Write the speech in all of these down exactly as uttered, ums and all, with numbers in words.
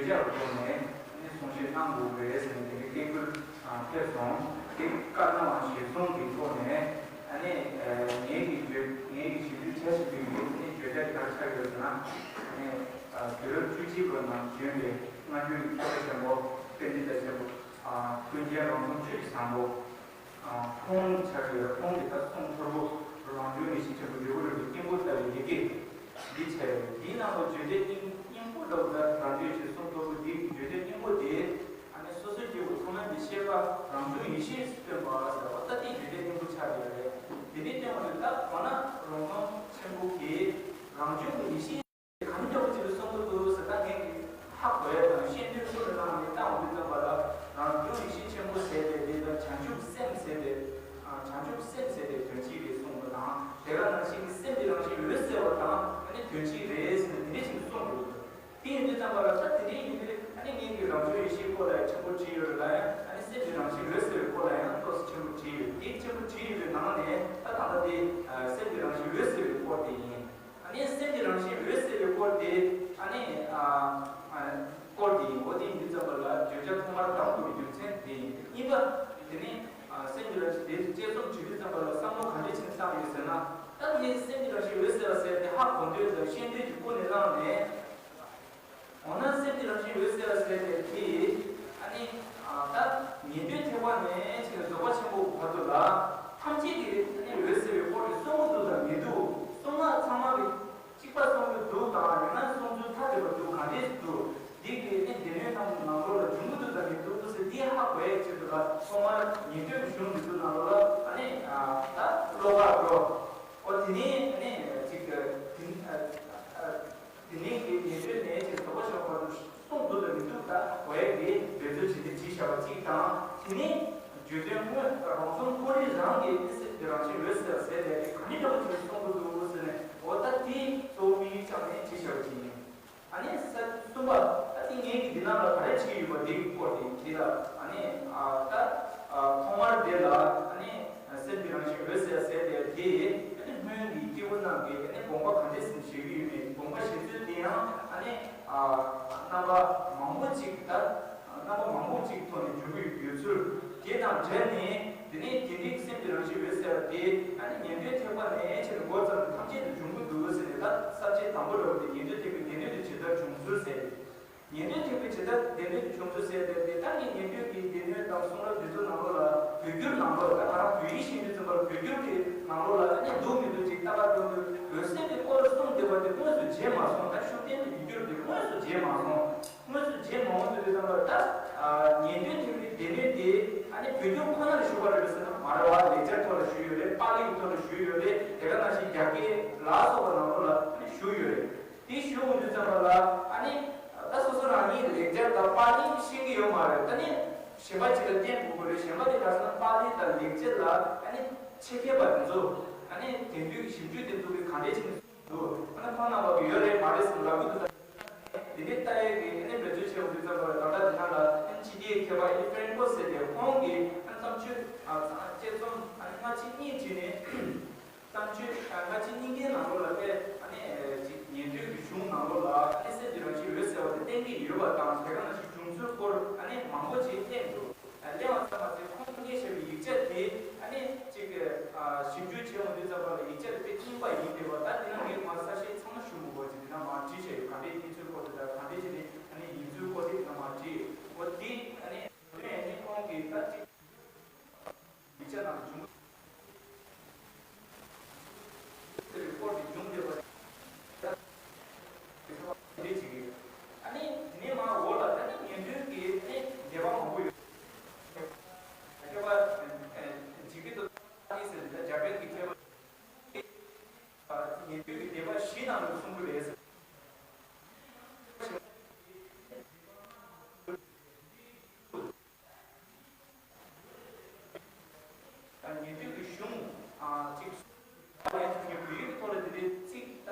བརྒྱ་རུ་བཏོན་ནས་ཨ་ནི་གསུང་བཤད་གནང་དགོས་རེད་ཟེར་ནས་དེ་འདྲའི་སྐད་སྐུལ་ཨ་ཕེབས་སོང་། དེ་བཀའ་གནང་བ་གཞིར་བཟུང་གི་ཐོག་ནས་ཨ་ནི་ཨ་ངེད་ཀྱི་བརྗོད་ངེད་ཀྱི་ཞིབ་འཇུག་བྱ་བཞིན་པའི་ངེད་ཀྱི་བརྗོད་བྱ་ག་རེ་ཆགས་ཡོད་ཟེར་ན། ཨ་ནི་ཨ་དུས་རབས་བཅུ་གཅིག་པའི་ནང་བྱོན་པའི་སྔ་འགྱུར་གྱི་མཁས་པ་ཆེན་པོ་པཎྜི་ཏ་ཆེན་པོ་ཨ་ཀུན་མཁྱེན་རོང་ཟོམ་ཆོས་ཀྱི་བཟང་པོ། ཁོང་ཆགས་ཡོད། ཁོང་གིས་ད་གསུང་ཐོར་བུ་རང་བྱུང་ཡེ་ཤེས་ཆེན་པོ་འབྲས་བུ་རིན་པོ་ཆེ་སྙིང་པོ་ལྟ་བུའི་ཡི་གེ་འདི་བྱས་ཡོད། འདིའི་ནང་དུ་བརྗོད་བྱ་སྙིང་སྙིང་པོ་ལྟ་བུ་ད་རང་བྱུང་ཡེ་ཤེས་གསུང་ཐོར་བུ་འདིའི་བརྗོད་བྱ་སྙིང་པོ་དེ་ཨ་ནི་སོ་སོའི་སྐྱེ་བོ་ཐོག་མའི་འདི་ཤེས་པ་རང་བྱུང་ཡེ་ཤེས་སུ་སྟོན་པ་ཟེར་བ་ད་འདིའི་བརྗོད་བྱ་སྙིང་པོ་ཆགས་ཡོད་རེད། དེ་འདྲའི་སྟོན་པ་དེ་ད་གོ་ན་རོང་ཟོམ་ཆེན་པོ་གིས་རང་བྱུང་གི་ཡེ་ཤེས། གང་འདྲ་བོ་ཅིག་ལ་གསུང་གི་འདུག་ཟེར་ད་ངས་ཀྱི་ཧ་གོ་ཡ་དང་ཤེས་འདོད་སུ་ལ་གནང་ནས་བཏང་འོང་དུས་ཙམ་པ་ལ་རང་བྱུང་ཡེ་ཤེས་ཆེན་པོ་ཟེར་བའི་དེ་དང་བྱང་ཆུབ་སེམས་ཟེར་བའི་བྱང་ཆུབ་སེམས་ཟེར་བའི་དོན་གཅིག་རེད་གསུངས་པ་དང་དེ་ག་ནང་བཞིན་གྱི་སེམས་ཀྱི་རང་བཞིན་འོད་གསལ་བ་དང་ཨ་ནི་དོན་གཅིག་རེད་ཟེར་ནས་དེ་འདྲ་ཞིག་གསུངས་འདུག་དེ་ཡིན་དུས་ཙམ་པ་ལ་ད་དེ་འདྲའི་ཡིན་དུས་ཨ་ནི་ངས་ཀྱི་རང་བྱུང་ཡེ་ཤེས་སྐོར་ལ་ཡང་ཆེན་པོ་བྲིས་ཡོད་རེད་ལ་ཡང་ཨ་ནི་སེམས་ཀྱི་རང་བཞིན་འོད་གསལ་བའི་སྐོར་ལ་ཡང་ཏོག་ཙམ་ཆེན་པོ་བྲིས་ཡོད། དེ་ཆེན་པོ་བྲིས་ཡོད་པའི་ནང་ནས་ད་ད་ལྟ་དེ་སེམས་ཀྱི་རང་བཞིན་འོད་གསལ་བའི་སྐོར་དེ་ཡིན། ཨ་ནི་སེམས་ཀྱི་རང་བཞིན་འོད་གསལ་བའི་སྐོར་དེ་ཨ་ནི་ཨ་ཨ་སྐོར་དེ་ཡིན། འོ་དེ་ཡིན་དུས་ཙམ་པ་ལ་བརྗོད་བྱ་ཐོག་མར་གདམ་དགོས་པའི་རྒྱུ་མཚན་དེ་ཡིན། གཉིས་པ་དེ་ནི་ཨ་སེམས་ཀྱི་རང་བཞིན་དེ་དཔྱད་རྩོམ་བྱེད་དུས་ཙམ་པ་ལ་བསམ་བློ་ག་འདྲ་བྱས་ནས་བཏང་ཡོད་ཟེར་ན། ད་ངས་སེམས་ཀྱི་རང་བཞིན་འོད་གསལ་བ་ཟེར་དེ་ཧ་གོ་འདོད་དང་ཤེས་འདོད་ཀྱི་ཀུན་ནས་བསླངས་ནས། འོ་ན་སེམས་ཀྱི་རང་བཞིན་འོད་གསལ་བ་ཟེར་ནས་དེ་ཨ་ནི་ཨ་ད་ཉན་ཐོས་ཐེག་པ་ནས་ཕྱིན་ནས་རྫོགས་པ་ཆེན་པོ་བར་དུ་ལ་ཐམས་ཅད་ཀྱིས་ཨ་ནི་འོད་གསལ་བའི་སྐོར་དེ་གསུང་གི་འདུག་དང་མི་འདུག་གསུང་ངག་ཚང་མ་གིས་གཅིག་པ་གསུང་གི་འདུག་དང་ཡང་ན་གསུང་ཚུལ་ཐ་དད་པ་འདུག་ག་འདྲས་འདུག་འདི་གི་ཨ་ནི་སྡེ་སྣོད་རྣམས་ནང་ལོགས་ལ་འབྱུང་གི་འདུག་དང་མི་འདུག་ཟེར་འདི་ཧ་གོ་ཡའི་ཆེད་དུ་ལ་ཐོག་མར་ཉན་ཐོས་ཀྱི་གཞུང་འདི་ཚོ་ནང་ལོགས་ལ་ཨ་ནི་ཨ་ད་བློ་ཁ་འགྲོ། ཨོ་དེ་ནས་ཨ་ནི་ཅིག་དེ་ཨ་ཨ། དེ་ནས་ཀྱི་ཉན་ཐོས་ནས་ཀྱི་རྫོགས་པ་ཆེན་པོ་བར་དུ་གསུང་འདུག་དང་མི་འདུག་ད་གོ་ཡ་གི་འབད་རྩོལ་བྱེད་དེ་བྲིས་བཞག་པ་གཅིག་དང་། དེ་ནས་བརྗོད་དོན་དངོས་རང་གསུམ་ཁོ་རང་རང་གི་ཨེ་སེམས་ཀྱི་རང་བཞིན་འོད་གསལ་ཟེར་ནས་ག་ནི་འདྲ་བོ་ཞིག་གསུང་གི་འདུག་ཟེར་ནས་འོ་ད་དེ་གཙོ་བོ་དམིགས་ཡུལ་བཅངས་ནས་བྲིས་བཞག་པ་གཅིག་ཡིན། ཨ་ནི་ས་གསུམ་པ་ད་དེ་ངས་ཀྱི་འདི་ནང་ལ་ག་རེ་བྲིས་ཡོད་པ་འདི་གི་སྐོར་དེ་འདི་ལ་ཨ་ནི་ཨ་ད་ཨ་ཐོག་མར་དེ་ལ་ཨ་ནི། སེམས་ཀྱི་རང་བཞིན་འོད་གསལ་ཟེར་བའི་དེ་ཨ་ནི་སྔོན་གྱི་སྐྱེས་བུ་རྣམས་ཀྱིས་ཨ་ནི་དགོངས་པ་ག་འདྲས་སེ་བཞེས་ཀྱི་ཡོད་མེད། དགོངས་པ་བཞེས་ཚུལ་དེ་ཡང་ཨ་ནི་ཨ་རྣམ་པ་མང་པོ་ཅིག་ད་རྣམ་པ་མང་པོ་ཅིག་ཐོག་ནས་འབྱུང་གི་ཡོད་ཚུལ་དེ་དང་འབྲེལ་ནས་དེ་ནས་དེ་འདྲའི་སེམས་ཀྱི་རང་བཞིན་འོད་གསལ་བ་དེ་ཨ་ནི་ཉན་ཐོས་ཐེག་པ་ནས་ཕྱིན་ནས་འགོ་བརྩམས་ནས་ཐམས་ཅད་དུ་འབྱུང་གི་འདུག་ཟེར་ནས་ད་ས་བཅད་དང་པོ་ལབ་པ་དེ་ཉན་ཐོས་ཐེག་པའི་སྡེ་སྣོད་དུ་ཇི་ལྟར་འབྱུང་ཚུལ་ཟེར། ཉན་ཐོས་ཐེག་པའི་ཇི་ལྟར་སྡེ་སྣོད་ཀྱི་བྱུང་ཚུལ་ཟེར་ཏེ་དེ་ལྟར་གྱི་ཉན་ཐོས་ཀྱི་སྡེ་སྣོད་དང་གསུང་རབ་འདི་ཚོ་ནང་ལོགས་ལ་བོད་བསྒྱུར་ནང་ལོགས་ལ་ད་ང་རང་བོད་ཡིག་ཤེས་འདུས་ཙམ་པར་བོད་བསྒྱུར་གྱི་ནང་ལོགས་ལ་ཨ་ནི་འདུག་མི་འདུག་ཅིག་ལྟ་བ་སྟོན་དུས་འོད་གསལ་གྱི་སྐོར་གསུངས་བསྡད་པ་དེ་དངོས་སུ་མཇལ་མ་སོང་། ད་ཤུགས་ལྡན་དུ་ཡིག་སྒྱུར་དེ་དངོས་སུ་མཇལ་མ་སོང་། དངོས་སུ་མཇལ་མ་འོང་དུས་དུས་ཙམ་པར་ད་ཉན་ཐོས་ཐེག་པའི་སྡེ་སྣོད་དེ་ཨ་ནི་བོད་བསྒྱུར་ཁོ་ན་ལ་ཞུགས་པ་རེད་པས་ཟེར་ན་མ་རེད་བ། ལེགས་སྦྱར་ཐོག་ལ་ཞུགས་ཡོད་རེད། པཱ་ལི་གི་ཐོག་ལ་ཞུགས་ཡོད་རེད། དེ་ག་ནང་བཞིན་རྒྱ་སྐད་ལ་སོགས་པ་ནང་ལོགས་ལ་ཨ་ནི་ཞུགས་ཡོད་རེད། དེ་ཞུ་འོང་དུས་ཙམ་པ་ལ་ཨ་ནི་ད་སོ་སོ་རང་ཉིད་ལེགས་སྦྱར་དང་པཱ་ལི་ཤེས་ཀྱི་ཡོད་མ་རེད། ད་ནི་གཞན་པ་ཅིག་ལ་བསྟན་དགོས་ཀྱི་རེད། གཞན་པ་དེ་ག་ཟེར་ན་པཱ་ལི་དང་ལེགས་སྦྱར་ལ་ཨ་ནི་ཆེད་མཁས་པ་དེ་ཚོ་ཨ་ནི་དེང་དུས་ཀྱི་ཞིབ་འཇུག་དེ་ཚོ་གིས་ག་འདྲས་བྱས་ནས་གསུངས་འདུག་ཨ་ནི་ཁོང་རྣམ་པ་གིས་ཡོད་རེད་མ་རེད་ཟེར་ལབ་ཀྱི་འདུག་ད་དེ་འདྲའི་ལྟ་ཡས་ཀྱི་ཨ་ནི་འབད་རྩོལ་བྱས་འོང་དུས་ཙམ་པ་ལ་ད་ལྟ་དེ་སྔ་ལ་ཨ་ནི་ཕྱི་རྒྱལ་མཁས་པ་ཨེ་ལི་ཕྲན་ཀོ་ཟེར་ཏེ་ཁོང་གིས་ཨ་ནི་བརྩམས་ཆོས་ཨ་དཔྱད་རྩོམ་ཨ་ནི་སྔ་ཕྱི་གཉིས་བྲིས་ནས། བརྩམས་ཆོས་སྔ་ཕྱི་གཉིས་ཀའི་ནང་ལོགས་ལ་དཔེ་ཨ་ནི་ཅིག་ཉན་ཐོས་ཀྱི་གཞུང་ནང་ལོགས་ལ་ཨ་ནི་སེམས་ཀྱི་རང་བཞིན་འོད་གསལ་བ་དེ་བསྟན་གྱི་ཡོད་པ་དང་དེ་ག་ནང་བཞིན་བྱུང་ཚུལ་སྐོར་ཨ་ནི་མང་པོ་ཅིག་གླེང་འདུག་གླེང་བ་ཙམ་མ་ཟད་ཁོང་གིས་བཞག་པའི་ཡིག་ཆ་དེ་ཨ་ནི་ཅིག་ཞིབ་འཇུག་བྱས་འོང་དུས་ཙམ་པ་ལ་ཡིག་ཆ་དེ་དཔེ་རྙིང་པ་ཡིན་བསྡད་པ་ད་དེ་ནང་གི་མ་གསལ་བཤད་ཚང་མ་ཞུ་མི་དགོས་ཅིག་དེ་ནང་མར་བྲིས་བཞག་ཡོད། ག་འདྲའི་རྙིང་ཚུལ་སྐོར་དེ་དང་ག་འདྲའི་ཅིག་ནི་ཨ་ནི་ཡིན་ཚུལ་སྐོར་དེ་དེ་ནང་མར་བྲིས་ཡོད། འོ་དེ་ཨ་ནི་དོན་ཨ་ནི་ཁོང་གིས་ད་ཅིག་ཡིག་ཆ་ནང་བྱུང་། དེ་རེ་སྐོར་གྱི་བྱུང་བསྡད་པ་དེ་འདྲ་ཅིག་ཡོད། ཨ་ནི་དེ་ནས་མར་འོག་ལ་ད་ནི་ཉན་ཐོས་ཀྱི་ཨ་ནི་འགྲེལ་པ་མང་པོ་ཡོད། མཁས་པ་ཇི་གེ་ཏོ་ཏ་ནི་ཟེར་ནས་ད་ཇ་པན་གྱི་མཁས་པ་ཉན་ཐོས་ཀྱི་སྡེ་པ་བཞི་ནང་ལ་གསུང་གི་རེད་ཟེར། ཉན་ཐོས་ཀྱི་གཞུང་ཨ་གཅིག་ལན་གྱི་བོད་ཡིག་གི་ཐོག་ལ་དེ་འདྲའི་ཚིག་ད་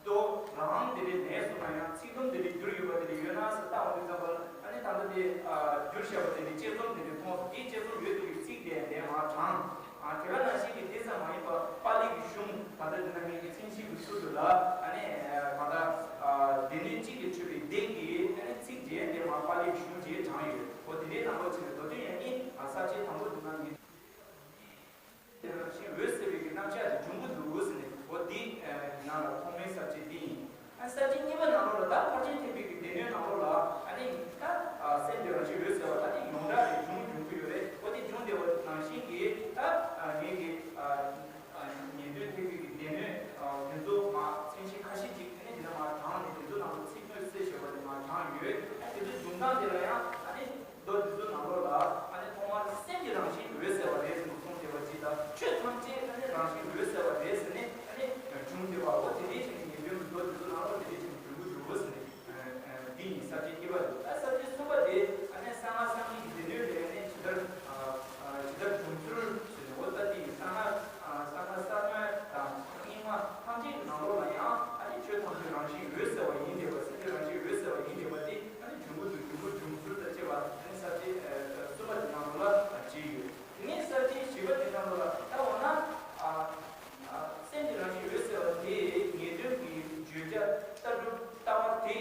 དོ་རང་དེ་འདྲའི་ལན་སོང་ན་ཡང་ཚིག་དུམ་དེ་འདྲའི་བསྒྱུར་ཡོད་པ་དེ་འདྲ་ཡོད་ན་ཟེར་བལྟ་འོང་དུས་ཙམ་པ་ཨ་ནི་ད་ལྟ་དེ་ཨ་བསྒྱུར་བཞག་པ་དེ་འདྲའི་དཔྱད་རྩོམ་དེ་འདྲ་མཐོང་སོང་། དེའི་དཔྱད་རྩོམ་ཡོད་དེ་ཡོད་ཚིག་དེ་ལན་མར་དྲངས། ཨ་དེ་ག་ནང་བཞིན་གྱི་དེ་ཙམ་མ་ཡིན་པ་པཱ་ལི་གི་གཞུང་ད་ལྟ་འདི་ན་ངེད་ཀྱི་མཚན་གཞི་གི་ཚུལ་དུ་ལ་ཨ་ནི་ཨ་ག་ད་ཨ་སྡེ་སྣོད་གཅིག་ལས་གྲུབ་པའི་སྡེ་གི་ཨ་ནི་ཚིག་བརྒྱད་ པཱ་ལིའི་གཞུང་ཅིག་དྲངས་ཡོད། འོ་དེ་འདྲའི་ནང་ལོགས་ཅིག་ནས་མདོ་དོན་ཡང་སྙིང་ས་བཅད་དང་པོ་དེ་ནང་ཉིད་དེ་རང་བཞིན་འོད་གསལ་བའི་གི་རྣམ་གཞག་དེ་འབྱུང་གི་འདུག་ཟེར་ནས། འོ་འདི་ནང་ལ་ཐོག་མའི་ས་བཅད་འདི་ཡིན། ཨ་ས་བཅད་གཉིས་པ་ནང་ལོགས་ལ་ད་ཕར་ཕྱིན་ཐེག་པའི་གི་སྡེ་སྣོད་ནང་ལོགས་ལ་ཨ་ནི་ད་སེམས་ཀྱི་རང་བཞིན་འོད་གསལ་བ་ད་ནི་ཡོངས་གྲགས་རེད། འབྱུང་འབྱུང་གི་ཡོད་རེད། འོ་དེ་འབྱུང་བསྡད་པ་ནང་བཞིན་གྱི་ད་ངེད་ཀྱི་ཉན་ཐོས་ཐེག་པའི་གི་སྡེ་སྣོད་དེ་ཚོ་མ་མཚན་གཞི་ཁ་ཤས་ཅིག་ཨ་ནི་དེ་ནས་མ་དྲངས་ནས་དེ་ཚོ་ནང་ལ་ཚིག་དངོས་གསལ་བྱེད་པ་དེ་མ་དྲངས་ཡོད། ཨ་དེ་ཚོ་འབྱུང་སྟངས་དེ་ལ་ཡང་ཨ་ནི་མདོ་དེ་ཚོ་ནང་ལོགས་ལ་ཨ་ནི་ཐོག་མར་སེམས་ཀྱི་རང་བཞིན་འོད་གསལ་བ་རེད་ཟེར་ནས་གསུངས་བསྡད་པ་ཅིག་དང་། ཆོས་ཐམས་ཅད་ཨ་ནི་རང་བཞིན་འོད་གསལ་བ་རེད་ཟེར་ནས་ཨ་ནི་འབྱུང་བསྡད་པ། འོ་དེ་འདྲའི་ཆེད་ནས་ཉན་ཐོས་མདོ་དེ་ཚོ་ནང་ལོགས་དེ་འདྲའི་ཆེད་ནས་འབྱུང་གི་འདུག་ཟེར་ནས། འདི་ཡིན། ས་བཅད་གཉིས་པ་དེ། ད་ས་བཅད་གསུམ་པ་དེ་ཨ་ནི་གསང་སྔགས་སངས་རྒྱས་ཀྱི་སྡེ་སྣོད་ལས་ནས་ཇི་ལྟར་ཇི་ལྟར་འབྱུང་ཚུལ་ཞེས་ནས། འོ་ད་འདི་ཡིན། གསང་སྔགས་གསང་སྔགས་ས་བོན་དང་རྙིང་མ་ཐམས་ཅད་ཀྱི་ནང་ལོགས་ལ་ཡང་ཨ་ནི་ཆོས་ཐམས་ཅད་རང་བཞིན་འོད་གསལ་བ་ཡིན་བསྡད་པ། སེམས་ཀྱི་རང་བཞིན་འོད་གསལ་བ་ཡིན་བསྡད་པ་དེ་ཨ་ནི་འབྱུང་གི་འདུག་འབྱུང་པོ་འབྱུང་ཚུལ་དང་བཅས་པ་ཨ་ནི་ས་བཅད་གསུམ་པ་དེ་ནང་ལོགས་ལ་བྲིས་ཡོད། དེ་ནས་ས་བཅད་བཞི་པ་དེ་ནང་ལོགས་ལ་ད་འོ་ན། སེམས་ཀྱི་རང་བཞིན་འོད་གསལ་བ་དེ་ཉན་ཐོས་ཀྱི་བརྗོད་བྱ་ལྟ་གྲུབ་ལྟ་བ་དེ་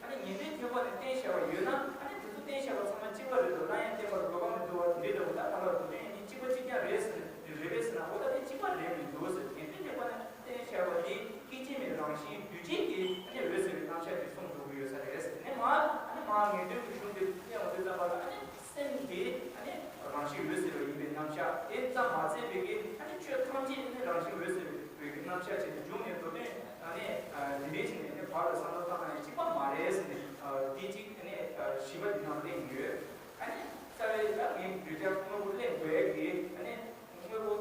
ཨ་ནི་ཉན་ཐོས་ཐེག་པ་ནས་བསྟན་བཞག་པ་ཡོད་ན། ཨ་ནི་དེ་ཚོ་བསྟན་བཞག་པ་ཚང་མ་གཅིག་པ་རེད་འདུག་སླར་ཡང་བསྟན་པར་དགོས་པ་མི་འདུག་པ་དེ་འདྲ་འདྲ་པོ། ད་ག་ལ་མདོ་དོན་ཡང་སྙིང་གཅིག་པ་གཅིག་རྐྱང་རེད་ཟེར་ན་རེད་པས་ཟེར་ན། འོ་ད་དེ་གཅིག་པ་རེད་མི་འདུག་ཟེར། ཉན་ཐོས་ཐེག་པ་ནས་བསྟན་བཞག་པ་དེ་སྐད་ཅིག་མའི་རང་བཞིན་དུས་གཅིག་གི་ཨ་ནི་འོད་གསལ་བའི་རྣམ་གཞག་དེ་གསུངས་འགྲོ་གི་ཡོད་ས་རེད་ཟེར་ནས། མ་ཨ་ནི་མ་ཉན་ཐོས་ཀྱི་གཞུང་དེ་གླེང་ཡོང་དུས་ཙམ་པ་ལ་ཨ་ནི། སེམས་དེ་ཨ་ནི་རང་བཞིན་འོད་གསལ་བ་ཡིན་པའི་རྣམ་གཞག་དེ་ཙམ་མ་ཟད་པའི་གི་ཨ་ནི་ཆོས་ཐམས་ཅད་ནི་རང་བཞིན་འོད་གསལ་བའི་གི་རྣམ་གཞག་ཅིག་ཏུ་འབྱུང་ནས། མདོ་དོན་ཨ་ནི་འདི་འདྲའི་ཅིག་ནས་ནི་བར་ལ་བསམ་བློ་བཏང་ན་ཡང་གཅིག་པ་མ་རེད་ཟེར་ནས། འདི་གཅིག་ཨ་ནི་བཞི་པ་འདི་ནང་གླེང་ཡོད། ཨ་ནི་རྩ་བའི་ད་ངས་བརྗོད་བྱ་དངོས་པོ་གླེང་དགོས་ཡ་གི་ཨ་ནི་དངོས་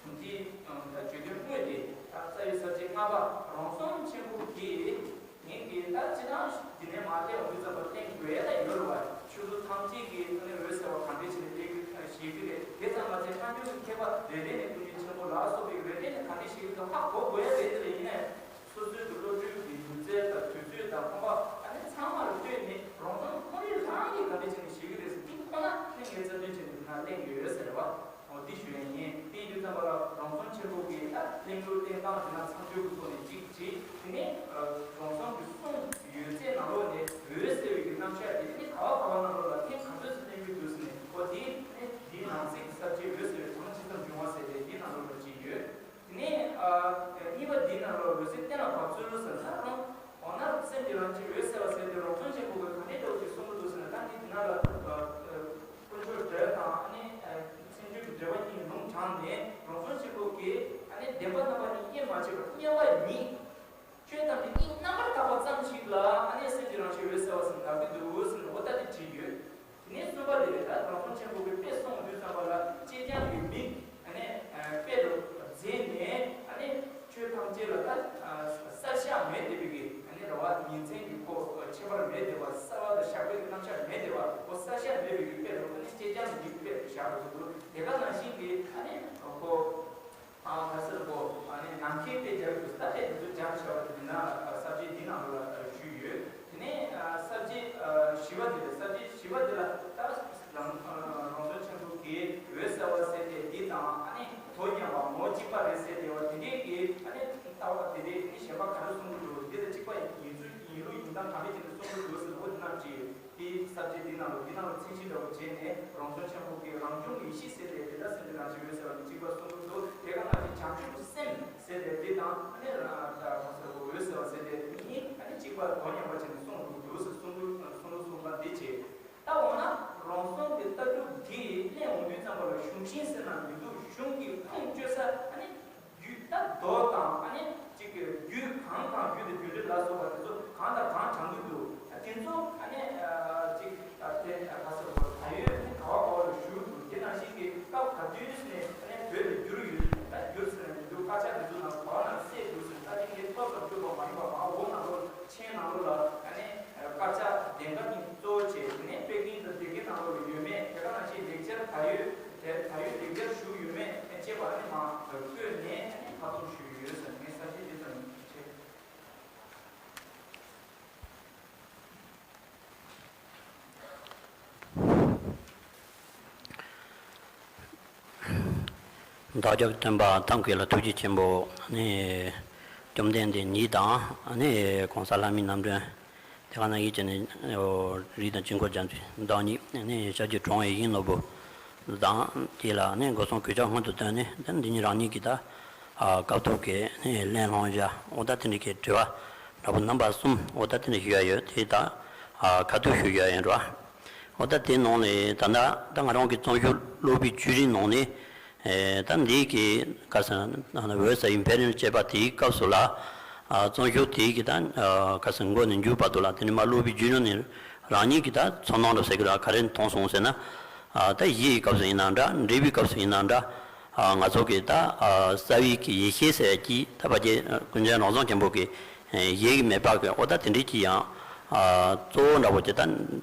པོ། འདི་ད་བརྗོད་དོན་དངོས་དེ་ད་རྩ་བའི་ས་བཅད་ལྔ་པ་རང་སྲོག་ཆེན་པོ་གིས། ངེད་ཀྱིས་ད་སྤྱིར་བཏང་འདི་ནས་མར་སླེབས་འོང་དུས་ཙམ་པ་གླེང་དགོས་ཡ་ད་ཡོད་རེད་བ། ཆོས་ལུགས་ཐམས་ཅད་ཀྱིས་ཨ་ནི་འོད་གསལ་བ་ག་འདྲས་བྱས་ནས་སླེབས་ཀྱི་ཞེས་ཀྱི་རེད། དེ་ཙམ་མ་ཟད་སྔ་འགྱུར་གྱི་མཁས་པ་རེ་རེ་ནས་ཀུན་མཁྱེན་ཆེན་པོ་ལ་སོགས་པའི་རེ་རེ་ནས་ག་འདྲས་ཞིག་གི་ཧ་གོ་དགོས་ཡ་རེད། དེ་ལ་ཡིན་ན་ཡང་སོ་སོའི་གི་བློ་གྲོས་ཀྱི་ལུས་རྩལ་དང་དུས་ཚོད་དང་ཁོམ་པ་ཨ་ནི་ཚང་མར་ལྟོས་ནས་རང་སྲོག་ཁོ་རང་རང་གིས་ག་འདྲས་བྱས་ནས་ཞེས་ཀྱི་རེད་ཟེར། འདི་ཁོ་ན་ནི་ངས་རྩ་དོན་བྱས་ནས་འདི་ན་གླེང་གི་ཡོད་ཟེར་བ། འོ་འདི་ཞུ་ཡ་ཡིན། དེ་ཡིན་དུས་ཙམ་པ་ལ་རང་སྲོག་ཆེན་པོ་གི་ད་གླེང་སློང་བསྟན་སྟངས་དེ་ན་མཚམས་སྦྱོར་གྱི་ཐོག་ནས་གཅིག་བྱས། དེ་ནས་རང་སྲོག་གི་གསུང་ཡོད་ཚད་ནང་ལོགས་ནས་འོད་གསལ་བའི་གི་རྣམ་གཞག་དེ་ནི་ག་བ་ག་བ་ནང་ལོགས་ལ་ཐེངས་ག་ཚོད་ཙམ་གླེང་གི་འདུག་ཟེར་ནས། འོ་དེ་ནི་འདིའི་ནང་གསེས་ཀྱི་ས་བཅད་འོད་གསལ་བའི་གྲངས་ཇི་ཙམ་འབྱུང་བ་ཟེར་ཏེ་འདིའི་ནང་ལོགས་ལ་བྲིས་ཡོད། དེ་ནས་གཉིས་པ་འདིའི་ནང་ལོགས་འོད་གསལ་གཏན་ལ་ཕབ་ཚུལ་ཟེར་ན་རང་། འོ་ན་སེམས་ཀྱི་རང་བཞིན་འོད་གསལ་བ་ཟེར་ཏེ་རང་སྲོག་ཆེན་པོ་གི་ག་འདྲའི་འདྲ་བོ་ཞིག་གསུང་གི་འདུག་ཟེར་ན། ད་འདི་འདི་ན་ལ་དཀོན་མཆོག་འགྲེལ་དང་ཨ་ནི་མཚན་བརྗོད་ཀྱི་འགྲེལ་པ་གཉིས་ལུང་དྲངས་ནས་རང་སྲོག་ཆེན་པོ་གིས་ཨ་ནི་བདེན་པ་རྣམ་པ་གཉིས་དབྱེར་མ་ཕྱེ་བར་མཉམ་པ་ཉིད། ཆོས་ཐམས་ཅད་དབྱིངས་རྣམ་པར་དག་པ་ཙམ་ཞིག་ལ་ཨ་ནི་སེམས་ཀྱི་རང་བཞིན་འོད་གསལ་བ་ཟེར་ལབ་ཀྱི་འདུག་ཟེར་ནས་འོ་ད་དེ་བྲིས་ཡོད། དེ་ནས་གསུམ་པ་དེ་རེད། ད་རང་སྲོག་ཆེན་པོ་གི་དཔེ་གསུངས་དུས་ཙམ་པ་ལ་བཅད་རྐྱང་གི་མིང་ཨ་ནི་དཔེ་རུ་མཛད་ནས། ཨ་ནི་ཆོས་ཐམས་ཅད་ལ་ད་གསལ་བཞག་མེད་བསྡད་པའི་གི་ཨ་ནི་རེད་བ། ཉིན་མཚན་གྱི་ཁོ་ཁྱད་པར་མེད་བསྡད་པ། གསལ་བ་དང་ཞག་པའི་གི་རྣམ་གཞག་མེད་བསྡད་པ། ཁོ་གསལ་བཞག་མེད་པའི་གི་དཔེ་རུ་ཨ་ནི་བཅད་རྐྱང་གི་མིང་དཔེ་རུ་བཞག་དགོས་འདུག་དེ་ག་ནང་བཞིན་གྱི་ཨ་ནི་ཁོ། ཨ་ག་ཟེར་གོ་ཨ་ནི་ནམ་མཁའི་དཔེ་སྦྱར་དུས་ད་དཔེ་དེ་ཚོ་སྦྱར་བྱ་བ་དེ་འདི་ན་ས་བཅད་འདི་ནང་ལ་ཞུས་ཡོད། དེ་ནས་ས་བཅད་བཞི་པ་དེ་ལ། ས་བཅད་བཞི་པ་དེ་ལ་ད་རང་རང་སྲོག་ཆེན་པོ་གིས་འོད་གསལ་བ་ཟེར་ཏེ་འདི་དང་ཨ་ནི་དོ་མཉམ་པ་ངོ་གཅིག་པ་རེད་ཟེར་ཏེ་བ་དེ་འདྲས་ཀྱི་ཨ་ནི་ལྟ་བ་དེ་འདྲས་ནི་གཞན་པ་ག་རེ་གསུང་གི་འདུག་འདི་ལ་གཅིག་པ་ཡིན་ཚུལ་ཡིན་ལུགས་ཡིན་སྟངས་ག་འདྲས་བྱས་ནས་གསུང་གི་འདུག་ཟེར་བ་འདི་ན་བྲིས་ཡོད། དེའི་ས་བཅད་འདི་ནང་ལ་འདི་ནང་ལ་མཚན་གཞི་འདྲ་བོ་བྱས་ནས་རང་སྲོག་ཆེན་པོ་གིས་རང་བྱུང་ཡེ་ཤེས་ཟེར་ཏེ་དེ་ལ་སེམས་ཀྱི་རང་བཞིན་འོད་གསལ་བ་ནི་གཅིག་པ་གསུང་གི་འདུག་དེ་ག་ནང་བཞིན་བྱང་ཆུབ་སེམས་ཟེར་ཏེ་འདི་དང་ཨ་ནི་རང་རང་སོ་སོ་འོད་གསལ་བ་ཟེར་ཏེ་གཉིས་ཨ་ནི་གཅིག་པ་དོ་མཉམ་པ་བྱས་ནས་གསུང་གི་འདུག་ཟེར་གསུང་གི་གསུང་གི་གསུང་སྟངས་འདི་བྱས། ད་འོ་ན་རང་སྲོག་གི་ལྟ་གྲུབ་འདི་གླེང་འོང་དུས་ཙམ་པ་ལ་གཞུང་ཤིང་ཟེར་ན་མི་འདུག་གཞུང་གི་ཁུངས་བཅོལ་ས་ཨ་ནི། རྒྱུད་ད་མདོ་དང་ཨ་ནི་གཅིག་གི་རྒྱུད་གང་དང་རྒྱུད་དེ་རྒྱུད་འགྲེལ་ལ་སོགས་པ་དེ་ཚོ་གང་དང་གང་དྲངས་ཀྱི་འདུག་དེ་ཚོ་ཨ་ནི་གཅིག་དེ་ག་ཟེར་བ་ད་ཡོད་ནི་ག་བ་ག་བ་ལ་ཞུགས་འདུག་དེ་ནང་བཞིན་གྱི་སྐབས་ག་དུས་ནས་ཨ་ནི་བོད་དུ་བསྒྱུར་ཡོད། ད་བསྒྱུར་ཟེར་ནས་མི་འདུག་དཀར་ཆག་དེ་ཚོ་ནང་ག་བ་ནང་གསལ་འདུག་ཟེར། ད་དེ་ངས་ཐོབ་ཙམ་བསྒྱུར་བ་མ་ཡིན་པ་མ་འོ་ནང་ལོགས་མཆན་ནང་ལོགས་ལ་ཨ་ནི་དཀར་ཆག་གདན་ཁ་གཉིས་གཙོ་བོ་བྱས། དེ་ནས་དཔེ་རྒྱན་དང་སྡེ་རྒྱན་ནང་ལོགས་ལ་ཡོད་མེད། དེ་ག་ནང་བཞིན་ལེགས་སྦྱར་ད་ཡོད། དེ་ད་ཡོད་ལེགས་སྦྱར་ཞུགས་ཡོད་མེད་ཅེས་པ་ནི་མ་བཀོད་ནས་ཁ་སྐོང་ཞུས་ཡོད་ཟེར། ངས་ས་བཅད་འདི་ཙམ་ཡིན་ཆེ། བདག་ཅག་སྟོན་པ་ཐབས་མཁས་ལ་ཐུགས་རྗེ་ཆེན་པོ། ནི་བཅོམ་ལྡན་འདས་ཉིད་དང་ནི་གོང་ས་ལྷ་མིའི་རྣམ་འདྲེན། དེ་ག་ནང་བཞིན་བྱས་ནས་རིགས་དང་དཀྱིལ་འཁོར་སྦྱར་ཚུལ་བདག་ཉིད་ནི་ཤཱཀྱའི་གྲོང་བའི་ཡིན་ནོ་བུ་དང་། དེ་ལ་ནི་སྒོ་གསུམ་གོད་ཆག་སྔོན་དུ་བཏོན་ནས་ད་འདི་ཉིད་རང་ཉིད་ཀྱི་ད་སྐབས་ཐོག་གི་ནི་གླེང་སློང་བྱ། འོ་ད་དེ་འདྲ་གི་དྲི་བ་འདྲ་པོ་རྣམ་པ་གསུམ། འོ་ད་དེ་འདྲ་ཞུ་ཡ་ཡོད། དེ་ད་ཁ་ཐུག་ཞུ་ཡ་ཡིན་རོ། འོ་ད་དེ་ནང་ནས་ད་ད་ད་ང་རང་གི་རྩོམ་ཤོག་ཀློག་པའི་བརྒྱུད་རིམ་ནང་ནས། ཨེ་ད་འདི་གི་ག་ཟེར་ན་འོད་གསལ་ཡིན་ཕེ་རན་བཅས་པ་དེའི་སྐབས་སུ་ལ། ཨ་རྩོམ་ཤོག་དེའི་གི་ད་ཨ་ག་ཟེར་མགོ་ནས་མཇུག་བར་དུ་ལ་དེ་ནས་མར་ཀློག་པའི་བརྒྱུད་རིམ་ནས་རང་ཉིད་ཀྱི་ད་ཚོར་སྣང་འདྲ་ཟེར་གི་ར་ག་རེ་མཐོང་སོང་ཟེར་ན། ཨ་ད་གཞི་ཡི་སྐབས་སུ་ཡིན་ན་འདྲ། འབྲས་བུའི་སྐབས་སུ་ཡིན་ན་འདྲ། ཨ་ང་ཚོ་གི་ད་ཨ་རྩ་བའི་གི་ཡེ་ཤེས་ཟེར་ཡ་གྱི་ད་ཕ་གི་ཀུན་མཁྱེན་རོང་ཟོམ་མཁན་པོ་གི་ཡེ་གི་མེད་པ་གི་འོ་ད་དེ་འདྲའི་གི་ཡང་ཨ་གཙོ་བོ་འདྲ་པོ་དེ་ད་དེ་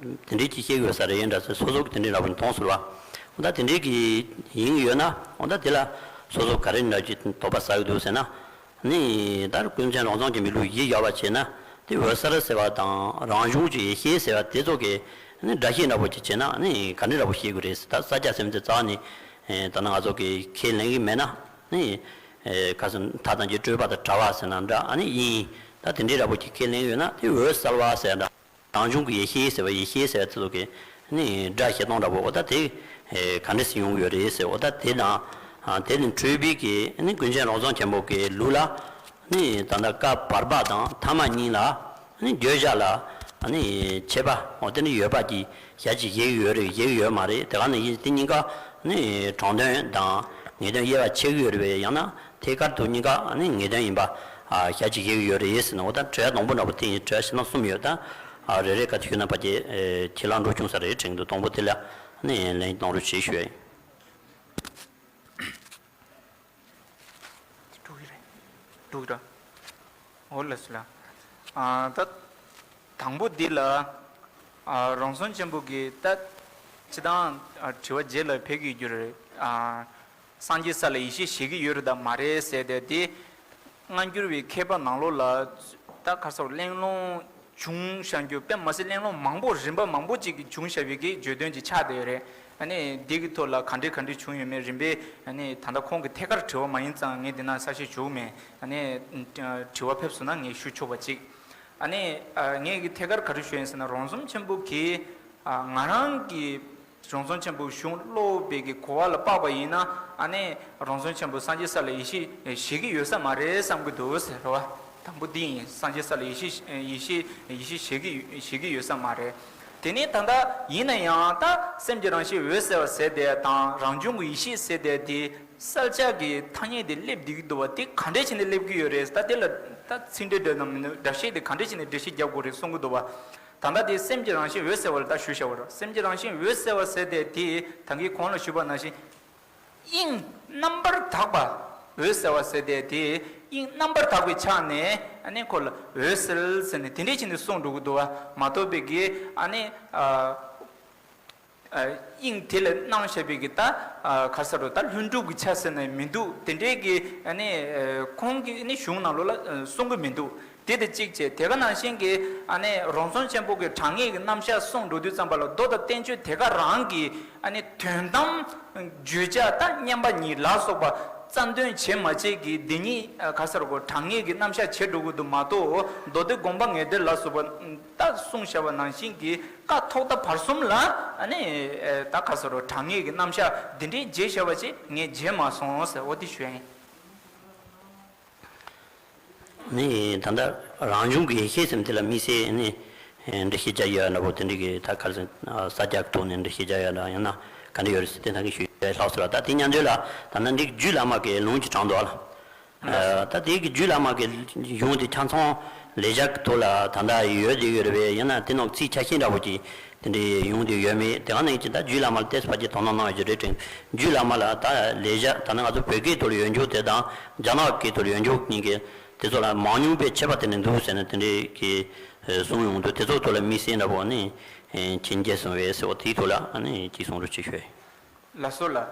འདྲའི་གི་བཤད་གི་ཡོད་ས་རེད་འདྲ་ཟེར་སོ་སོ་གི་དེ་འདྲའི་འདྲ་པོ་མཐོང་སོང་བ། འོ་ད་དེ་འདྲའི་གི་ཡིན་གི་ཡོད་ན། འོ་ད་དེ་ལ་སོ་སོ་ག་རེ་འདྲ་ཅིག་དོགས་པ་ཟ་གི་འདུག་ཟེར་ན། ནི་ད་ཀུན་མཁྱེན་རོང་ཟོམ་མཁན་པོའི་ལུགས་ཡིད་ཡོད་པ་བྱས་ན་དེ་འོད་གསལ་ཟེར་བ་དང་རང་བྱུང་གི་ཡེ་ཤེས་ཟེར་བ་དེ་ཚོ་གི་ནི་སྒྲ་བཤད་འདྲ་པོ་ཅིག་བྱས་ན་ནི་ག་འདྲ་འདྲ་པོ་ཤེས་དགོས་རེད་ཟེར། ད་ས་སྐྱ་ཟེར་མི་དེ་རྩ་བ་ནས་ད་ནི་ང་ཚོ་གི་ཁས་ལེན་གི་མེད་ན་ནི་ག་ཟེར་མཐའ་དང་རྒྱུ་སྤྲོས་པ་དང་བྲལ་བ་ཟེར་ན་འདྲ། ཨ་ནི་ཡིན་ད་དེ་འདྲའི་འདྲ་པོ་ཅིག་ཁས་ལེན་ཡོད་ན་དེ་འོད་གསལ་བ་ཟེར་འདྲ། རང་བྱུང་གི་ཡེ་ཤེས་ཟེར་བ་ཡེ་ཤེས་ཟེར་བ་དེ་ཚོ་གི་ནི་སྒྲ་བཤད་སྟངས་འདྲ་པོ་འོ་ད་དེ་ག་འདྲ་ཞིག་ཡོང་གི་ཡོད་རེད་ཟེར། འོ་ད་དེ་དང་དེ་ནི་འཕྲོས་པའི་གི་ནི་ཀུན་མཁྱེན་རོང་ཟོམ་མཁན་པོ་གི་ལུགས་ལ་ནི་ད་ལྟ་བཀའ་བར་པ་དང་ཐ་མ་གཉིས་ལ་ནི་བརྗོད་བྱ་ལ་ནི་ཁྱད་པར་འོ་དེ་ནི་ཡོད་པ་གི་ཞལ་གྱིས་བཞེས་ཀྱི་ཡོད་རེད་བཞེས་ཀྱི་ཡོད་མ་རེད། དེ་ག་ནང་བཞིན་དེ་གཉིས་ཀ་ནི་དྲང་དོན་དང་ངེས་དོན་དབྱེ་བ་ཕྱེ་གི་ཡོད་རེད་པས། ཡང་ན་ཐད་ཀར་དུ་གཉིས་ཀ་ནི་ངེས་དོན་ཡིན་པ་ཞལ་གྱིས་བཞེས་ཀྱི་ཡོད་རེད་ཟེར་ན། འོ་ད་དྲི་བ་དང་པོ་འདྲ་པོ་དེ་ཡིན། དྲི་བ་བྱེད་སྟངས་གསུམ་ཡོད། ད་རེ་རེ་བཀའ་ཁྱོད་རྣམ་པ་ཀྱི་ཁྱེད་ལ་འགྲོ་བྱུང་ས་རེད་དྲན་གྱི་འདུག་དང་པོ་དེ་ལ་ནི་ལན་གནང་རོགས་བྱེད་ཞུ་ཡ་ཡིན། དཀྲུག་གི་རེད། དཀྲུག་གི་རེད། འོ་ལགས་སོ་ལགས། ཨ་ད་དང་པོ་འདི་ལ་ཨ་རོང་ཟོམ་ཆེན་པོ་གིས་ད་སྤྱི་བཏང་ཨ་དྲི་བ་རྗེས་ལ་ཕེབས་ཀྱི་རྒྱུ་རེད། ཨ་སངས་རྒྱས་ས་ལ་ཡེ་ཤེས་བཞེད་ཀྱི་ཡོད་རེད་དམ་མ་རེད་ཟེར་ཏེ་དེ་སྔ་འགྱུར་བའི་མཁས་པ་ནང་ལོགས་ལ་ད་ག་རེ་ཟེར་གླེང་སློང་བྱུང་བཞག་རྒྱུ་དཔེ་མ་སྲིད་གླེང་སློང་མང་པོ་རིམ་པ་མང་པོ་ཅིག་གིས་བྱུང་བཞག་པའི་གི་བརྗོད་དོན་ཅིག་ཆགས་བསྡད་ཡོད་རེད། ཨ་ནི་འདི་གི་ཐོག་ལ་ག་འདྲས་ག་འདྲས་བྱུང་ཡོད་མེད་རིམ་པས་ཨ་ནི་ད་ལྟ་ཁོང་གི་ཐད་ཀར་དྲི་བ་མ་ཡིན་ཙང་ངས་འདི་ན་གསལ་བཤད་ཞུ་གི་མེད། ཨ་ནི་དྲི་བ་ཕེབས་སོང་ན་ངས་ཞུ་ཆོག་པ་ཅིག་ཨ་ནི་ངས་གི་ཐད་ཀར་ག་རེ་ཞུ་ཡིན་ཟེར་ན་རོང་ཟོམ་ཆེན་པོ་གིས་ང་རང་གི་རོང་ཟོམ་ཆེན་པོའི་གཞུང་ཀློག་པའི་གི་གོ་བ་ལ་དཔག་པ་ཡིན་ན། ཨ་ནི་རོང་ཟོམ་ཆེན་པོ་སངས་རྒྱས་ས་ལ་ཡེ་ཤེས་བཞེད་ཀྱི་ཡོད་ས་མ་རེད་བསམ་གྱི་འདུག་ཟེར་བ། དང་པོ་འདི་ཡིན། སངས་རྒྱས་ས་ལ་ཡེ་ཤེས་ཡེ་ཤེས་ཡེ་ཤེས་བཞེད་ཀྱི་བཞེད་ཀྱི་ཡོད་ས་མ་རེད། དེ་ནས་ད་ལྟ་ཡིན་ན་ཡང་ད་སེམས་ཀྱི་རང་བཞིན་འོད་གསལ་བ་ཟེར་དེ་དང་རང་བྱུང་གི་ཡེ་ཤེས་ཟེར་དེ་དེ་གསལ་ཆ་གི་ཐ་སྙད་དེ་སླེབས་བསྡད་ཀྱི་འདུག་བ། དེ་ག་འདྲས་བྱས་ནས་སླེབས་ཀྱི་ཡོད་རེད། ད་དེ་ལ་ད་ཚིག་འགྲེལ་འདྲ་ནམ་མིན་འདྲ་བཤད་དེ་ག་འདྲས་བྱས་ནས་འགྲེལ་བཤད་རྒྱག་དགོས་རེད་གསུང་གི་འདུག་བ། ད་ལྟ་དེ་སེམས་ཀྱི་རང་བཞིན་འོད་གསལ་བ་ལ་ད་ཞུ་བྱ་བ་རེད། སེམས་ཀྱི་རང་བཞིན་འོད་གསལ་བ་ཟེར་དེ་དེ་ད་གིན་གོང་ལ་ཞུས་པ་ནང་བཞིན་དབྱིངས་རྣམ་པར་དག་པ་འོད་གསལ་བ་ཟེར་དེ་དེ་དབྱིངས་རྣམ་པར་དག་པའི་ཆ་ནས་ཨ་ནི་ཁོ་ལ་འོད་གསལ་ཟེར་ནས་དེ་འདྲས་བྱས་ནས་གསུངས་འགྲོ་གི་འདུག་བ། མ་གཏོགས་པའི་གི་ཨ་ནི་ཨ། ཨ་དབྱིངས་དེ་ལ་སྣང་བྱས་པའི་གི་ད་ཨ་ག་རེ་ཟེར་རོ། ད་ལྷུན་གྲུབ་ཀྱི་ཆ་ཟེར་ནས་མི་འདུག་དེ་འདྲའི་གི་ཨ་ནི་ཨ་ཁོང་གི་ཨ་ནི་གཞུང་ནང་ལོགས་ལ་ཨ་གསུང་གི་མི་འདུག་དེ་དང་གཅིག་བྱས་དེ་ག་ནང་བཞིན་གི་ཨ་ནི་རོང་ཟོམ་ཆེན་པོ་གི་དྲང་ངེས་ཀྱི་རྣམ་གཞག་གསུང་འགྲོ་དུས་ཙམ་པ་ལ་མདོ་དང་བསྟན་བཅོས་དེ་ག་རང་གི་ཨ་ནི་དོན་དམ་བརྗོད་བྱ་ད་མཉམ་པ་ཉིད་ལ་སོགས་པ་རྩ་འདོན་བྱེད་མ་བྱེད་ཀྱི་འདི་ཉིད་ཨ་ག་རེ་ཟེར་རོ། དྲང་ངེས་ཀྱི་རྣམ་གཞག་བྱེད་འགྲོ་གི་འདུག་མ་གཏོགས་མདོ་སྡེ་དགོངས་པ་ངེས་དོན་ལ་སོགས་པ། ད་གསུངས་བཞག་པ་ནང་བཞིན་གྱི་ཀ་ཐོག་མཐའ་བར་གསུམ་ལ་ཨ་ནི་ད་ག་ཟེར་རོ། དྲང་ངེས་ཀྱི་རྣམ་གཞག་འདི་འདྲའི་མཇལ་བཞག་པ་ཅིག་ངས་མཇལ་མ་སོང་ཟེར། འོ་དེ་ཞུ་ཡ་ཡིན། ནི་ད་ལྟ་རང་བྱུང་གི་ཡེ་ཤེས་ཟེར་དེ་ལ་དམིགས་བསལ་ནི་འགྲེལ་བཤད་བྱ་ཡོད་འདྲ་པོ་དེ་འདྲ་གི་ད་ག་ཟེར་ས་སྐྱ་ཐོག་ནས་འགྲེལ་བཤད་བྱ་ཡོད་འདྲ་ཡང་ན་ག་འདྲ་ཡོད་རེད་ཟེར་དེ་ད་གིན་ཞུས་ལྷག་སོང་ལ། ད་དེ་མཉམ་དུ་ལ་ད་ནི་འདི་རྒྱུད་བླ་མ་གི་ལུང་གི་དྲངས་འདུག་ཨ། ད་དེའི་གི་རྒྱུད་བླ་མ་གི་གཞུང་དེ་ཆ་ཚང་ལེགས་སྦྱར་གྱི་ཐོག་ལ་ད་ལྟ་ཡོད་དེ་ཡོད་རེད་པས། ཡིན་ན་དེ་ནང་ཚིག་ཆ་ཤས་འདྲ་པོ་ཅིག་དེ་འདྲའི་ཡོང་དེ་ཡོད་མེད་དེ་ག་ནང་བཞིན་ད་རྒྱུད་བླ་མ་ལ་ཏོག་ཙམ་ཕར་ཅིག་དོ་སྣང་གནང་བ་ཞིག་རེད་དྲན། རྒྱུད་བླ་མ་ལ་ད་ལེགས་སྦྱར་ད་ནི་ང་ཚོ་བོད་སྐད་ཐོག་ལ་ཡོད་རྒྱུ་དེ་དང་རྒྱ་ནག་སྐད་ཐོག་ལ་ཡོད་རྒྱུ་གཉིས་ཀྱི་དེ་ཚོ་ལ་མང་ཉུང་བས་ཁྱད་པར་དེ་འདྲ་འདུག་ཟེར་ནས་དེ་འདྲའི་གི་གསུང་ཡོང་འདུག་དེ་ཚོ་ཐོག་ལ་དམིགས་བསལ་འདྲ་པོ་ནི་མཁྱེན་རྒྱ་སོང་བས་ཟེར་བ་དེའི་ཐོག་ལ་ནི་ཅིག་གསུང་རོགས་ཅིག་ཞུ། ལགས་སོ་ལགས།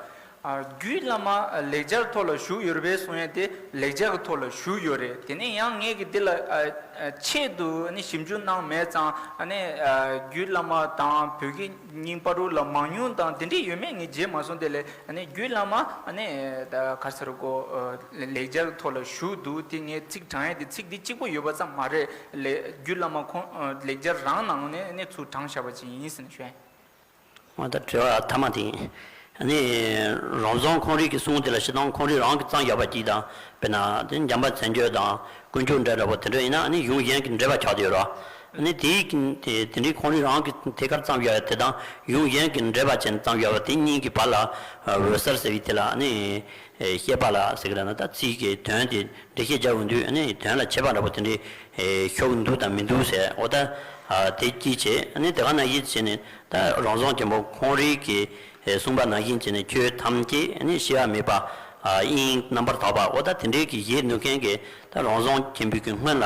ཨ། རྒྱུད་བླ་མ་ལེགས་སྦྱར་ཐོག་ལ་བཞུགས་ཡོད་རེད་པས་གསུང་ཡ་དེ་ལེགས་སྦྱར་གྱི་ཐོག་ལ་བཞུགས་ཡོད་རེད། དེ་ནས་ཡང་ངས་ཀྱི་འདི་ལ་ཨ་ཨ་ཆེད་དུ་ཨ་ནི་ཞིབ་འཇུག་གནང་མེད་ཙང་། ཨ་ནི་ཨ་རྒྱུད་བླ་མ་དང་བོད་ཀྱི་རྙིང་པ་རུ་ལ་མང་ཉུང་དང་དེ་འདྲས་ཡོད་མེད་ངས་མཇལ་མ་སོང་། དེ་ལས་ཨ་ནི་རྒྱུད་བླ་མ་ཨ་ནི་ད་ག་ཟེར་གོ། ལེགས་སྦྱར་ཐོག་ལ་བཞུགས་འདུག། དེ་ངས་ཚིག་དྲང་ཡ་དེ་ཚིག་འདི་གཅིག་པོ་ཡོད་པ་ཙམ་མ་རེད། ལེགས་རྒྱུད་བླ་མ་ཁོང་ལེགས་སྦྱར་རང་ནང་ནས་ཨ་ནི་ཚུར་དྲངས་བཞག་པ་ཅིག་ཡིན་ཟེར་ནས་ཞུ་ཡ་ཡིན། འོ་ད་དྲི་བ་མཐའ་མ་དེ་ཡིན། ཨ་ནི་རང་བྱུང་ཁོང་རིག་གི་གསུང་དེ་ལ་སྤྱིར་བཏང་ཁོང་རིག་རང་གིས་བརྩམས་བཞག་པ་ཅིག་དང་། དཔེར་ན་དེ་འཇམ་དཔལ་མཚན་བརྗོད་དང་དཀོན་མཆོག་འགྲེལ་འདྲ་པོ་དེ་འདྲ་ཡིན་ན། ཨ་ནི་གཞུང་གཞན་གྱི་འགྲེལ་པ་ཆགས་བསྡད་ཡོད་རེད་བ། ཨ་ནི་དེའི་དེ་དེ་འདྲའི་ཁོང་རིག་རང་གིས་ཐད་ཀར་བརྩམས་བཞག་ཡ་དེ་དང་གཞུང་གཞན་གྱི་འགྲེལ་པ་ཅན་བརྩམས་བཞག་པ་དེ་གཉིས་ཀྱི་བར་ལ་འོད་གསལ་ཟེར་བའི་དེ་ལ། ཨ་ནི་བཤད་པ་ལ་ཟེར་གི་རེད་ན། ད་ཚིག་གི་དོན་དེ་འགྲེལ་བཤད་རྒྱག་ཡོང་དུས། ཨ་ནི་དོན་ལ་ཁྱད་པར་འདྲ་པོ་དེ་འདྲའི་ཤོར་གི་འདུག་དང་མི་འདུག་ཟེར། འོ་ད་དེ་གཅིག་བྱས། ཨ་ནི་དེ་ག་ནང་བཞིན་བྱས་ནས། ད་རང་བྱུང་ཆེན་པོ་ཁོང་རིག་གིས་གསུངས་པ་ནང་བཞིན་བྱས་ནས། ཆོས་ཐམས་ཅད་ནི་ཤེས་པ་མེད་པ། ཨ། དབྱིངས་རྣམ་པར་དག་པ། འོ་ད་དེ་འདྲའི་གི་ཞེས་འདོད་མཁན་གྱི། ད་རང་བྱུང་ཆེན་པོའི་གི་སྔོན་ལ་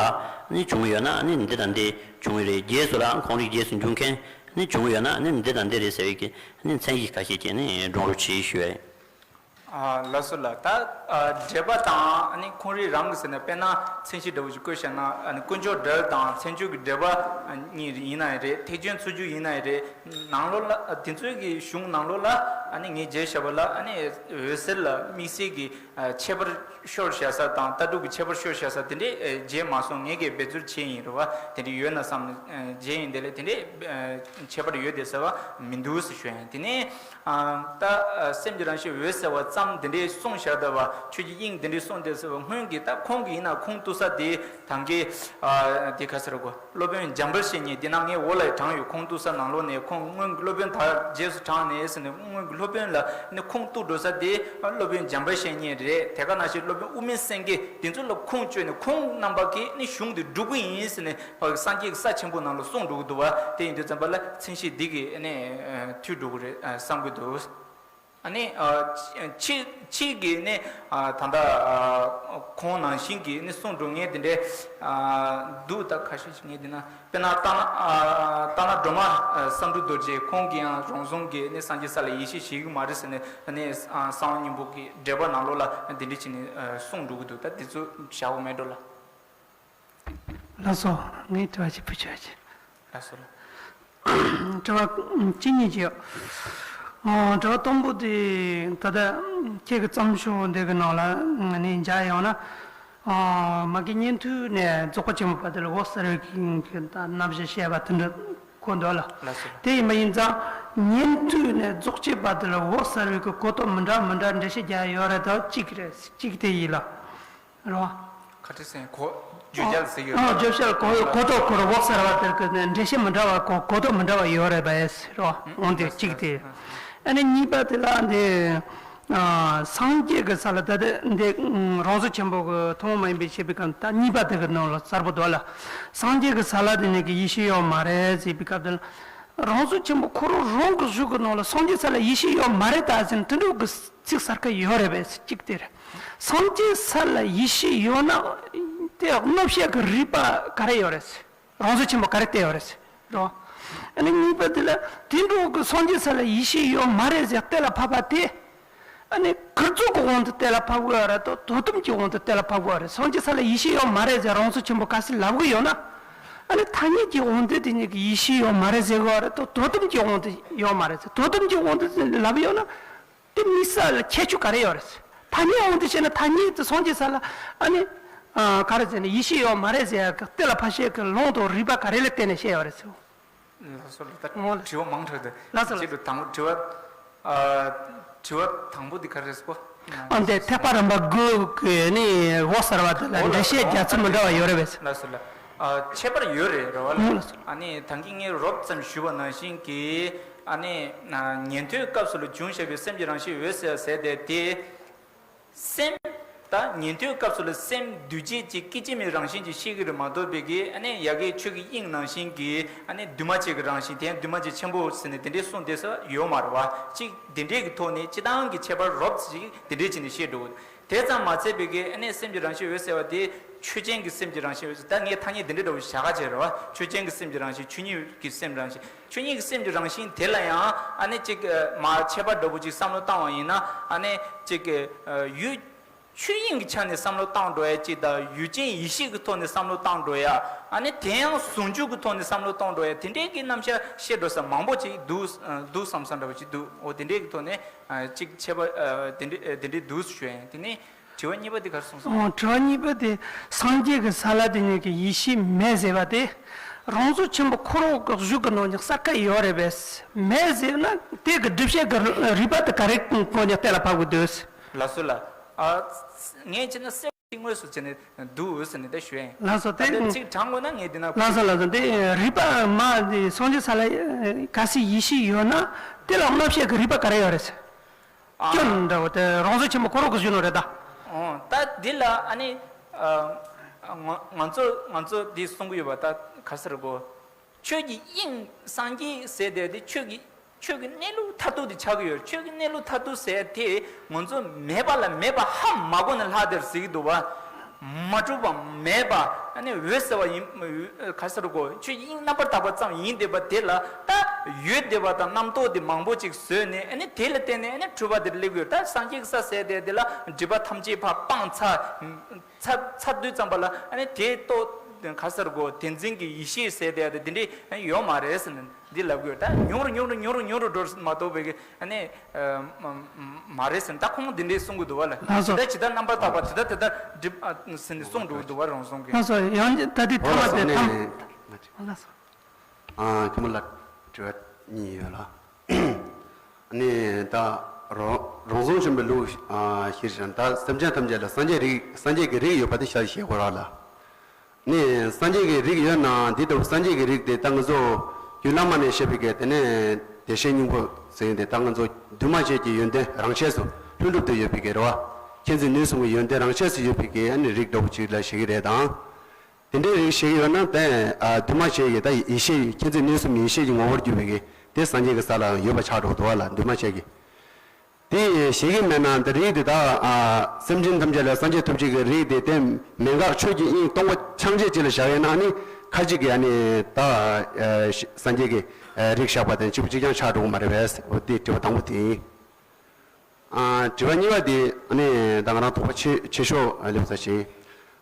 ནི་བྱུང་ཡོད་ན་ནི་འདི་དང་འདི་བྱུང་ཡོད་རེད། རྗེས་སུ་ལ་ཁོང་རིག་རྗེས་སུ་འཇུག་མཁན་ནི་བྱུང་ཡོད་ན་ནི་འདི་དང་འདི་རེད་ཟེར་བའི་གི་ནི་མཚན་གཞི་ཁ་ཤས་ཀྱིས་ནི་སྒྲོ་འདོགས་ཆེ་ཞུ་ཡ་ཡིན། ཨ། ལགས་སོ་ལགས། ད་ཨ་འགྲེལ་པ་དང་ཨ་ནི་ཁོང་རིག་རང་གི་ཟེར་ན། དཔེར་ན་མཚན་གཞི་འདྲ་བོ་ཞིག་བཀོད་བཞག་ན། ཨ་ནི་དཀོན་མཆོག་འགྲེལ་དང་མཚན་བརྗོད་ཀྱི་འགྲེལ་པ་གཉིས་ཡིན་ན་ཡང་རེད། ཐེག་ཆེན་མཚན་བརྗོད་ཡིན་ན་ཡང་རེད། ནང་ལོགས་ལ་དེ་ཚོའི་གི་གཞུང་ནང་ལོགས་ལ་ཨ་ནི་ངས་མཇལ་བཞག་པ་ལ། ཨ་ནི་འོད་གསལ་ལ་དམིགས་བསལ་གྱི་ཨ་ཁྱད་པར་ཤོར་བཞག་ས་དང་། ལྟ་གྲུབ་ཀྱི་ཁྱད་པར་ཤོར་བཞག་ས་དེ་འདྲས་ཨ་མཇལ་མ་སོང་། ངས་གི་འབད་རྩོལ་བྱས་ཡིན་རེད་བ། དེ་འདྲས་ཡོད་ན་བསམ་ནས་ཨ་མཇལ་ཡིན། དེ་ལས་དེ་འདྲས་ཨ་ཁྱད་པར་ཡོད་དེ་ཟེར་བ་མི་འདུག་ཟེར་ཞུ་ཡ་ཡིན། དེ་ནས་ཨ་ད་ཨ་སེམས་ཀྱི་རང་བཞིན་འོད་གསལ་བ་ཙམ་དེ་འདྲས་གསུངས་བཞག་བསྡད་པ། ཆོས་ཀྱི་དབྱིངས་དེ་འདྲས་གསུངས་བསྡད་ཟེར་བ། སྔོན་གྱི་ད་ཁོང་གི་ཡིན་ན་ཁུངས་གཏུགས་ས་དེ་ད་གིན་ཨ་དེ་ག་ཟེར་གོ། སློབ་དཔོན་འཇམ་དཔལ་བཤེས་གཉེན། དེ་ནང་ངས་འོག་ལ་ཡང་དྲངས་ཡོད། ཁུངས་གཏུགས་ས་ནང་ལོགས་ནས། ཁོང་སྔོན་གྱི་སློབ་དཔོན་ད་རྗེས་སུ་དྲངས་ནས་ཟེར་ནས། སྔོན་གྱི་སློབ་དཔོན་ལ་ནི་ཁུངས་གཏུགས་འགྲོ་ས་དེ་སློབ་དཔོན་འཇམ་དཔལ་བཤེས་གཉེན་རེད། དེ་ག་ནང་བཞིན་སློབ་དཔོན་དབུ་མའི་སེང་གེ། དེ་ཚོ་ལ་ཁུངས་བཅོལ་ནས་ཁོང་རྣམ་པ་གིས་ནི་གཞུང་དེ་སྒྲུབ་ཀྱི་ཡིན་ཟེར་ནས་ཕར་སངས་རྒྱས་ཀྱི་ས་ཆེན་པོ་ནང་ལ་གསུངས་འགྲོ་གི་འདུག་བ། དེ་ཡིན་དུས་ཙམ་པ་ལ་མཚན་གཞི་འདི་གིས་ནི་མཐུད་འགྲོ་གི་རེད་བསམ་གྱི་འདུག། ཨ་ནི་ཨ་ཕྱིས་ཕྱིས་ཀྱི་ནི་ཨ་ད་ལྟ་ཨ་ཁོང་ནང་བཞིན་གྱི་ནི་གསུང་སྒྲོག་མཁན་དེ་འདྲས་ཨ་འདུག། ད་ཁ་ཤས་ཤིག་ངས་བལྟས་ན། དཔེར་ན་སྟག་སྣ་ཨ་སྟག་སྣ་སྒྲོལ་མ་ཨ་བསམ་གྲུབ་རྡོ་རྗེ། ཁོང་གིས་ཡང་རང་བྱུང་གི་ནི་སངས་རྒྱས་ས་ལ་ཡེ་ཤེས་ཞིག་མ་རེད་ཟེར་ནས། ཨ་ནི་ཨ་གསང་བ་སྙིང་པོ་གི་འགྲེལ་པ་ནང་ལོགས་ལ་འདི་འདྲས་བྱས་ནས་ཨ་གསུང་འགྲོ་གི་འདུག། ད་འདི་ཚོ་བྱ་བ་མེད་འགྲོ་ལ། ལགས་སོ། ངས་དྲི་བ་ཅིག་ཕུལ་ཆོག་ཅིག། ལགས་སོ་ལགས། དྲི་བ་གཅིག་གཉིས་ཅིག་ཡོད། ཨོ། དྲི་བ་དང་པོ་དེ་ད་ལྟ་ཁྱེད་ཀྱི་བརྩམས་ཆོས་འདི་གི་ནང་ལ་ནས་མཇལ་ཡོང་ན། ཨོ། མ་གི་ཉན་ཐོས་ནས་རྫོགས་པ་ཆེན་པོའི་བར་དུ་ལ་འོད་གསལ་བའི་གི་རྣམ་གཞག་བཤད་པ་དེ་འདྲ་གོ་འདུག་ལ། ལགས་སོ། དེ་ཡིན་པ་ཡིན་ཙང་ཉན་ཐོས་ནས་རྫོགས་ཆེན་བར་དུ་ལ་འོད་གསལ་བའི་གི་གོ་རྟོགས་མི་འདྲ་མི་འདྲ་འགྲེལ་བཤད་རྒྱག་ཡོད་རེད། ད་གཅིག་རེད། གཅིག་དེ་ཡིན་ལ། རེད་བ། ཁ་ཏི་སེང་གོ་བརྗོད་བྱ་ལ་ཟེར་ཡོད། ཨ། བརྗོད་བྱ་ལ་གོ་གོ་རྟོགས་གོ་ར་འོད་གསལ་བ་དེར་གི་ནི་འགྲེལ་བཤད་མི་འདྲ་བ། གོ་གོ་རྟོགས་མི་འདྲ་བ་ཡོད་རེད་པས་རོ། འོང་དེ་གཅིག་དེ། ཨ་ནི་གཉིས་པ་དེ་ལ་འདི་ཨ་སངས་རྒྱས་ཀྱི་ས་ལ་ད་ལྟ་འདི་རང་བྱུང་ཆེན་པོ་གི་ཐུན་མོང་མ་ཡིན་པའི་བཤད་པའི་སྐབས། ད་གཉིས་པ་དེ་གི་ནང་ལ་གསལ་པོ་འདུག་ལ། སངས་རྒྱས་ཀྱི་ས་ལ་དེ་ནི་གི་ཡེ་ཤེས་ཡོད་མ་རེད་ཟེར་བའི་སྐབས་དེ་ལ། རང་བྱུང་ཆེན་པོ་ཁོ་རང་རང་གི་གཞུང་གི་ནང་ལ་སངས་རྒྱས་ས་ལ་ཡེ་ཤེས་ཡོད་མ་རེད་ད་ཟེར་ནས་དེ་འདྲ་གི་ཚིག་གསལ་ཁ་ཡོད་རེད་པས་གཅིག་དེ་རེད། སངས་རྒྱས་ས་ལ་ཡེ་ཤེས་ཡོད་ན་དེ་སྣང་བཤད་ཀྱི་རིགས་པ་ག་རེ་ཡོད་རེད། རང་བྱུང་ཆེན་པོ་ག་རེ་བསྟན་ཡོད་རེད་རོ། ཨ་ནི་གཉིས་པ་དེ་ལ་དེ་འདྲ་གི་སངས་རྒྱས་ས་ལ་ཡེ་ཤེས་ཡོད་མ་རེད་ཟེར་གཏན་ལ་ཕབ་པ་དེ། ཨ་ནི་ཁིར་ཚོགས་ཀྱི་དབང་དུ་གཏན་ལ་ཕབ་དགོས་རེད་དོ། དོན་དམ་གྱི་དབང་དུ་གཏན་ལ་ཕབ་དགོས་རེད། སངས་རྒྱས་ས་ལ་ཡེ་ཤེས་ཡོད་མ་རེད་ཟེར་རང་བྱུང་ཆེན་པོ་ག་ཚོད་ལབ་གི་ཡོད་ན། ཨ་ནི་ཐ་སྙད་ཀྱི་དབང་དུ་དེ་ཉིད་ཀྱི་ཡེ་ཤེས་ཡོད་མ་རེད་ཟེར་དགོས་རེད་དོ། དོན་དམ་གྱི་དབང་དུ་ཡོད་མ་རེད་ཟེར། དོན་དམ་གྱི་དབང་དུ་ལབ་ཡོད་ན། དེ་དམིགས་བསལ་ལ་ཁྱད་ཆོས་ག་རེ་ཡོད་རེད། ཐ་སྙད་དབང་དུ་བྱས་ན་ཐ་སྙད་དེ་སངས་རྒྱས་ས་ལ་ཨ་ནི་ཨ་ག་རེ་ཟེར་ན་ཡེ་ཤེས་ཡོད་མ་རེད་ཟེར་ཡ་གི་གཏན་ལ་ཕབ་བྱེད་ཀྱི་ལུང་དང་རིགས་པ་ག་རེ་ལ་བརྟེན་ནས་བཤད་ཡོད་རེད་ཟེར། ལགས་སོ། ད་ངོ་ལ་དྲི་བ་མང་དྲགས་འདུག། ལགས་སོ། ལགས་སོ། གཅིག་ཏུ་དང་པོ་དྲི་བ། ཨ། དྲི་བ་དང་པོ་འདི་ག་རེ་རེད་ཟེར་གོ། ཨ་འདི་ཐེག་པ་རིམ་པ་དགུ་གི་ནི་འོད་གསལ་བ་དེ་ལ་འགྲེལ་བཤད་རྒྱག་ཚུལ་མི་འདྲ་བ་ཡོད་རེད་པས། ལགས་སོ་ལགས། ཨ། ཁྱད་པར་ཡོད་རེད་རེད་བ་ལགས། ལགས་སོ། ཨ་ནི་ད་གིན་ངས་རོབ་ཙམ་ཞུས་པ་ནང་བཞིན་གྱི། ཨ་ནི་ཉན་ཐོས་སྐབས་སུ་ལ་བྱུང་བཞག་པའི་སེམས་ཀྱི་རང་བཞིན་འོད་གསལ་ཟེར་དེ་དེ། སེམས། ད་ཉན་ཐོས་སྐབས་སུ་ལ་སེམས་འདུས་བྱས་ཀྱི་སྐད་ཅིག་མའི་རང་བཞིན་གྱིས་ཤེས་ཀྱི་རེད་མ་གཏོགས་པའི་གི། ཨ་ནི་ཡ་གི་ཆོས་ཀྱི་དབྱིངས་ནང་བཞིན་གྱི། ཨ་ནི་འདུས་མ་བྱས་ཀྱི་རང་བཞིན། དེ་ཡང་འདུས་མ་བྱས་ཆེན་པོ་ཟེར་ནས་དེ་འདྲའི་གསུངས་བསྡད་ས་ཡོད་མ་རེད་བ། གཅིག་དེ་འདྲའི་གི་ཐོག་ནས་སྤྱི་བཏང་གི་ཁྱད་པར་རོབ་ཙམ་ཞིག་དེ་འདྲའི་བྱས་ནས་བཤད་འགྲོ་གི། དེ་ཙམ་མ་ཚད་པའི་གི་ཨ་ནི་སེམས་ཀྱི་རང་བཞིན་འོད་གསལ་བ་དེ་ཆོས་ཅན་གྱི་སེམས་ཀྱི་རང་བཞིན་འོད་གསལ། ད་ངས་ཐ་སྙད་འདི་འདྲ་འདྲ་བོ་བཞག་ག་བྱས་རེད་བ། ཆོས་ཅན་གྱི་སེམས་ཀྱི་རང་བཞིན། ཆོས་ཉིད་ཀྱི་སེམས་རང་བཞིན། ཆོས་ཉིད་ཀྱི་སེམས་ཀྱི་རང་བཞིན་དེ་ལ་ཡང་ཨ་ནི་ཅིག་མ་ཁྱད་པར་འདྲ་བོ་ཅིག་བསམ་བློ་བཏང་བ་ཡིན་ན། ཨ་ནི་ཅིག་ཡུལ་ཆོས་དབྱིངས་ཀྱི་ཆ་ནས་བསམ་བློ་བཏང་འགྲོ་ཡ་ཅིག་དང་། ཡུལ་ཅན་ཡེ་ཤེས་ཀྱི་ཐོག་ནས་བསམ་བློ་བཏང་འགྲོ་ཡ། ཨ་ནི་དེ་ཡང་ཟུང་འཇུག་གི་ཐོག་ནས་བསམ་བློ་གཏོང་འགྲོ་ཡ། དེ་འདྲའི་གི་རྣམ་གཞག་བཤད་འགྲོ་ས་མང་པོ་ཅིག་འདུག་འདུག་བསམ་བསམ་འདྲ་བོ་ཅིག་འདུག་འོ་དེ་འདྲའི་གི་ཐོག་ནས་ཅིག་ཁྱད་པར་དེ་འདྲའི་དེ་འདྲའི་འདུག་ཞུ་ཡ་ཡིན། དེ་ནས་དྲི་བ་གཉིས་པ་དེ་ག་རེ་གསུངས་སོང་། ཨོ། དྲི་བ་གཉིས་པ་དེ། སངས་རྒྱས་ཀྱི་ས་ལ་དེ་ཉིད་ཀྱི་ཡེ་ཤེས་མེད་ཟེར་བ་དེ། རང་གཟུགས་ཆེན་པོ་འཁོར་བའི་གཞུང་གི་ནང་ནས་གསལ་ཁ་ཡོད་རེད་པས། མེད་ཟེར་ན་དེ་གི་སྒྲུབ་བྱེད་ཀྱི་རིགས་པ་དེ་ག་རེ་སྐོར་ནས་གཏན་ལ་ཕབ་དགོས་འདུག་ལགས་སོ་ལགས། ཨ། ངས་བྱས་ན་གསལ་པོ་ཞིག་དངོས་སུ་བྱས་ནས་འདུག་ཟེར་ནས་ད་ཞུ་ཡ་ཡིན། ལགས་སོ། དེ་ད་ལྟ་ཚིག་དྲངས་དགོས་ན་ངས་འདི་ན། ལགས་སོ་ལགས་སོ། དེ་རིགས་པ་མ་དེ་སངས་རྒྱས་ས་ལ་གལ་སྲིད་ཡེ་ཤེས་ཡོད་ན་དེ་ལ་རྣམ་བཤད་ཀྱི་རིགས་པ་ག་རེ་ཡོད་རེད་ཟེར། ཨ། སྐྱོན་འདྲ་བོ་དེ་རང་གཟུགས་ཆེན་པོ་འཁོར་བའི་གཞུང་ནང་རེད་ད། ཨོ། ད་འདི་ལ་ཨ་ནི། ཨ། ང་ང་ཚོ་ང་ཚོ་འདི་གསུང་གི་ཡོད་པ་ད་ག་ཟེར་དགོས། ཆོས་ཀྱི་དབྱིངས་སངས་རྒྱས་ཟེར་དེ་དེ་ཆོས་ཀྱི་ཆོས་ཀྱི་གནས་ལུགས་མཐར་ཐུག་དེ་ཆགས་ཀྱི་ཡོད། ཆོས་ཀྱི་གནས་ལུགས་མཐར་ཐུག་ཟེར་དེ་ང་ཚོ་མེད་པ་ལ་མེད་པ་ཧ་མ་གོ་ནས་ལྷག་དེར་ཟེར་གྱི་འདུག་བ། མ་གྲུབ་པ་མེད་པ། ཨ་ནི་འོད་གསལ་བ་ཡིན། ག་ཟེར་དགོས། ཆོས་ཀྱི་དབྱིངས་རྣམ་པར་དག་པ་ཙམ་ཡིན་བསྡད་པ་དེ་ལ་ད་ཡོད་བསྡད་པ་དང་རྣམ་རྟོག་དེ་མང་པོ་ཅིག་བཟོས་ནས། ཨ་ནི་དེ་ལ་བརྟེན་ནས་ཨ་ནི་འཁྲུལ་པ་དེར་སླེབས་ཀྱི་ཡོད། ད་སངས་རྒྱས་ཀྱི་ས་ཟེར་དེ་དེ་ལ་སྒྲིབ་པ་ཐམས་ཅད་ཕར་སྤངས་ཚར། ཚར་ཚར་དུས་ཙམ་པ་ལ་ཨ་ནི་དེ་རྟོགས། ག་ཟེར་དགོས། དེ་འཛིན་གྱི་ཡེ་ཤེས་ཟེར་དེ་དེ་འདྲས་ཡོད་མ་རེད་ཟེར་ནས་འདི་ལབ་དགོས། ད་ཉུང་རུ་ཉུང་རུ་ཉུང་རུ་ཉུང་རུ་འགྲོ་མ་གཏོགས་པའི་གི་ཨ་ནི་མ་རེད་ཟེར་ནས་ད་ཁོང་འདི་འདྲས་གསུང་གི་འདུག་བ་ལ། ལགས་སོ། ཇི་ལྟར་ཇི་ལྟར་རྣམ་པར་དག་པ་དེ་ལྟར་དེ་ལྟར་སྒྲིབ་ཟེར་ནས་གསུང་འགྲོ་གི་འདུག་བ། རང་གསུང་གི། ལགས་སོ། ཡང་ད་དེ་ཐ་མ་དེ་ཐ་མ། ལགས་སོ། ཨ། ཁྱོད་མོ་ལ་དྲི་བ་གཉིས་ཡོད་ལ། ནི་ད་རང་རང་བྱུང་ཆེན་པོའི་ལུགས། ཨ། ཤེས་བྱ་ད་སེམས་ཅན་ཐམས་ཅད་ལ་སངས་རྒྱས་རིགས། སངས་རྒྱས་ཀྱི་རིགས་ཡོད་པ་དེ་ཤར་ཤེས་དགོས་ར་ལ། ནི་སངས་རྒྱས་ཀྱི་རིགས་ཡོད་ན་འདི་ལྟ་བུ་སངས་རྒྱས་ཀྱི་རིགས་དེ་ད་ང་ཚོ་རྒྱུད་བླ་མ་ནས་བཤད་པའི་གི་དེ་ནས་བདེ་གཤེགས་སྙིང་པོ་ཟེར་དེ་ད་ང་ཚོ་འདུས་མ་བྱས་ཀྱི་ཡོན་ཏན་རང་ཆས་སུ་ལྷུན་གྲུབ་ཏུ་ཡོད་པའི་གི་རེད་བ། མཁྱེན་བརྩེ་ནུས་གསུམ་གྱི་ཡོན་ཏན་རང་ཆས་སུ་ཡོད་པའི་གི་ཨ་ནི་རིགས་འདྲ་བོ་ཅིག་ལ་བཤད་ཀྱི་རེད་དང་། དེ་འདྲའི་རིགས་ཤིག་ཡོད་ན་དེ། ཨ། འདུས་མ་བྱས་ཀྱི་ད་ཡེ་ཤེས། མཁྱེན་བརྩེ་ནུས་གསུམ་ཡེ་ཤེས་ཀྱི་ངོ་བོར་གྱུར་པའི་གི་དེ་སངས་རྒྱས་ཀྱི་ས་ལ་ཡོད་པ་ཆགས་འགྲོ་འདུག་བ་ལ། འདུས་མ་བྱས་ཀྱི་དེ་ཤེས་ཀྱི་མེད་ན་འདི་རིགས་དེ་དག་ཨ། སེམས་ཅན་ཐམས་ཅད་ལ་སངས་རྒྱས་ཐོབ་བྱེད་ཀྱི་རིགས་དེ་དེ་མན་ངག་ཆོས་ཀྱི་དབྱིངས་སྟོང་པ་ཆགས་བྱེད་ཅིག་ལ་བཞག་ཡོད་ན་ནི་ཁ་ཅིག་གིས་ཨ་ནི་ད་ཨ། སངས་རྒྱས་ཀྱི་ཨ། རིགས་བཞག་པ་དང་གཅིག་པ་གཅིག་རྐྱང་ཆགས་འགྲོ་གི་མ་རེད་པས། འོ་དེ་དྲི་བ་དང་པོ་དེ་ཡིན། ཨ། དྲི་བ་གཉིས་པ་དེ་ཨ་ནི་ད་ང་རང་དོགས་པ་ཆེ་ཆེ་ཤོས་སླེབས་ས་ཞིག་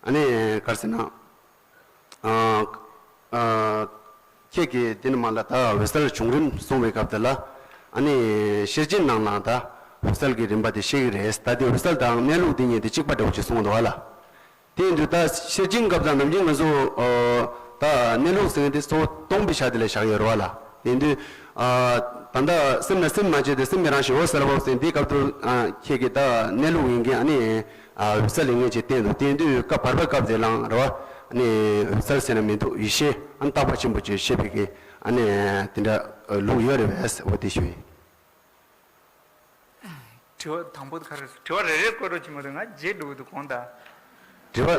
ཨ་ནི་ག་རེ་ཟེར་ན། ཨ། ཨ། ཁྱེད་ཀྱིས་དེ་ནི་མ་ལ་ད་འོད་གསལ་བྱུང་རིམ་གསུང་བའི་སྐབས་དེ་ལ་ཨ་ནི་ཤེར་ཕྱིན་ནང་ལ་ད་འོད་གསལ་གྱི་རིམ་པ་དེ་བཤད་ཀྱི་རེད། ད་དེ་འོད་གསལ་དང་གནས་ལུགས་དེ་གཉིས་དེ་གཅིག་པ་འདྲ་བོ་ཅིག་གསུངས་འདུག་བ་ལ། དེ་ཡིན་དུས་ད་ཤེར་ཕྱིན་སྐབས་དང་ནམ་རྒྱུན་ང་ཚོ་ཨ། ད་གནས་ལུགས་ཟེར་མཁན་དེ་གཙོ་བོ་སྟོང་པའི་ཆ་དེ་ལ་བཞག་ཡོད་རེད་བ་ལ། དེ་ཡིན་དུས་ཨ། ད་ལྟ་སེམས་ལ་སེམས་མ་བྱས་ཏེ་སེམས་ཀྱི་རང་བཞིན་འོད་གསལ་བ་ཟེར་དེའི་སྐབས་དུ་ཨ། ཁྱེད་ཀྱིས་ད་གནས་ལུགས་ཡིན་མཁན་ཨ་ནི་ཨ། འོད་གསལ་ཡིན་མཁན་ཅིག་བསྟན་འདུག་དེ་ཡིན་དུས་སྐབས་བར་པའི་སྐབས་དེ་ལའང་རེད་བ། ཨ་ནི་འོད་གསལ་ཟེར་ན་མི་འདུག་ཡེ་ཤེས་ཨ་ནི་རྟག་པ་ཆེན་པོ་ཅིག་བཤད་པའི་གི་ཨ་ནི་དེ་འདྲ་ལུགས་ཡོད་རེད་པས། འོ་དེ་ཞུ་ཡིན། དྲི་བ་དང་པོ་དེ་ག་རེ། དྲི་བ་རེ་རེ་བཀོད་རོགས་བྱེད་མ་ཐུབ། ང་བརྗེད་འགྲོ་གི་འདུག་གོང་དང་། དྲི་བ།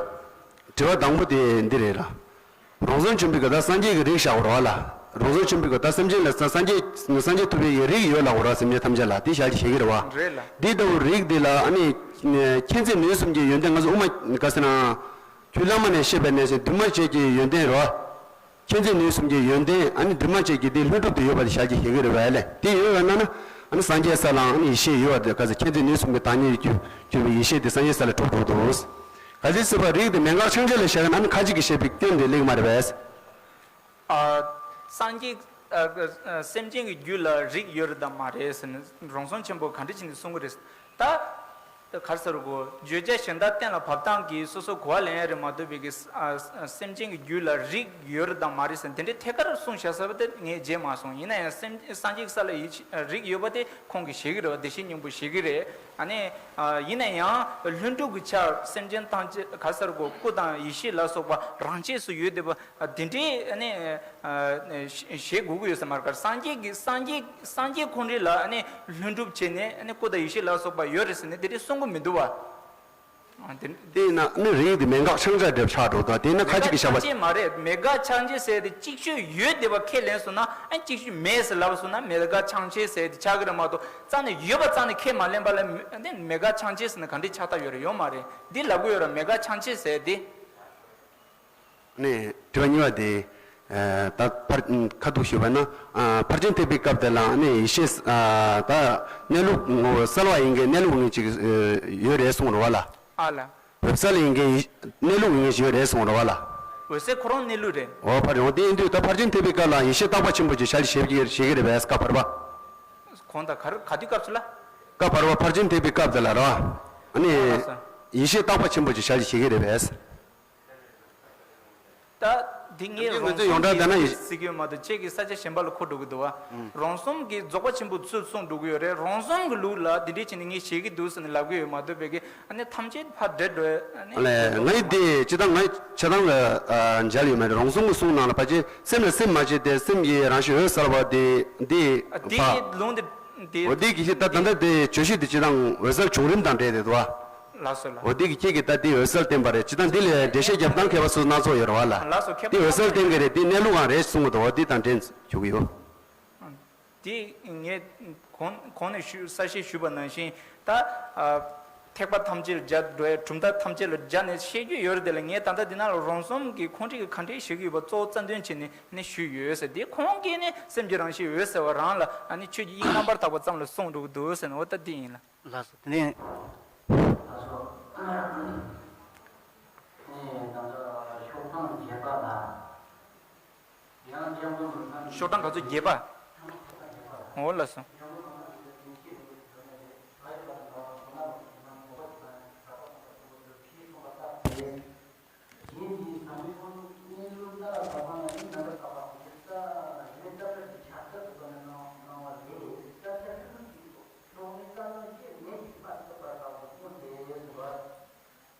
དྲི་བ་དང་པོ་དེ་འདི་རེད་ལ། རང་བྱུང་ཆེན་པོའི་གི་ད་སངས་རྒྱས་ཀྱི་རིགས་བཞག་རོགས་ལ། རང་བྱུང་ཆེན་པོའི་གི་ད་སེམས་ཅན་ལ་ས་སངས་རྒྱས་སངས་རྒྱས་ཐོབ་པའི་གི་རིགས་ཡོད་ལ་འོ་ར། སེམས་ཅན་ཐམས་ཅད་ལ་དེ་བཞག་གི་བྱེད་ཀྱི་རེད་བ། རེད་ལ། འདི་ལྟ་བུ་རིགས་འདི་ལ་ཨ་ནི་མཁྱེན་བརྩེ་ནུས་གསུམ་གྱི་ཡོན་ཏན་ང་ཚོ་དབུ་མ་ག་ཟེར་ན། རྒྱུད་བླ་མ་ནས་བཤད་པའི་ནས་ཟེར་འདུས་མ་བྱས་ཀྱི་ཡོན་ཏན་རེད་བ། མཁྱེན་བརྩེ་ནུས་གསུམ་གྱི་ཡོན་ཏན་ཨ་ནི་འདུས་མ་བྱས་ཀྱི་དེ་ལྷུན་གྲུབ་ཏུ་ཡོད་པ་དེ་བཞག་གི་བྱེད་ཀྱི་རེད་བ་ལས། དེ་ཡོད་པ་ན་ན་ཨ་ནི་སངས་རྒྱས་ས་ལའང་ཨ་ནི་ཡེ་ཤེས་ཡོད་པ་དེ་ག་ཟེར། མཁྱེན་བརྩེ་ནུས་གསུམ་གྱི་བདག་ཉིད་གྱུར་གྱུར་པའི་ཡེ་ཤེས་དེ་སངས་རྒྱས་ས་ལ་གྲུབ་འགྲོ་འདུག་ག་ཟེར་ཟེར་བ་རིགས་དེ་མན་ངག་ཕྱག་རྒྱ་ལ་བཞག་ན་ཨ་ནི་ཁ་ཅིག་གིས་བཤད་པའི་སྐྱོན་དེ་ལེགས་མ་རེད་པས། ཨ། སངས་རྒྱས་ཨ། སེམས་ཅན་གྱི་རྒྱུད་ལ་རིགས་ཡོད་རེད་དམ་མ་རེད་ཟེར་ནས་རང་བྱུང་ཆེན་པོ་ག་འདྲ་བྱས་ནས་གསུང་གི་རེད། ད། ག་རེ་ཟེར་དགོས། བརྗོད་བྱ་གཞན་དག་གཏན་ལ་ཕབ་སྟངས་ཀྱིས་སོ་སོ་གོ་བ་ལེན་ཡ་རེད་མ་གཏོགས་པའི་གི་ཨ། སེམས་ཅན་གྱི་རྒྱུད་ལ་རིགས་ཡོད་རེད་དམ་མ་རེད་ཟེར་དེ་འདྲའི་ཐད་ཀར་གསུངས་བཞག་ས་བ་དེ་ངས་བརྗེད་མ་སོང་། ཡིན་ན་ཡང་སེམས་སངས་རྒྱས་ཀྱི་ས་ལ་ཡེ་ཤེས་རིགས་ཡོད་པ་དེ་ཁོང་གིས་བཞེད་ཀྱི་རེད་བ། བདེ་གཤེགས་སྙིང་པོ་བཞེད་ཀྱི་རེད། ཨ་ནི་ཡིན་ན་ཡང་ལྷུན་གྲུབ་ཀྱི་ཆར་སེམས་ཅན་ཐམས་ཅད་ག་རེ་ཟེར་དགོས། སྐུ་དང་ཡེ་ཤེས་ལ་སོགས་པ་རང་ཆས་སུ་ཡོད་བསྡད་པ། དེ་འདྲའི་ཨ་ནི་ཨ། བཞེད་དགོས་ཀྱི་ཡོད་ས་མ་རེད། ག་རེ་སངས་རྒྱས་ཀྱི་སངས་རྒྱས་སངས་རྒྱས་ཁོང་རང་ལ་ཨ་ནི་ལྷུན་གྲུབ་བྱས་ནས་ཨ་ནི་སྐུ་དང་ཡེ་ཤེས་ལ་སོགས་པ་ཡོད་རེད་ཟེར་ནས་དེ་འདྲའི་གསུང་གི་མི་འདུག་བ། དེ་ཡིན་ན་ནི་རིགས་དེ་མེད་དགག་ཕྱིན་ཅི་འགྲེལ་ཆགས་འགྲོ་དང་དེ་ནི་ཁ་ཅིག་གི་བཞག་པ། ཕྱིན་ཅི་མ་རེད། མེད་དགག་ཕྱིན་ཅི་ཟེར་དེ་གཅིག་ཤོས་ཡོད་བསྡད་པ་ཁས་ལེན་སོང་ན་ཨ་གཅིག་ཤོས་མེད་ཟེར་ལབ་སོང་ན་མེད་དགག་ཕྱིན་ཅི་ཟེར་དེ་ཆགས་ཀྱི་རེད་མ་གཏོགས་རྩ་ནས་ཡོད་པ་རྩ་ནས་ཁས་མ་ལེན་པ་ལ་མེད་དགག་ཕྱིན་ཅི་ཟེར་ན་ག་འདྲས་ཆགས་ཐབས་ཡོད་རེད། ཡོད་མ་རེད། འདི་ལབ་གི་ཡོད་རེད། མེད་དགག་ཕྱིན་ཅི་ཟེར་དེ། ནས་དྲི་བ་གཉིས་པ་དེ། ད་ཕར་ཁ་ཐུག་ཞུས་པ་ན། ཕར་ཕྱིན་ཐེག་པའི་སྐབས་དེ་ལ་ནི་ཡེ་ཤེས་ད་གནས་ལུགས་ངོ་བོ་གསལ་བ་ཡིན་མཁན་གནས་ལུགས་ངེས་ཅིག་ཡོད་རེད་གསུངས་རེད་བ་ལ། ཨ་ལ། འོད་གསལ་ཡིན་མཁན་གནས་ལུགས་ངེས་ཅིག་ཡོད་རེད་གསུངས་རེད་བ་ལ། འོད་གསལ་ཁོ་རང་གནས་ལུགས་རེད། འོ་ཕར་ཡོང་དེ་ཡིན་དུས་ད་ཕར་ཕྱིན་ཐེག་པའི་སྐབས་ལ་ཡེ་ཤེས་རྟག་པ་ཆེན་པོ་ཅིག་ཞལ་བཞེས་ཀྱི་བཞེས་ཀྱི་རེད་པས་སྐབས་བར་པ། གོང་དང་ག་རེ་ག་དུས་སྐབས་སུ་ལ། སྐབས་བར་པ་ཕར་ཕྱིན་ཐེག་པའི་སྐབས་དེ་ལ་རེད་བ། ཨ་ནི། ཡེ་ཤེས་རྟག་པ་ཆེན་པོ་ཅིག་ཞལ་བཞེས་ཀྱི་རེད་པས། ད་འདི་ངས་ང་ཚོས་ཡོངས་གྲགས་ལྟར་ན་ཡེ་ཟེར་གྱི་ཡོད་མ་གཏོགས་ཁྱེད་ཀྱིས་ས་ཆ་གཞན་པ་ལ་འཁོར་འགྲོ་གི་འདུག་བ། རང་གསུམ་གྱི་རྫོགས་པ་ཆེན་པོ་ཚུལ་གསུངས་འགྲོ་གི་ཡོད་རེད། རང་གསུམ་གྱི་ལུགས་ལ་འདི་འདྲས་བྱས་ནས་ངས་བྱེད་ཀྱི་འདུག་ཟེར་ནས་ལབ་གི་ཡོད་མ་གཏོགས་བས་ཀྱི་ཨ་ནི་ཐམས་ཅད་ཕར་འདྲེ་འགྲོ་ཨ་ནི། ངའི་འདི་སྤྱི་བཏང་ངའི་ཆ་ཚང་ལ་མཇལ་ཡོད་མེད་རང་གསུམ་གྱི་གསུང་ནང་ལ་ཕལ་ཆེར་སེམས་ལ་སེམས་མ་བྱེད་དེ་སེམས་ཀྱི་རང་བཞིན་འོད་གསལ་བ་དེ་འདི་འདི་ཕ། ལུང་འདི་འདི། འོ་འདི་གི་ད་ད་ལྟ་དེ་བརྗོད་གཞི་དེ་སྤྱི་བཏང་འོད་གསལ་བྱུང་རིམ་དང་འབྲེལ་ཏེ་འདུག་བ། ལགས་སོ་ལགས། འོ་དེ་གི་ཁྱེད་ཀྱིས་ད་དེ་འོད་གསལ་བསྟན་པ་རེད། ཅི་ལྟར་འདི་ལས་འགྲེལ་བཤད་རྒྱབ་སྟངས་མཁས་པ་ཚོ་སྣ་ཚོགས་ཡོད་རེད་བ་ལ། ལགས་སོ་མཁས་པ། དེ་འོད་གསལ་བསྟན་གྱི་རེད། དེ་གནས་ལུགས་ཀྱང་རེད་གསུང་གི་འདུག་འོ་དེ་དང་འབྲེལ་བྱུང་གི་ཡོད། དེ་ངས་གོང་གོང་ནས་ཞུ་གསལ་བཤད་ཞུས་པ་ནང་བཞིན་ད་ཨ་ཐེག་པ་ཐམས་ཅད་ལ་སྦྱར་འགྲོ་ཡ་གྲུབ་མཐའ་ཐམས་ཅད་ལ་སྦྱར་ནས་བཤད་རྒྱུ་ཡོད་རེད། དེ་ལ་ངས་ད་ལྟ་འདི་ནང་ལ་རང་གསུམ་གྱི་ཁོང་ཁྲིད་ཀྱི་ག་འདྲས་བཤད་ཀྱི་ཡོད་པ་གཙོ་བོ་རྩ་འདོན་བྱས་ནས་ནས་ཞུས་ཡོད་ཟེར། དེ་ཁོང་གིས་ནི་སེམས་ཀྱི་རང་བཞིན་འོད་གསལ་བ་རང་ལ་ཨ་ནི་ཆོས་ཀྱི་དབྱིངས་རྣམ་པར་དག་པ་ཙམ་ལ་གསུངས་འགྲོ་གི་འདུག་ཟེར་ནས་འོ་ད་འདི་ཡིན་ལ། ལགས་སོ། དེ་ནས། ལགས་སོ། ཨེ་ད་ལྟ་ཤོག་གྲངས་བརྒྱད་པ་ལ། ཡང་འཇམ་པོ་མི་ཁང་། ཤོག་གྲངས་ག་ཚོད་བརྒྱད་པ། འོ་ལགས་སོ།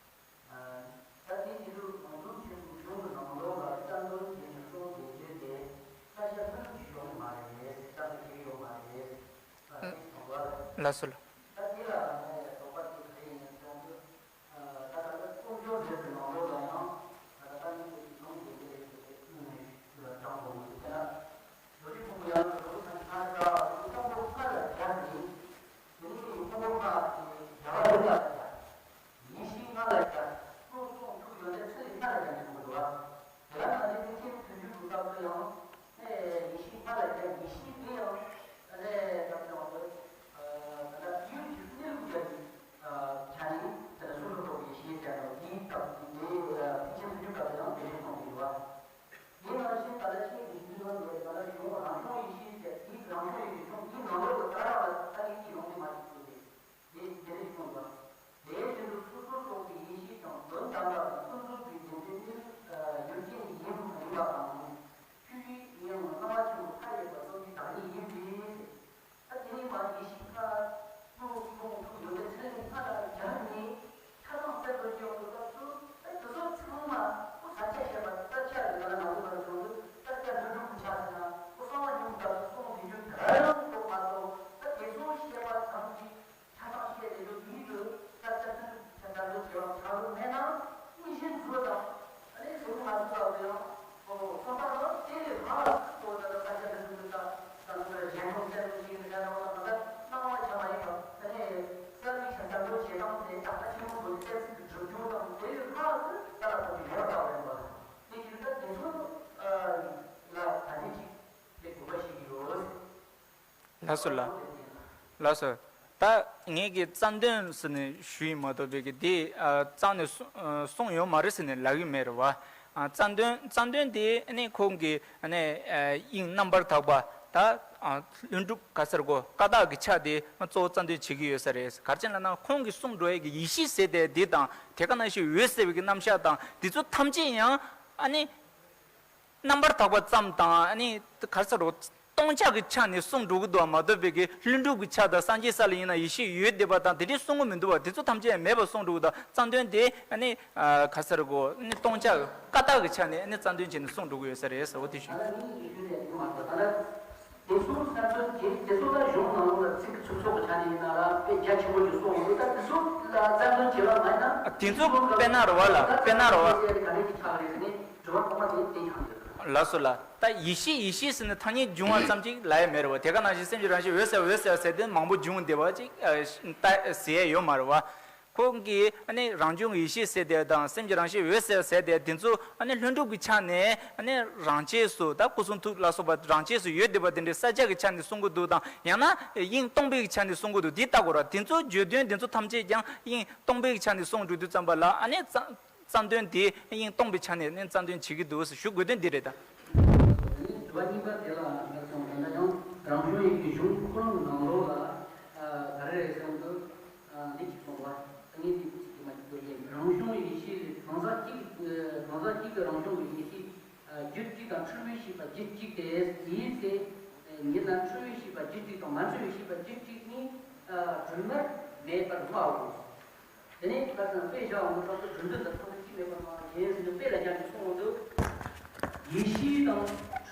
ད་དེའི་རྗེས་སུ་ནང་དོན་ཆོས་ཀྱི་གཞུང་གི་ནང་ལོགས་ལ་བསམ་བློ་བྱས་ནས་ད་གསུང་བསྡད་རྒྱུ་དེ་ས་ཆ་ལྷུན་གྲུབ་ཀྱི་ཡོང་གི་མ་རེད། ས་ཆ་ལྷུན་གྲུབ་ཀྱི་ཡོང་མ་རེད། ལགས་སོ། ད་དེ་ལ་ནས་དོགས་པ་དེ་ག་རེ་ཡིན་ན་ཟེར་ན། ད་ལྟ་དཀོན་མཆོག་འདྲེས་པའི་ནང་ལོགས་ལ་ཡང་ད་ལྟ་ནི་ཀྱི་གཞུང་དེ་འདྲ་རེད་ཟེར་ཏེ་གསུངས་ནས་ཞུ་ལ་དྲངས་དགོས་མི་འདུག་ཟེར་ན། ཇོ་རི་ཕུང་པོ་ཡང་ཇོ་རི་ཐང་ཁ་ཀ་ཀྲུང་གོ་ཁ་ལ་རྒྱ་ནི། དེ་ནི་ཕུང་པོ་ཁ་དེ་རྒྱ་བ་རི་ལ་རྒྱ། ཡེ་ཤེས་ལྔ་ལ་རྒྱ། སྐུ་གསུང་ཐུགས་ཡོན་ཏན་ཚུལ་ལྔ་ལ་རྒྱ་ནི་ཕུང་པོ་རེད་བ། དེ་ལ་ང་ཚོས་ཐེག་ཆེན་བདུན་ཅུ་གི་སྐབས་སུ་ཡང་ཡེ་ཤེས་ལྔ་ལ་རྒྱ། ཡེ་ཤེས་དེ་ཡང་ཨ་ནི་ད་ལྟ་ཡང་ད་ལྟ་དུས་ཀྱི་གནས་ལུགས་རྒྱ་ནི་ཆ་ནི་དེ་ལ་སུ་ལུ་ཐོབ་ཡེ་ཤེས་ཟེར་བ་དེའི་སྐབས་དེ་ཐེག་ཆེན་བདུན་ཅུ་སྐབས་སུ་ཡང་དེ་འདྲའི་གསུངས་ཡོད་བ། དེ་ནང་བཞིན་ད་ལྟ་ཆེན་གྱི་ཡིན་ནོ་ནས་ད་ལྟ་གཞུང་རང་བྱུང་ཡེ་ཤེས་ཟེར་དེའི་རང་བྱུང་ཡེ་ཤེས་གཞུང་འདིའི་ནང་ལོགས་ལ་ད་རང་ལ་ད་ངེས་ཀྱི་ཡོང་གི་མ་ཞིག་ཡོད་དེ། དེ་དེ་རེད་གསུངས་པ། དེའི་ཕྱིར་དུ་སོ་སོ་སོགས་ཀྱི་ཡེ་ཤེས་དང་དོན་དམ་པ་དང་ཀུན་རྫོབ་ཀྱི་རྒྱུ་འབྲས་གཉིས་ཡུལ་ཅན་ཡིན་རིག་པ་དང་། ཆོས་ཉིད་ཡིན་ཡང་སྣང་བ་ཆེན་པོ་མཐའ་ཡས་པ་སྟོང་གཞི་བདག་ཉིད་ཡིན་པས། ད་དེ་ནས་མ་ཡེ་ཤེས་ལྔ་སྐུ་གསུང་ཐུགས་ཡོན་ཏན་ཚུལ་ལྔ་ལ་སྦྱར་ནས་ཆ་ཚང་གསལ་པོ་སྐྱེ་ཡོང་གི་སྐབས་སུ་ད་དེ་ཚོ་ཚང་མ་སྐུ་ས་ཆ་ཤེས་པ་ད་ཆ་ལ་ང་ལ་ང་ཚོ་བར་བྱུང་དུས་ད་ཆ་འདུ་འགྲོ་གི་ཆ་ཟེར་ན་སྐུ་གསང་བ་སྙོམས་སྐབས་སུ་གསུང་དེ་རྒྱུ་དེ་རང་ཡང་གོ་མ་གཏོགས་ད་དེ་ཚོ་ཤེས་པ་ཙམ་གྱིས། ཆ་ཚང་བཤད་དེ་ཚོ་ཡིད་དུ་ས་ཆ་ཚུན་ཆ་ཚང་དུ་བྱེད་པ་ཆགས་ལུགས་མེད་ན་མི་གཞན་ཚོ་དང་ཨ་ནི་ཟུར་མ་ཟུར་ལ་ཡང་ཁོ་ཁོ་ཚོ་ལ་དེ་ལས་ལྷག་ལ་ཁོ་ད་ལྟ་ས་ཆ་ཚུན་ཚོད་ད་ད་ལྟ་གཞན་ཚོ་བཙན་པོ་ཞིག་ནི་ད་ལྟ་ད་སྣང་བ་ཆ་མ་ཡིན་པ་ཨ་ནི་གསར་བའི་ཆ་ཚང་དུ་བྱེད་སྟངས་དེ་ད་ལྟ་ཆེན་པོ་བོད་ཀྱི་བསྟན་སྲིད་ཀྱི་སྒྲུབ་སྦྱོང་དང་དེ་ལས་ལྷག་ལ་ད་ལྟ་ཁོ་ཚོ་ཡོད་པ་ཡིན་པ་དེ་ཡིན་ད་དེ་ཚོ་ལ་ད་ནི་ཅིག་དེ་དགོས་པ་ཞིག་ཡོད། ལགས་སོ་ལགས། ལགས་སོ། ད་ངས་ཀྱི་རྩ་དོན་ཟེར་ནས་ཞུ་ཡི་མ་གཏོགས་པའི་གི་དེ་ཨ་རྩ་ནས་གསུ- ཨ་གསུངས་ཡོད་མ་རེད་ཟེར་ནས་ལབ་ཀྱི་མེད་རེད་བ། ཨ་རྩ་དོན་རྩ་དོན་དེ་ཨ་ནི་ཁོང་གི་ཨ་ནི་ཨ་དབྱིངས་རྣམ་པར་དག་པ་ད་ཨ་ལྷུན་གྲུབ་ག་ཟེར་གོ་ཀ་དག་གི་ཆ་དེ་གཙོ་བོ་རྩ་དོན་བྱེད་ཀྱི་ཡོད་ས་རེད། ག་རེ་ཟེར་ན་ཁོང་གིས་གསུངས་འགྲོ་ཡས་ཀྱི་ཡེ་ཤེས་ཟེར་དེ་དེ་དང་དེ་ག་ནང་བཞིན་འོད་གསལ་བའི་གི་རྣམ་གཞག་དང་དེ་ཚོ་ཐམས་ཅད་ཡང་ཨ་ནི། རྣམ་པར་དག་པ་ཙམ་དང་ཨ་ནི་ག་རེ་ཟེར་རོ། སྟོང་ཆ་གི་ཆ་ནས་གསུངས་འགྲོ་གི་འདུག་མ་གཏོགས་པའི་གི་ལྷུན་གྲུབ་ཀྱི་ཆ་དང་སངས་རྒྱས་ས་ལ་ཡིན་ན་ཡེ་ཤེས་ཡོད་བསྡད་པ་དང་དེ་འདྲའི་གསུང་གི་མི་འདུག་བ། དེ་ཚོ་ཐམས་ཅད་མེད་པར་གསུངས་འགྲོ་གི་འདུག་རྩ་དོན་དེ་ཨ་ནི་ག་རེ་ཟེར་རོ། ཨ་ནི་སྟོང་ཆ་ཀ་དག་གི་ཆ་ནས་ཨ་ནི་རྩ་དོན་བྱས་ནས་གསུངས་འགྲོ་གི་ཡོད་ས་རེད་ཟེར་བ་དེ་ཞུ། དེ་ཚོ་གསར་འདོན་བྱེད་དེ་ཚོ་ད་གཞུང་ནང་ལོགས་ལ་ཚིག་ཚུགས་ཚུགས་ཀྱི་ཆ་ནས་ཡིན་ན་ལ་དཔེ་རྒྱ་ཆེན་པོ་ཞིག་གསུངས་འདུག་ད་དེ་ཚོ་ལ་གསར་འདོན་བྱེད་པ་མ་ཡིན་ན། དེ་ཚོ་དཔེར་ན་རེད་བ་ལ་དཔེར་ན་རེད་བ། ག་འདྲ་ཅིག་ཆགས་རེད་ཟེར་ནས་དྲི་བ་ཐོག་མ་དེ་དེ་ཆགས་འདུག་ལགས་སོ་ལགས། ད་ཡེ་ཤེས་ཡེ་ཤེས་ཟེར་ནས་ཐ་སྙད་འབྱུང་བ་ཙམ་ཅིག་ལབ་ཡ་མེད་རེད་བ། དེ་ག་ནང་བཞིན་སེམས་ཀྱི་རང་བཞིན་འོད་གསལ་འོད་གསལ་ཟེར་དེ་མང་པོ་འབྱུང་བསྡད་པ་ཅིག་ཨ་ད་ཟེར་ཡ་ཡོད་མ་རེད་བ། ཁོང་གིས་ཨ་ནི་རང་བྱུང་ཡེ་ཤེས་ཟེར་དེ་དང་སེམས་ཀྱི་རང་བཞིན་འོད་གསལ་ཟེར་དེ་དེ་ཚོ་ཨ་ནི་ལྷུན་གྲུབ་ཀྱི་ཆ་ནས་ཨ་ནི་རང་ཆས་སུ་ད་སྐུ་གསུང་ཐུགས་ལ་སོགས་པ་རང་ཆས་སུ་ཡོད་བསྡད་པ་དེ་འདྲའི་གསལ་བྱེད་ཀྱི་ཆ་ནས་གསུང་གི་འདུག་དང་ཡང་ན་དབྱིངས་སྟོང་པའི་ཆ་ནས་གསུང་གི་འདུག་འདི་ལྟ་དགོས་ར། དེ་ཚོ་བརྗོད་དོན་དེ་ཚོ་ཐམས་ཅད་ཀྱང་དབྱིངས་སྟོང་པའི་ཆ་ནས་གསུང་འགྲོ་དུས་ཙམ་པ་ལ་ཨ་ནི་རྩ་རྩ་དོན་དེ་དབྱིངས་སྟོང་པའི་ཆ་ནས་ཨ་ནི་རྩ་དོན་བྱེད་ཀྱི་འདུག་ཟེར་ཞུ་དགོས་དོན་འདི་རེད་ད། དེ་ནས་དྲི་བ་གཉིས་པ་དེ་ལ་ང་ཚོ་ད་ལྟ་ཡང་རང་བྱུང་ཡེ་ཤེས་གཞུང་ཁོ་རང་གི་ནང་ལོགས་ལ་ག་རེ་རེད་ཟེར་ན། འདི་གཅིག་གསུངས་པ། ངས་འདི་གཅིག་གི་མ་གཅིག་བཀོད་ཀྱིན་རང་བྱུང་ཡེ་ཤེས་གང་ཟག་གཅིག་གི་གང་ཟག་གཅིག་གི་རང་བྱུང་གི་ཡེ་ཤེས་རྒྱུད་གཅིག་དང་འཁྲུལ་པའི་ཤེས་པ་རྒྱུད་གཅིག་སྟེ། དེའི་ཚེ་ཉིད་ལ་འཁྲུལ་པའི་ཤེས་པ་རྒྱུད་གཅིག་དང་མ་འཁྲུལ་བའི་ཤེས་པ་རྒྱུད་གཅིག་ནི་སྒྲོན་མར་མེད་པར་སྨྲའོ། དེ་ནས་ཁ་སང་དཔེ་བཞག་འོང་དུས་སྐབས་སུ་སྒྲོན་འདི་དང་ཐོག་མའི་གཅིག་མེད་པར་སྨྲ་བ་ཡིན་ཟེར་ནས་དཔེ་ལ་སྦྱར་ནས་གསུངས་འོང་དུས། ཡེ་ཤེས་དང་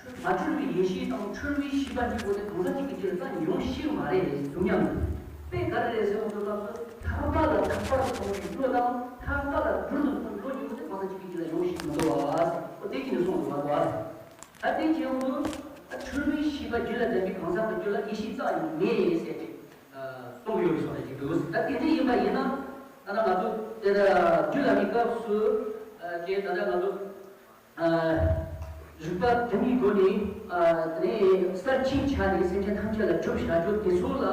འཁྲུལ་མ་འཁྲུལ་བའི་ཡེ་ཤེས་དང་འཁྲུལ་བའི་ཤེས་པ་གཉིས་པོ་དེ་གང་ཟག་གཅིག་གི་རྒྱུད་ལ་རྩ་ནས་ཡོང་ཤེས་ཀྱི་མ་རེད་ཟེར་གསུང་སྙམ། དཔེ་ག་རེ་རེད་ཟེར་འོང་དུས་སྐབས་སུ་ཐག་པ་ལ་ཐག་པར་སོང་བའི་བློ་དང་ཐག་པ་ལ་སྦྲུལ་དུ་སོང་བའི་བློ་གཉིས་པོ་དེ་གང་ཟག་གཅིག་གི་རྒྱུད་ལ་ཡོང་ཤེས་མི་འདུག་བ། ཨོ་དེ་གཅིག་ནས་གསུངས་འདུག་བ། ད་དེ་བྱས་འོང་དུས་འཁྲུལ་བའི་ཤེས་པ་རྒྱུད་ལ་ལྡན་པའི་གང་ཟག་གི་རྒྱུད་ལ་ཡེ་ཤེས་རྩ་ནས་མེད་ཟེར་ཏེ། གསུངས་ཡོད་པའི་ཕྱོགས་ནས་ཅིག་འདུག་ད་དེ་འདྲ་ཡིན་པ་ཡིན་ན། ད་ལྟ་ང་ཚོ་དེ་ལྟར་རྒྱུད་བླ་མའི་སྐབས་སུ་ཅེས་ད་ལྟ་ང་ཚོ་རིགས་པ་དེ་མིའི་སྒོ་ནས་དེ་ནས་གསལ་བྱེད་ཆ་ནས་སེམས་ཅན་ཐམས་ཅད་ལ་སྒྲུབ་བྱ་རྒྱུ་དེ་ཚོ་ལ་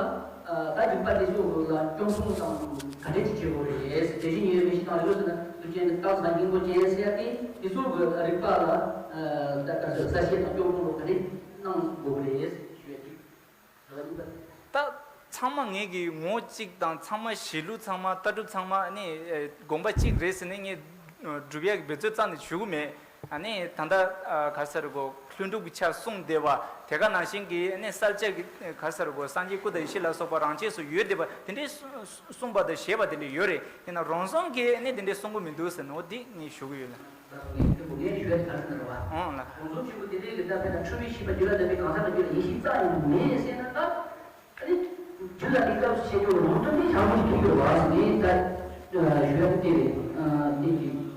ད་རིགས་པ་དེ་ཚོ་ལ་སྐྱོང་སྲུང་དང་ག་འདྲས་ཅིག་བྱེད་དགོས་རེད། དེ་བཞིན་ཉེ་བའི་མི་ཤི་དང་ཡོད་ཟེར་ན་དུས་ཅན་གྱི་རྟགས་ལ་སྙིང་པོ་ཅན་ཟེར་ཡ་དེ་དེ་ཚོ་གི་རིགས་པ་ལ་ད་གསལ་བྱེད་དང་སྐྱོང་སྲུང་ལ་ག་འདྲས་གནང་དགོས་རེད་ཞུ་ཡ་ཅིག་ད་ཚང་མ་ངེད་ཀྱི་ངོ་གཅིག་དང་ཚང་མ་གཞིས་ལུས་ཚང་མ་ལྟ་གྲུབ་ཚང་མ་ནི་དགོངས་པ་གཅིག་རེད་ཟེར་ནས་ངས་སྒྲུབ་ཡག་གི་འབད་རྩོལ་རྩ་ནས་ཞུ་གི་མེད། ཨ་ནི་ད་ལྟ་ག་ཟེར་གོ་ལྷུན་གྲུབ་ཀྱི་ཆ་གསུངས་བསྡད་པ་དེ་ག་ནང་བཞིན་གྱི་ནི་གསལ་བྱེད་ཀྱི་ག་ཟེར་གོ་སངས་རྒྱས་སྐུ་དང་ཡེ་ཤེས་ལ་སོགས་པ་རང་ཆས་སུ་ཡོད་བསྡད་པ་དེ་འདྲའི་གསུངས་པ་དང་བཞེད་པ་དེ་འདྲ་ཡོད་རེད། ཡིན་ན་རང་བཟུང་གིས་ནི་དེ་འདྲའི་གསུང་གི་མི་འདུག་ཟེར་ནོ་འདི་ངས་ཞུ་གི་ཡོད་ལ། ངས་ཞུ་ཡ་དེ་ག་རེ་ཟེར་ན་རེད་བ། ཨོང་ལ། གོང་གསུམ་ཆེན་པོ་དེ་འདྲའི་ལས་ཀ་དཔེར་ན་འཁྲུལ་པའི་ཤེས་པ་རྒྱུད་ལ་ལྡན་པའི་གང་ཟག་གི་རྒྱུད་ལ་ཡེ་ཤེས་རྩ་ནས་མེད་ཟེར་ན་ད། ཨ་ནི་རྒྱུད་ལ་དེ་སྐབས་སུ་བཤད་རྒྱུ་རང་དོན་དེ་བྱང་བུ་ཞིག་ཐུག་ཡོད་བ་ཟེར་ནས་ད་ཞུ་ཡ་དེ་རེད། དེ་གཅིག་རེད།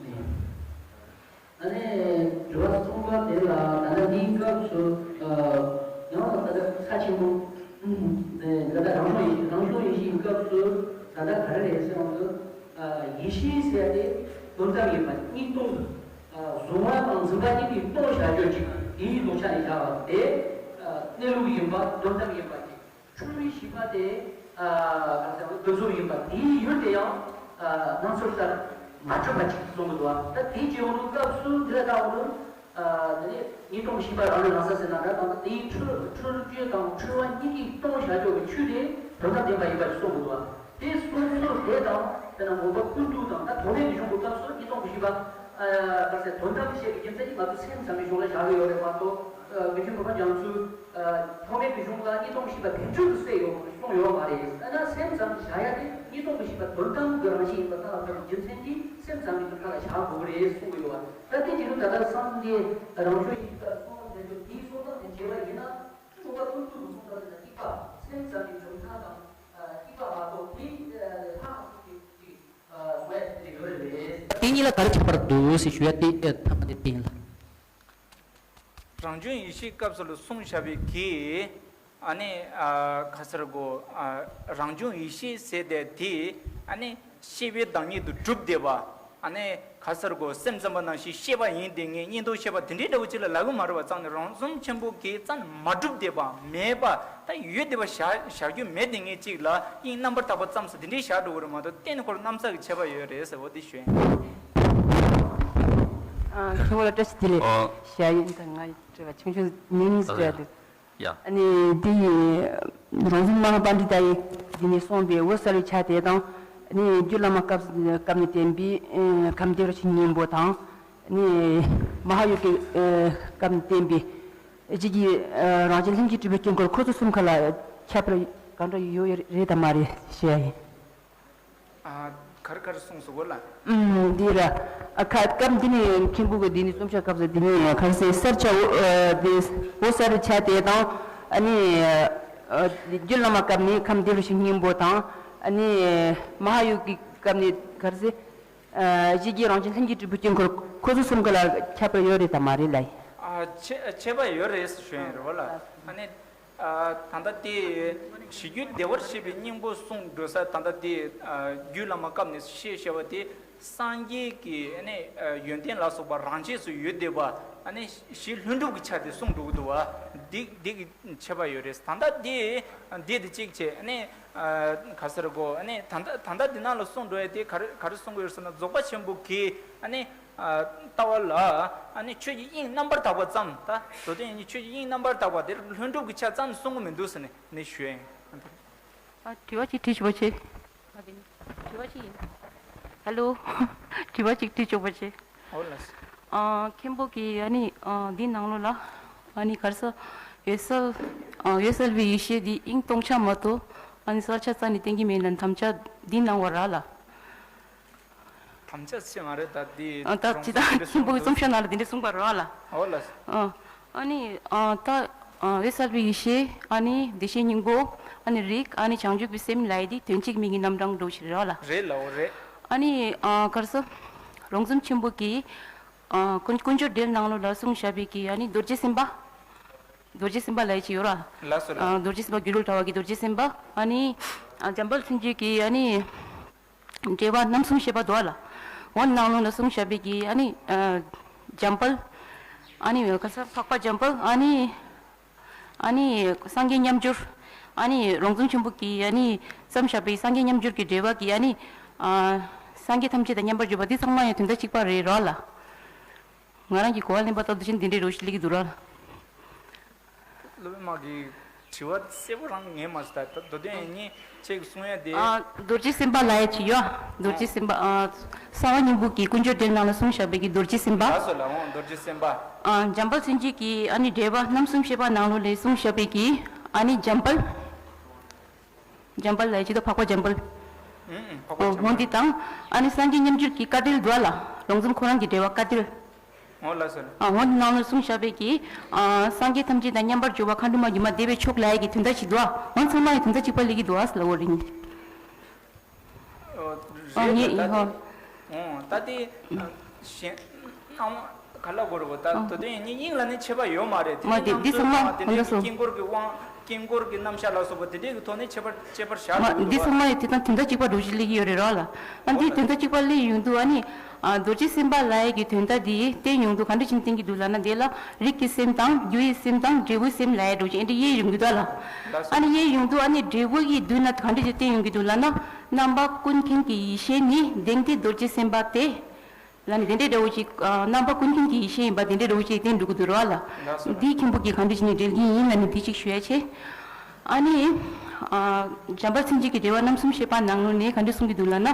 ཨ་ནི་དྲི་བ་གསུམ་པ་དེ་ལ་ད་ལྟ་འདིའི་སྐབས་སུ་ཡང་ད་ལྟ་ས་ཆེན་པོ། ད་ལྟ་རང་བྱུང་ཡེ་རང་བྱུང་ཡེ་ཤེས་ཀྱི་སྐབས་སུ་ད་ལྟ་ག་རེ་རེད་ཟེར་བ་ཡིན་ན། ཡེ་ཤེས་ཟེར་ཏེ་དོན་དམ་ཡིན་པ་གཉིས་སྟོང་། གཟུང་བ་དང་འཛིན་པ་གཉིས་ཀྱིས་སྟོང་བྱ་རྒྱུ་གཅིག་དེའི་ལུགས་ཆ་ནས་བཞག་པ་དེ། གནས་ལུགས་ཡིན་པ་དོན་དམ་ཡིན་པ་གཅིག་འཁྲུལ་བའི་ཤེས་པ་དེ་ག་ཚད་དོན་གསུམ་ཡིན་པ་དེའི་ཡུལ་དེ་ཡང་སྣང་ཚུལ་ལྟར་མ་གྲུབ་པ་གཅིག་གསུང་གི་འདུག་ད་དེའི་སྤྱི་ཡོངས་ཀྱི་སྐབས་སུ་འདི་ལ་ལྟ་བ་ནི། དེ་ནས་ཉིས་སྟོང་བཞི་པ་རང་ལས་རང་ས་ཟེར་ན་འདྲ་དང་དེའི་འཁྲུལ་འཁྲུལ་རྒྱུ་དང་འཁྲུལ་བ་གཉིས་ཀྱིས་སྟོང་བྱ་རྒྱུ་གི་ཆོས་དེ་དོན་དམ་བདེན་པ་ཡིན་པ་ཞིག་གསུང་གི་འདུག་དེ་གསུང་ཚུལ་དེ་དང་དཔེར་ན་མངོན་པ་ཀུན་བཏུས་དང་ད་ཐོགས་མེད་ཀྱི་གཞུང་གི་སྐབས་སུ་ཉིས་སྟོང་བཞི་པ། ག་ཚད་དོན་དམ་བཤད་པའི་རྒྱུ་མཚན་གྱིས་ང་ཚོ་སེམས་ཙམ་པའི་གཞུང་ལ་བཞག་གི་ཡོད་རེད་མ་གཏོགས། མི་ཆོས་མི་ཕམ་རྒྱ་མཚོས་ཐོགས་མེད་ཀྱི་གཞུང་ལ་ཉིས་སྟོང་བཞི་པ་བེད་སྤྱོད་དུ་གསལ་ཡོད་གསུངས་ཡོད་མ་རེད། ཨ་ན་སེམས་ཙམ་བཞག་ཡ་དེ་ཉིས་སྟོང་བཞི་པ་དོན་དམ་གྱི་རང་བཞིན་ཡིན་པ་ལྟ་བ་ལྟར་རྒྱུ་མཚན་གྱིས་སེམས་ཙམ་པའི་གཞུང་ཁ་ལ་བཞག་དགོས་ཀྱི་རེད་གསུང་གི་ཡོད་པ། ད་དེ་བྱེད་དུས་ད་ལྟ་སངས་རྒྱས་རང་བྱུང་ཡེ་ཤེས་ལ་གསུངས་པ་དེ་ཚོ་དེའི་གསུང་སྟངས་དེ་བྱས་པ་ཡིན་ན། མངོན་པ་ཀུན་བཏུས་ཀྱི་གསུང་སྟངས་དེ་དང་གཅིག་པ། སེམས་ཙམ་པའི་གྲུབ་མཐའ་དང་གཅིག་པ་མ་གཏོགས་དེ་ལྷག་ཙམ་གྱི་ཅིག་གསུང་ཡ་དེ་ཡོད་རེད། དེ་གཉིས་ལ་ག་རེ་ཁྱད་པར་འདུག་ཟེར་ཞུ་ཡ་དེ་ཐ་མ་དེ་དེ་ཡིན་ལ། རང་བྱུང་ཡེ་ཤེས་སྐབས་སུ་ལ་གསུངས་བཞག་པའི་གི་ཨ་ནི་ག་ཟེར་གོ། རང་བྱུང་ཡེ་ཤེས་ཟེར་དེ་དེ་ཨ་ནི་ཤེས་པའི་བདག་ཉིད་དུ་གྲུབ་བསྡད་པ། ཨ་ནི་ག་ཟེར་གོ་སེམས་ཙམ་པ་ནང་བཞིན་ཤེས་པ་ཡིན་དེ་ངས་གཉིས་འདོགས་ཤེས་པ་དེ་འདྲའི་འདྲ་བོ་ཅིག་ལ་ལབ་གི་མ་རེད་པ། རྩ་ནས་རང་གསུམ་ཆེན་པོ་གི་རྩ་ནས་མ་གྲུབ་བསྡད་པ་མེད་པ་ད་ཡོད་བསྡད་པ་བཞག་བཞག་རྒྱུ་མེད་དེ་ངས་ཅིག་ལ་དབྱིངས་རྣམ་པར་དག་པ་ཙམ་ཟེར་དེ་འདྲའི་བཞག་འགྲོ་གི་རེད་མ་གཏོགས་གཏན་ནས་ཁོ་རང་རྣམ་གཞག་གི་ཁྱད་པར་ཡོད་རེད་ཟེར་བ་དེ་ཞུ་ཡིན། ཨ་མཁན་པོ་ལ་བཀྲ་ཤིས་བདེ་ལེགས། ཨོ། ཞུ་ཡ་ཡིན། ད་ང་ཡི་དྲི་བ་ཆུང་ཆུང་ཉུང་ཉུང་ཞིག་ཨ་དྲི་བ་འདུག་ཡ། ཨ་ནི་འདི་ཡི་རང་བྱུང་མ་ཧཱ་པཎྜི་ཏ་ཡིས་འདི་ནས་གསུངས་པའི་འོད་གསལ་བའི་ཆ་དེ་དང་། ཨ་ནི་རྒྱུད་བླ་མ་སྐབས་སྐབས་ནས་བསྟན་པའི་ཨེ་ཁམས་བདེ་བར་ཆོས་ཉན་པོ་དང་། ཨ་ནི་མ་ཧཱ་ཡོ་གའི་ཨེ་སྐབས་ནས་བསྟན་པའི་ཨེ་ཅིག་གི་ཨེ་རང་བཞིན་ལྷུན་གྱིས་གྲུབ་པའི་དཀྱིལ་འཁོར། ཁོ་ཚོ་གསུམ་ཁ་ལ་ཁྱད་པར་གང་འདྲ་ཡོད་རེད་དམ་མ་རེད་ཞུ་ཡ་ཡིན། ཨ། ག་རེ་ག་རེ་གསུངས་སོང་གོ་ལ། ཨུམ། འདི་ར། ཨ་ཁ་སྐབས་འདི་ནས་མཁན་པོ་གི་འདི་ནས་རྩོམ་ཤོག་སྐབས་སུ་འདི་ནས་ག་རེ་ཟེར་གསལ་བྱ་འོ་ཨ་འདི་འོད་གསལ་བའི་ཆ་དེ་དང་ ཨ་ནི་ཨ་རྒྱུད་བླ་མ་སྐབས་ནས་ཁམས་བདེ་བར་གཤེགས་སྙིང་པོ་དང་། ཨ་ནི་མ་ཧཱ་ཡོ་གི་སྐབས་ནས་ག་རེ་ཟེར། ཨ་གཞི་རྒྱས་རང་བྱུང་ལྷུན་གྱིས་གྲུབ་པའི་དཀྱིལ་འཁོར། ཁོ་ཚོ་གསུམ་ག་ལ་ཁྱད་པར་ཡོད་རེད་དམ་མ་རེད་ལབ་ཡིན། ཨ་ཁྱད་ཁྱད་པར་ཡོད་རེད་ཟེར་ཞུ་ཡིན་རེད་བ་ལ། ཨ་ནི་ཨ་ད་ལྟ་དེ་གཞི་རྒྱུད་བདེ་བར་གཤེགས་པའི་སྙིང་པོ་གསུང་འགྲོ་ས། ད་ལྟ་དེ་ཨ་རྒྱུད་བླ་མ་སྐབས་ནས་བཤད་བཤད་པ་དེ། སངས་རྒྱས་ཀྱི་ཨ་ནི་ཡོན་ཏན་ལ་སོགས་པ་རང་ཆས་སུ་ཡོད་བསྡད་པ། ཨ་ནི་གཞི་ལྷུན་གྲུབ་ཀྱི་ཆ་དེ་གསུངས་འགྲོ་གི་འདུག་བ། འདི་འདི་གི་ཁྱད་པར་ཡོད་རེད། ད་ལྟ་འདི་འདི་དེ་གཅིག་བྱས། ཨ་ནི་ག་ཟེར་གོ། ཨ་ནི་ད་ལྟ་ད་ལྟ་འདི་ནང་ལ་གསུངས་འགྲོ་ཡ་དེ་ག་རེ་ག་རེ་གསུང་གི་ཡོད་ཟེར་ན། རྫོགས་པ་ཆེན་པོ་གི་ཨ་ནི་ལྟ་བ་ལ། ཨ་ནི་ཆོས་ཀྱི་དབྱིངས་རྣམ་པར་དག་པ་ཙམ། ད་མདོ་དོན་ཡིན་གྱི་ཆོས་ཀྱི་དབྱིངས་རྣམ་པར་དག་པ་དེར་ལྷུན་གྲུབ་ཀྱི་ཆ་ཙམ་གསུང་གི་མི་འདུག་ཟེར་ནས་ནི་ཞུ་ཡ་ཡིན། ཨ་དྲི་བ་གཅིག་དྲིས་ཆོག་པ་བྱེད། དྲི་བ་གཅིག་ཡིན། ཧེ་ལོ། དྲི་བ་གཅིག་དྲིས་ཆོག་པ་བྱེད། ཨོ་ལགས་སོ། ཨ་མཁན་པོ་གིས་ཨ་ནི་ཨ་འདི་ནང་ལོགས་ལ་ཨ་ནི་ག་རེ་ཟེར། འོད་གསལ། ཨ་འོད་གསལ་བའི་ཡེ་ཤེས་འདི་དབྱིངས་སྟོང་ཆ་མ་གཏོགས་ཨ་ནི་གསལ་ཆ་རྩ་ནས་བསྟན་གྱི་མེད་ལབ་དམ་བཅའ་འདི་གནང་བ་རེད་ལ། དམ་བཅའ་ཆེ་མ་རེད་ད་འདི། ཨ་ད་ཅི་ད་མཁན་པོ་གི་རྩོམ་ཤོག་ནང་ལ་འདི་འདྲ་གསུངས་པ་རེད་ལ། ཨོ་ལགས་སོ། ཨ་ཨ་ནི་ཨ་ད་ཨ་འོད་གསལ་བའི་ཡེ་ཤེས། ཨ་ནི་བདེ་གཤེགས་སྙིང་པོ། ཨ་ནི་རིགས། ཨ་ནི་བྱང་ཆུབ་ཀྱི་སེམས་ལབ་ཡ་དེ་དོན་གཅིག་མིང་གི་རྣམ་གྲངས་འདྲ་བོ་ཞིག་རེད་ལ། རེད་ལ། འོ་རེད། ཨ་ནི་ཨ་ག་རེ་ཟེར། རོང་ཟོམ་ཆེན་པོ་གིས་ཨ་དཀོན་དཀོན་མཆོག་འགྲེལ་ནང་ལོགས་ལ་གསུངས་བཞག་པའི་གི་ཨ་ནི་རྡོ་རྗེ་སེམས་དཔའ། རྡོ་རྗེ་སེམས་དཔའ་ལབ་ཡ་ཅིག་ཡོད་ར། ལགས་སོ་ལགས། ཨ་རྡོ་རྗེ་སེམས་དཔའ། སྒྱུ་ལུས་དྲ་བ་གི་རྡོ་རྗེ་སེམས་དཔའ། ཨ་ནི་ཨ་འཇམ་དཔལ་མཚན་བརྗོད་ཀྱི་ཨ་ནི་འགྲེལ་པ་རྣམ་གསུམ་བཤད་པ་འདུག་ལ། འོ་ནང་ལོགས་ལ་གསུངས་བཞག་པའི་གི་ཨ་ནི་ཨ་འཇམ་དཔལ། ཨ་ནི་ག་ས་འཕགས་པ་འཇམ་དཔལ། ཨ་ནི་ཨ་ནི་སངས་རྒྱས་མཉམ་སྦྱོར། ཨ་ནི་རོང་ཟོམ་ཆེན་པོ་གིས་ཨ་ནི་བརྩམས་བཞག་པའི་སངས་རྒྱས་མཉམ་སྦྱོར་གྱི་འགྲེལ་པ་གི་ཨ་ནི་ཨ་སངས་རྒྱས་ཐམས་ཅད་དང་མཉམ་པར་སྦྱོར་བ་འདི་ཚང་མ་ཡང་དོན་དག་གཅིག་པ་རེད་ར་ལ། ང་རང་གིས་གོ་བ་ལེན་པ་ལྟར་དུ་བྱས་ན་འདི་འདྲའི་རོ་ཞིག་སླེབས་ཀྱི་འདུག་ར། སློབ་དཔོན་མ་གི་དྲི་བ་གསལ་པོ་རང་ངས་མ་ཤེས། ད་མདོ་དོན་ཡིན་ངེས་ཁྱེད་ཀྱིས་གསུང་ཡ་དེ། ཨ་རྡོ་རྗེ་སེམས་དཔའ་ལབ་ཡ་ཅིག་ཡོད། རྡོ་རྗེ་སེམས་དཔའ། ཨ་གསང་བ་སྙིང་པོ་གི་དཀོན་མཆོག་འགྲེལ་ནང་ལ་གསུངས་བཞག་པའི་གི་རྡོ་རྗེ་སེམས་དཔའ། ལགས་སོ་ལགས། འོང་རྡོ་རྗེ་སེམས་དཔའ། ཨ་འཇམ་དཔལ་མཚན་བརྗོད་ཀྱི་ཨ་ནི་འགྲེལ་པ་རྣམ་གསུམ་བཤད་པ་ནང་ལོགས་ལ་གསུངས་བཞག་པའི་གི་ཨ་ནི་འཇམ་དཔལ། འཇམ་དཔལ་ལབ་ཡ་ཅིག་ད་འཕགས་པ་འཇམ་དཔལ། ཨུམ་ཨུམ། འཕགས་པ་འཇམ་དཔལ། འོ་འདི་དང་ཨ་ནི་སངས་རྒྱས་མཉམ་སྦྱོར་གྱི་བཀའ་དྲིལ་འདུག་ལ། རོང་ཟོམ་ཁོ་རང་གི་འགྲེལ་པ་བཀའ་དྲིལ། འོ་ལགས་སོ། ཨ་འོ་ནང་ལ་གསུངས་བཞག་པའི་གི་ཨ་སངས་རྒྱས་ཐམས་ཅད་དང་མཉམ་པར་སྦྱོར་བ་མཁའ་འགྲོ་མ་སྒྱུ་མ་བདེ་བའི་མཆོག་ལབ་ཡ་གི་དོན་དག་ཅིག་འདུག་ཨ། འོ་ཚང་མ་ཡི་དོན་དག་གཅིག་པ་སླེབས་ཀྱི་འདུག་ཨ་ཟེར་ལབ་འོ་རིང་། ཨོ་ཨ་རེད་ངས་ད་ཡིན་ཧོ། ད་དེ་ཨོ་ད་དེ་ཨ་གཞན་སྣང་བ་ག་ལ་གོ་རེད་བ། ད་ཨ་དོ་དོན་ཡིན་ངེས་དབྱིངས་ལ་ནི་ཁྱད་པར་ཡོད་མ་རེད། དེ་མ་ནི་དེ་འདི་ཚང་མ་རྣམ་ཚོལ་དང་དེ་འདྲའི་ཨོ་ལགས་སོ། དཀྱིལ་འཁོར་གྱི་དབང་དཀྱིལ་འཁོར་གྱི་རྣམ་གཞག་ལ་སོགས་པ་དེ་འདྲའི་གི་ཐོག་ནས་ཁྱད་པར་ཁྱད་པར་བཞག་མ་འདུག་འདི་ཚང་མ་ཡི་དེ་དང་དོན་དག་གཅིག་པ་འདྲ་བོ་ཞིག་སླེབས་ཀྱི་ཡོད་རེད་ར་ལ། ཨ་འདི་དོན་དག་གཅིག་པ་སླེབས་ཡོང་དུས་ཨ་ནི་ཨ་རྡོ་རྗེ་སེམས་དཔའ་ལབ་ཡ་གི་དོན་དག་འདི་བསྟན་ཡོང་དུས་ག་འདྲ་ཞིག་བསྟན་གྱི་འདུག་ལབ་ན། དེ་ལ་རིགས་ཀྱི་སེམས་དང་རྒྱུ་ཡི་སེམས་དང་འབྲས་བུའི་སེམས་ལབ་ཡ་འདྲ་བོ་ཞིག་ཨེ་འདྲ་དབྱེ་ཡོང་གི་འདུག་ལ། ལགས་སོ། ཨ་ནི་དབྱེ་ཡོང་དུས་ཨ་ནི་འབྲས་བུ་ཡི་མདུན་ན་ག་འདྲ་ཞིག་བསྟན་ཡོང་གི་འདུག་ལབ་ན། རྣམ་པ་ཀུན་མཁྱེན་གྱི་ཡེ་ཤེས་ནི་དེང་འདིར་རྡོ་རྗེ་སེམས་དཔའ་སྟེ། ལ་ནི་དེ་འདྲའི་འདྲ་བོ་ཅིག་ཨ་རྣམ་པ་ཀུན་མཁྱེན་གྱི་ཡེ་ཤེས་ཡིན་པ་དེ་འདྲའི་འདྲ་བོ་ཅིག་བསྟན་འགྲོ་གི་འདུག་ར་ལ། ལགས་སོ། འདིའི་མཁན་པོ་གིས་ག་འདྲ་བྱས་ནས་འགྲེལ་གྱི་ཡིན་ལ་ནི་འདི་ཅིག་ཞུ་ཡ་ཆེ། ཨ་ནི་ཨ་འཇམ་དཔལ་མཚན་བརྗོད་ཀྱི་འགྲེལ་པ་རྣམ་གསུམ་བཤད་པ་ནང་ལོགས་ནས་ག་འདྲ་གསུང་གི་འདུག་ལབ་ན།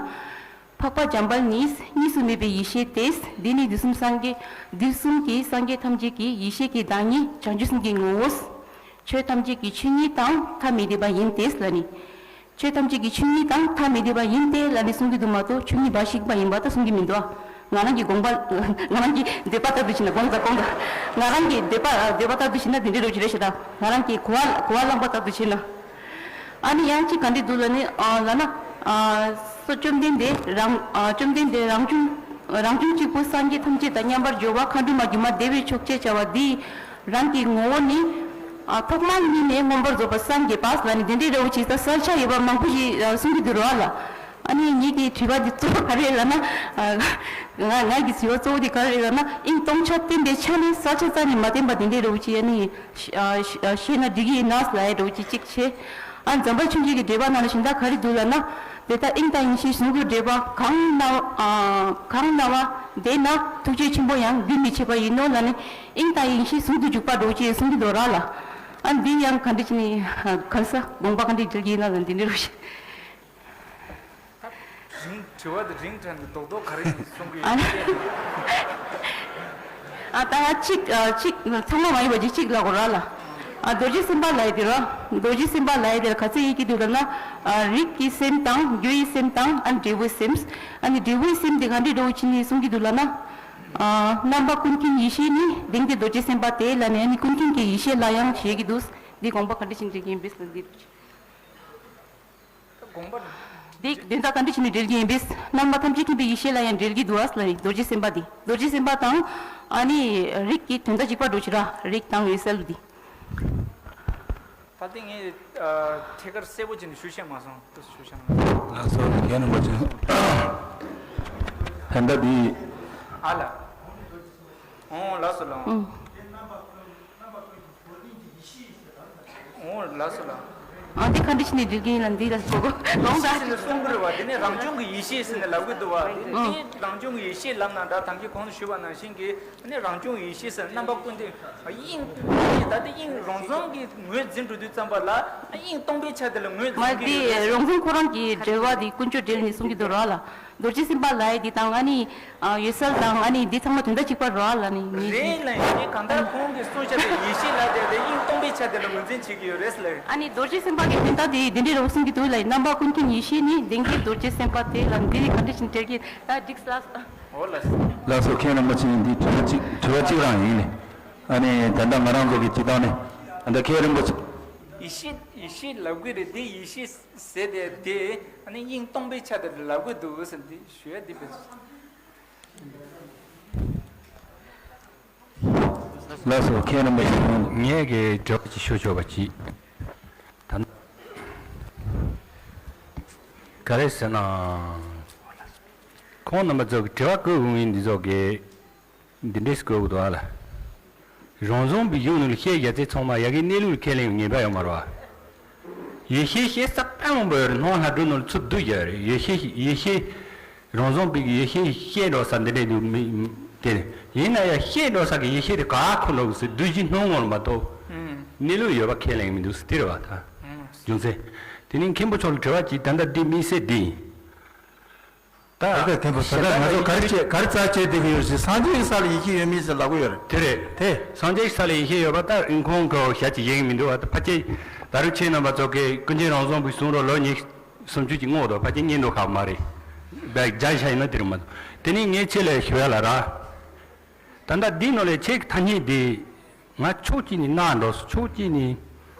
འཕགས་པ་འཇམ་དཔལ་ནི་གཉིས་སུ་མེད་པའི་ཡེ་ཤེས་ཏེ། འདི་ནི་དུས་གསུམ་སངས་རྒྱས་དུས་གསུམ་གྱི་སངས་རྒྱས་ཐམས་ཅད་ཀྱི་ཡེ་ཤེས་ཀྱི་བདག་ཉིད་བྱང་ཆུབ་སེམས་ཀྱི་ངོ་བོ། ཆོས་ཐམས་ཅད་ཀྱི་ཆོས་ཉིད་དང་ཐ་མི་དད་པ་ཡིན་ཏེ་ལ་ནི། ཆོས་ཐམས་ཅད་ཀྱི་ཆོས་ཉིད་དང་ཐ་མི་དད་པ་ཡིན་ཏེ་ལ་ནི་གསུང་གི་འདུག་མ་གཏོགས་ཆོས་ཉིད་འབའ་ཞིག་པ་ཡིན་པ་ད་གསུང་གི་མི་འདུག་ང་རང་གི་དགོངས་པ། ང་རང་གི་འདོད་པ་ལྟར་དུ་བྱས་ན། དགོངས་དག་དགོངས་དག་ང་རང་གི་འདོད་པ་འདོད་པ་ལྟར་དུ་བྱས་ན་དེ་འདྲའི་རོ་ཅིག་རེད་ཤག་ད་ང་རང་གི་གོ་བ་གོ་བ་བླངས་པ་ལྟར་དུ་བྱས་ན། ཨ་ནི་ཡང་གཅིག་ག་འདྲ་འདུག་ལ་ནི་ཨ་ལ་ན་ཨ་སོ་བཅོམ་ལྡན་འདས་རང་ཨ་བཅོམ་ལྡན་འདས་རང་བྱུང་རང་བྱུང་གཅིག་པུ་སངས་རྒྱས་ཐམས་ཅད་དང་མཉམ་པར་སྦྱོར་བ་མཁའ་འགྲོ་མ་སྒྱུ་མ་བདེ་བའི་མཆོག་ཅེས་བྱ་བ་འདི། རང་གི་ངོ་བོ་ནི། ཨ་ཐོག་མ་ཉིད་ནས་མངོན་པར་རྫོགས་པར་སངས་རྒྱས་པ་ལ་ནི་དེ་འདྲའི་འདྲ་བོ་ཅིག་ད་གསལ་ཆ་ཡོད་པ་མང་པོ་ཞིག་ཨ་གསུང་གི་འདུག་རོགས་ལ། ཨ་ནི་ངེད་ཀྱི་དྲི་བ་འདི་གཙོ་བོ་ག་རེ་རེད་ལབ་ན། ཨ་ང་ང་གི་དྲི་བ་གཙོ་བོ་འདི་ག་རེ་རེད་ལབ་ན། དབྱིངས་སྟོང་ཆ་བསྟན་པའི་ཆ་ནས་གསལ་ཆ་རྩ་ནས་མ་བསྟན་པ་དེ་འདྲའི་འདྲ་བོ་ཅིག་ཨ་ནི་ཤ་ཨ་ཤ་ཨ་ཤེས་ན་འགྲིག་གི་ཡིན་ན་ལབ་ཡ་འདྲ་བོ་ཅིག་གཅིག་བྱས། ཨ་འཇམ་དཔལ་ཆོས་འབྱུང་གི་འགྲེལ་པ་ནང་ལ་གཞན་དག་ག་རེ་འདུག་ལབ་ན། དེ་ལྟར་དབྱིངས་དང་ཡེ་ཤེས་ཟུང་དུ་འབྲེལ་པ་གང་ན་ཨ་གང་ན་བ་དེ་ན་ཐུགས་རྗེ་ཆེན་པོ་ཡང་རྒྱུན་མི་འཆད་པ་ཡིན་ནོ་ལ་ནི། དབྱིངས་དང་ཡེ་ཤེས་ཟུང་དུ་འཇུག་པ་འདྲ་བོ་ཅིག་གསུང་གི་འདུག་ར་ལ། ཨ་འདི་ཡང་ག་འདྲ་ཅིག་ནི་ག་ས་དགོངས་པ་ག་འདྲ་འགྲེལ་གྱི་ཡིན་ན་ལ་འདི་འདྲ་རུ་ཞིག་རིང་དྲི་བ་དེ་རིང་དྲན་ནས་རྡོག་རྡོག་ག་རེ་ཡིན་གསུང་གི་ཨ་ཡོད་ནི་ཅེས། ཨ་ད་ཡ་གཅིག་ཨ་གཅིག་ཚང་མ་མ་ཡིན་པ་ཅིག་གཅིག་ལ་གོ་ར་ལ། ཨ་རྡོ་རྗེ་སེམས་དཔའ་ལ་ཡི་དེ་ར། རྡོ་རྗེ་སེམས་དཔའ་ལ་ཡི་དེ་ར་ག་ཚད་ཡིན་གྱི་འདུག་ལབ་ན། ཨ་རིགས་ཀྱི་སེམས་དང་རྒྱུ་ཡི་སེམས་དང་ཨ་འབྲས་བུའི་སེམས། ཨ་ནི་འབྲས་བུའི་སེམས་དེ་ག་འདྲའི་འདྲ་བོ་ཅིག་ནི་གསུང་གི་འདུག་ལབ་ན། ཨ་རྣམ་པ་ཀུན་མཁྱེན་ཡེ་ཤེས་ནི་དེང་འདིར་རྡོ་རྗེ་སེམས་དཔའ་སྟེ་ལ་ནི་ཨ་ནི་ཀུན་མཁྱེན་གྱི་ཡེ་ཤེས་ལ་ཡང་བཞེད་ཀྱི་འདུག་འདི་དགོངས་པ་ག་འདྲ་ཞིག་འགྲེལ་གྱི་ཡིན་པས་ཟེར་འདི། དགོངས་པ། འདི་དོན་དག་ག་འདྲ་ཞིག་ནས་འགྲེལ་གྱི་ཡིན་པས། རྣམ་པ་ཐམས་ཅད་མཁྱེན་པའི་ཡེ་ཤེས་ལ་ཡང་འགྲེལ་གྱི་འདུག་ཨ་ལ་རེད། རྡོ་རྗེ་སེམས་དཔའ་འདི། རྡོ་རྗེ་སེམས་དཔའ་དང་ཨ་ནི་རིགས་ཀྱི་དོན་དག་གཅིག་པ་འགྲོ་ཕྱིར་ར། རིགས་དང་འོད་གསལ་འདི། ད་ལྟ་ངས་ཨ་ཐད་ཀར་གསལ་པོ་བྱས་ནས་ཞུ་ཤེས་མ་སོང་། ཏོག་ཙམ་ཞུ་ཤེས་མ་སོང་། ལགས་སོ། ལགས་སོ། ལགས་སོ། ཨོ་ལགས་སོ་ལགས། ཨང་། ཨོ་ལགས་སོ་ལགས། ཨ་འདི་ག་འདྲ་ཞིག་ནས་འགྲེལ་གྱི་ཡིན་ལ་འདི་ལ་གོ་གོ་ལོང་ད། ཡེ་ཤེས་ཟེར་ནས་གསུང་གི་རེད་བ། དེ་ནས་རང་བྱུང་གི་ཡེ་ཤེས་ཟེར་ནས་ལབ་གི་འདུག་བ། དེ་ཨང་། དེ་རང་བྱུང་གི་ཡེ་ཤེས་ལབ་ན་འདྲ། ད་གིན་གོང་དུ་ཞུས་པ་ནང་བཞིན་གྱི། ཨ་ནི་རང་བྱུང་ཡེ་ཤེས་ཟེར་རྣམ་པ་ཀུན་བཏུས་དབྱིངས། ད་ལྟ་དབྱིངས་རང་བྱུང་གི་ངོས་འཛིན་འགྲོ་དུས་ཙམ་པ་ལ་དབྱིངས་སྟོང་པའི་ཆ་དེ་ལ་ངོས་མ་འཛིན་གྱི་ཡོད་དེ་རེད། རང་བྱུང་ཁོ་རང་གི་འབྲེལ་བ་དེ་ཀུན་སྤྱོད་འབྲེལ་ནས་གསུང་གི་འདུག་ར་ལ། རྡོ་རྗེ་སེམས་དཔའ་ལ་ཡི་དེ་དང་ཨ་ནི་ཨ་འོད་གསལ་དང་ཨ་ནི་འདི་ཚང་མ་དོན་དག་གཅིག་པ་ར་ལ་ནི་ངེས་རེད་ལ། ཡིན་གང་ལྟར་ཁོང་གིས་གསུངས་བཞག་པའི་ཡེ་ཤེས་ལ་དེ་དེ་དབྱིངས་སྟོང་པའི་ཆ་དེ་ལ་ངོས་འཛིན་བྱེད་ཀྱི་ཡོད་རེད་ལ། ཨ་ནི་རྡོ་རྗེ་སེམས་དཔའ་གི་དོན་དག་དེ་འདི་འདྲའི་རོབ་གསུང་གི་འདུག་ལ། རྣམ་པ་ཀུན་མཁྱེན་ཡེ་ཤེས་ནི་ལྡན་གྱི་རྡོ་རྗེ་སེམས་དཔའ་དེ་ལ་འདི་ག་འདྲ་ཞིག་འགྲེལ་གྱི་ད་འགྲིག་ལ། ཨོ་ལགས། ལགས་སོ། མཁན་རིན་པོ་ཆེ་འདི་དྲི་བ་གཅིག་དྲི་བ་གཅིག་རང་ཡིན་ནི། ཨ་ནི་ད་ལྟ་ང་རང་ཚོ་གི་སྤྱི་བཏང་ནི་ད་ལྟ་མཁན་རིན་པོ་ཆེ། ཡེ་ཤེས་ཡེ་ཤེས་ལབ་གི་རེད། འདི་ཡེ་ཤེས་ཟེར་དེ་དེ་ཨ་ནི་དབྱིངས་སྟོང་པའི་ཆ་དེ་ལབ་གི་འདུག་ཟེར་འདི་ཞུ་ཡ་འདི་བས། ལགས་སོ། མཁན་རིན་པོ་ཆེ། ངས་ཀྱི་དྲི་བ་ཅིག་ཞུ་ཆོག་པ་ཅིག་ད་ག་རེ་ཟེར་ན། ཁོང་རྣམ་པ་ཚོ་གི་དྲི་བ་བཀོད་འོང་ཡིན་འདི་ཚོ་གི་འདི་འདྲས་བཀོད་འདུག་ཨ་ལ། རང་བྱུང་པའི་གཞུང་ནང་ལ་བཤད་བཞག་ཚད་ཚང་མ་ཡ་གི་གནས་ལུགས་ཁས་ལེན་ངེས་པ་ཡོད་མ་རེད་བ། ཡེ་ཤེས་ཤེས་ས་དཔེ་མང་པོ་ཡོད་རེད། སྣང་བ་ལྷ་སྒྲུང་ནང་ལ་ཚུར་བསྡུ་བཞག་ཡོད་རེད། ཡེ་ཤེས་ཡེ་ཤེས། རང་བྱུང་པའི་ཡེ་ཤེས་ཤེས་འགྲོ་ས་འདི་འདྲས་འདུག་མི་དེ་ཡིན་ན་ཡང་ཤེས་འགྲོ་ས་གི་ཡེ་ཤེས་དེ་ག་ཁོ་འགྲོ་གི་ཟེར་བསྡུ་བཞི་སྣང་ངོར་མ་གཏོགས་གནས་ལུགས་ཡོད་པ་ཁས་ལེན་མི་འདུག་ཟེར་དེ་རེད་བ། ད་རྒྱུ་མཚན་དེ་ནི་མཁན་པོ་མཆོག་ལ་དྲི་བ་ཅིག་ད་ལྟ་འདི་དམིགས་བསལ་འདི་ཡིན། ད་ད་ལྟ་མཁན་པོ་ད་ལྟ་ང་ཚོ་ག་རེ་བྱེད་ག་རེ་རྩ་བྱེད་བསྡད་ཀྱི་ཡོད་ཟེར། སངས་རྒྱས་ཀྱི་ས་ལ་ཡེ་ཤེས་ཡོད་མེད་ཟེར་ལབ་ཀྱི་ཡོད་རེད། དེ་རེད། དེ་སངས་རྒྱས་ཀྱི་ས་ལ་ཡེ་ཤེས་ཡོད་པ་ད་ཁོང་གི་ཞལ་གྱིས་བཞེས་ཀྱི་མི་འདུག་བ། ད་ཕལ་ཆེར་ད་རུང་ཁྱེད་རྣམ་པ་ཚོ་གིས་ཀུན་མཁྱེན་རང་བྱུང་པའི་གསུང་རབ་ལོ་ཉི་ཤུ་སུམ་ཅུ་ཅིག་བསྔོགས་འདུག་ཕལ་ཆེར་རྙེད་མདོག་ཁ་པོ་མ་རེད། བས་རྒྱ་ཤ་ཡིན་ན་དེ་རུ་མ་གཏོགས། དེ་ནས་ངས་ཁྱེད་ལ་ཞུ་ཡ་ལ་ར། ད་ལྟ་འདི་ནང་ལས་ཁྱེད་ཀྱི་ཐ་སྙད་འདི་ང་ཕྱོགས་གཅིག་ནས་གནག་འགྲོ་སོང་། ཕྱོགས་གཅིག་ནས་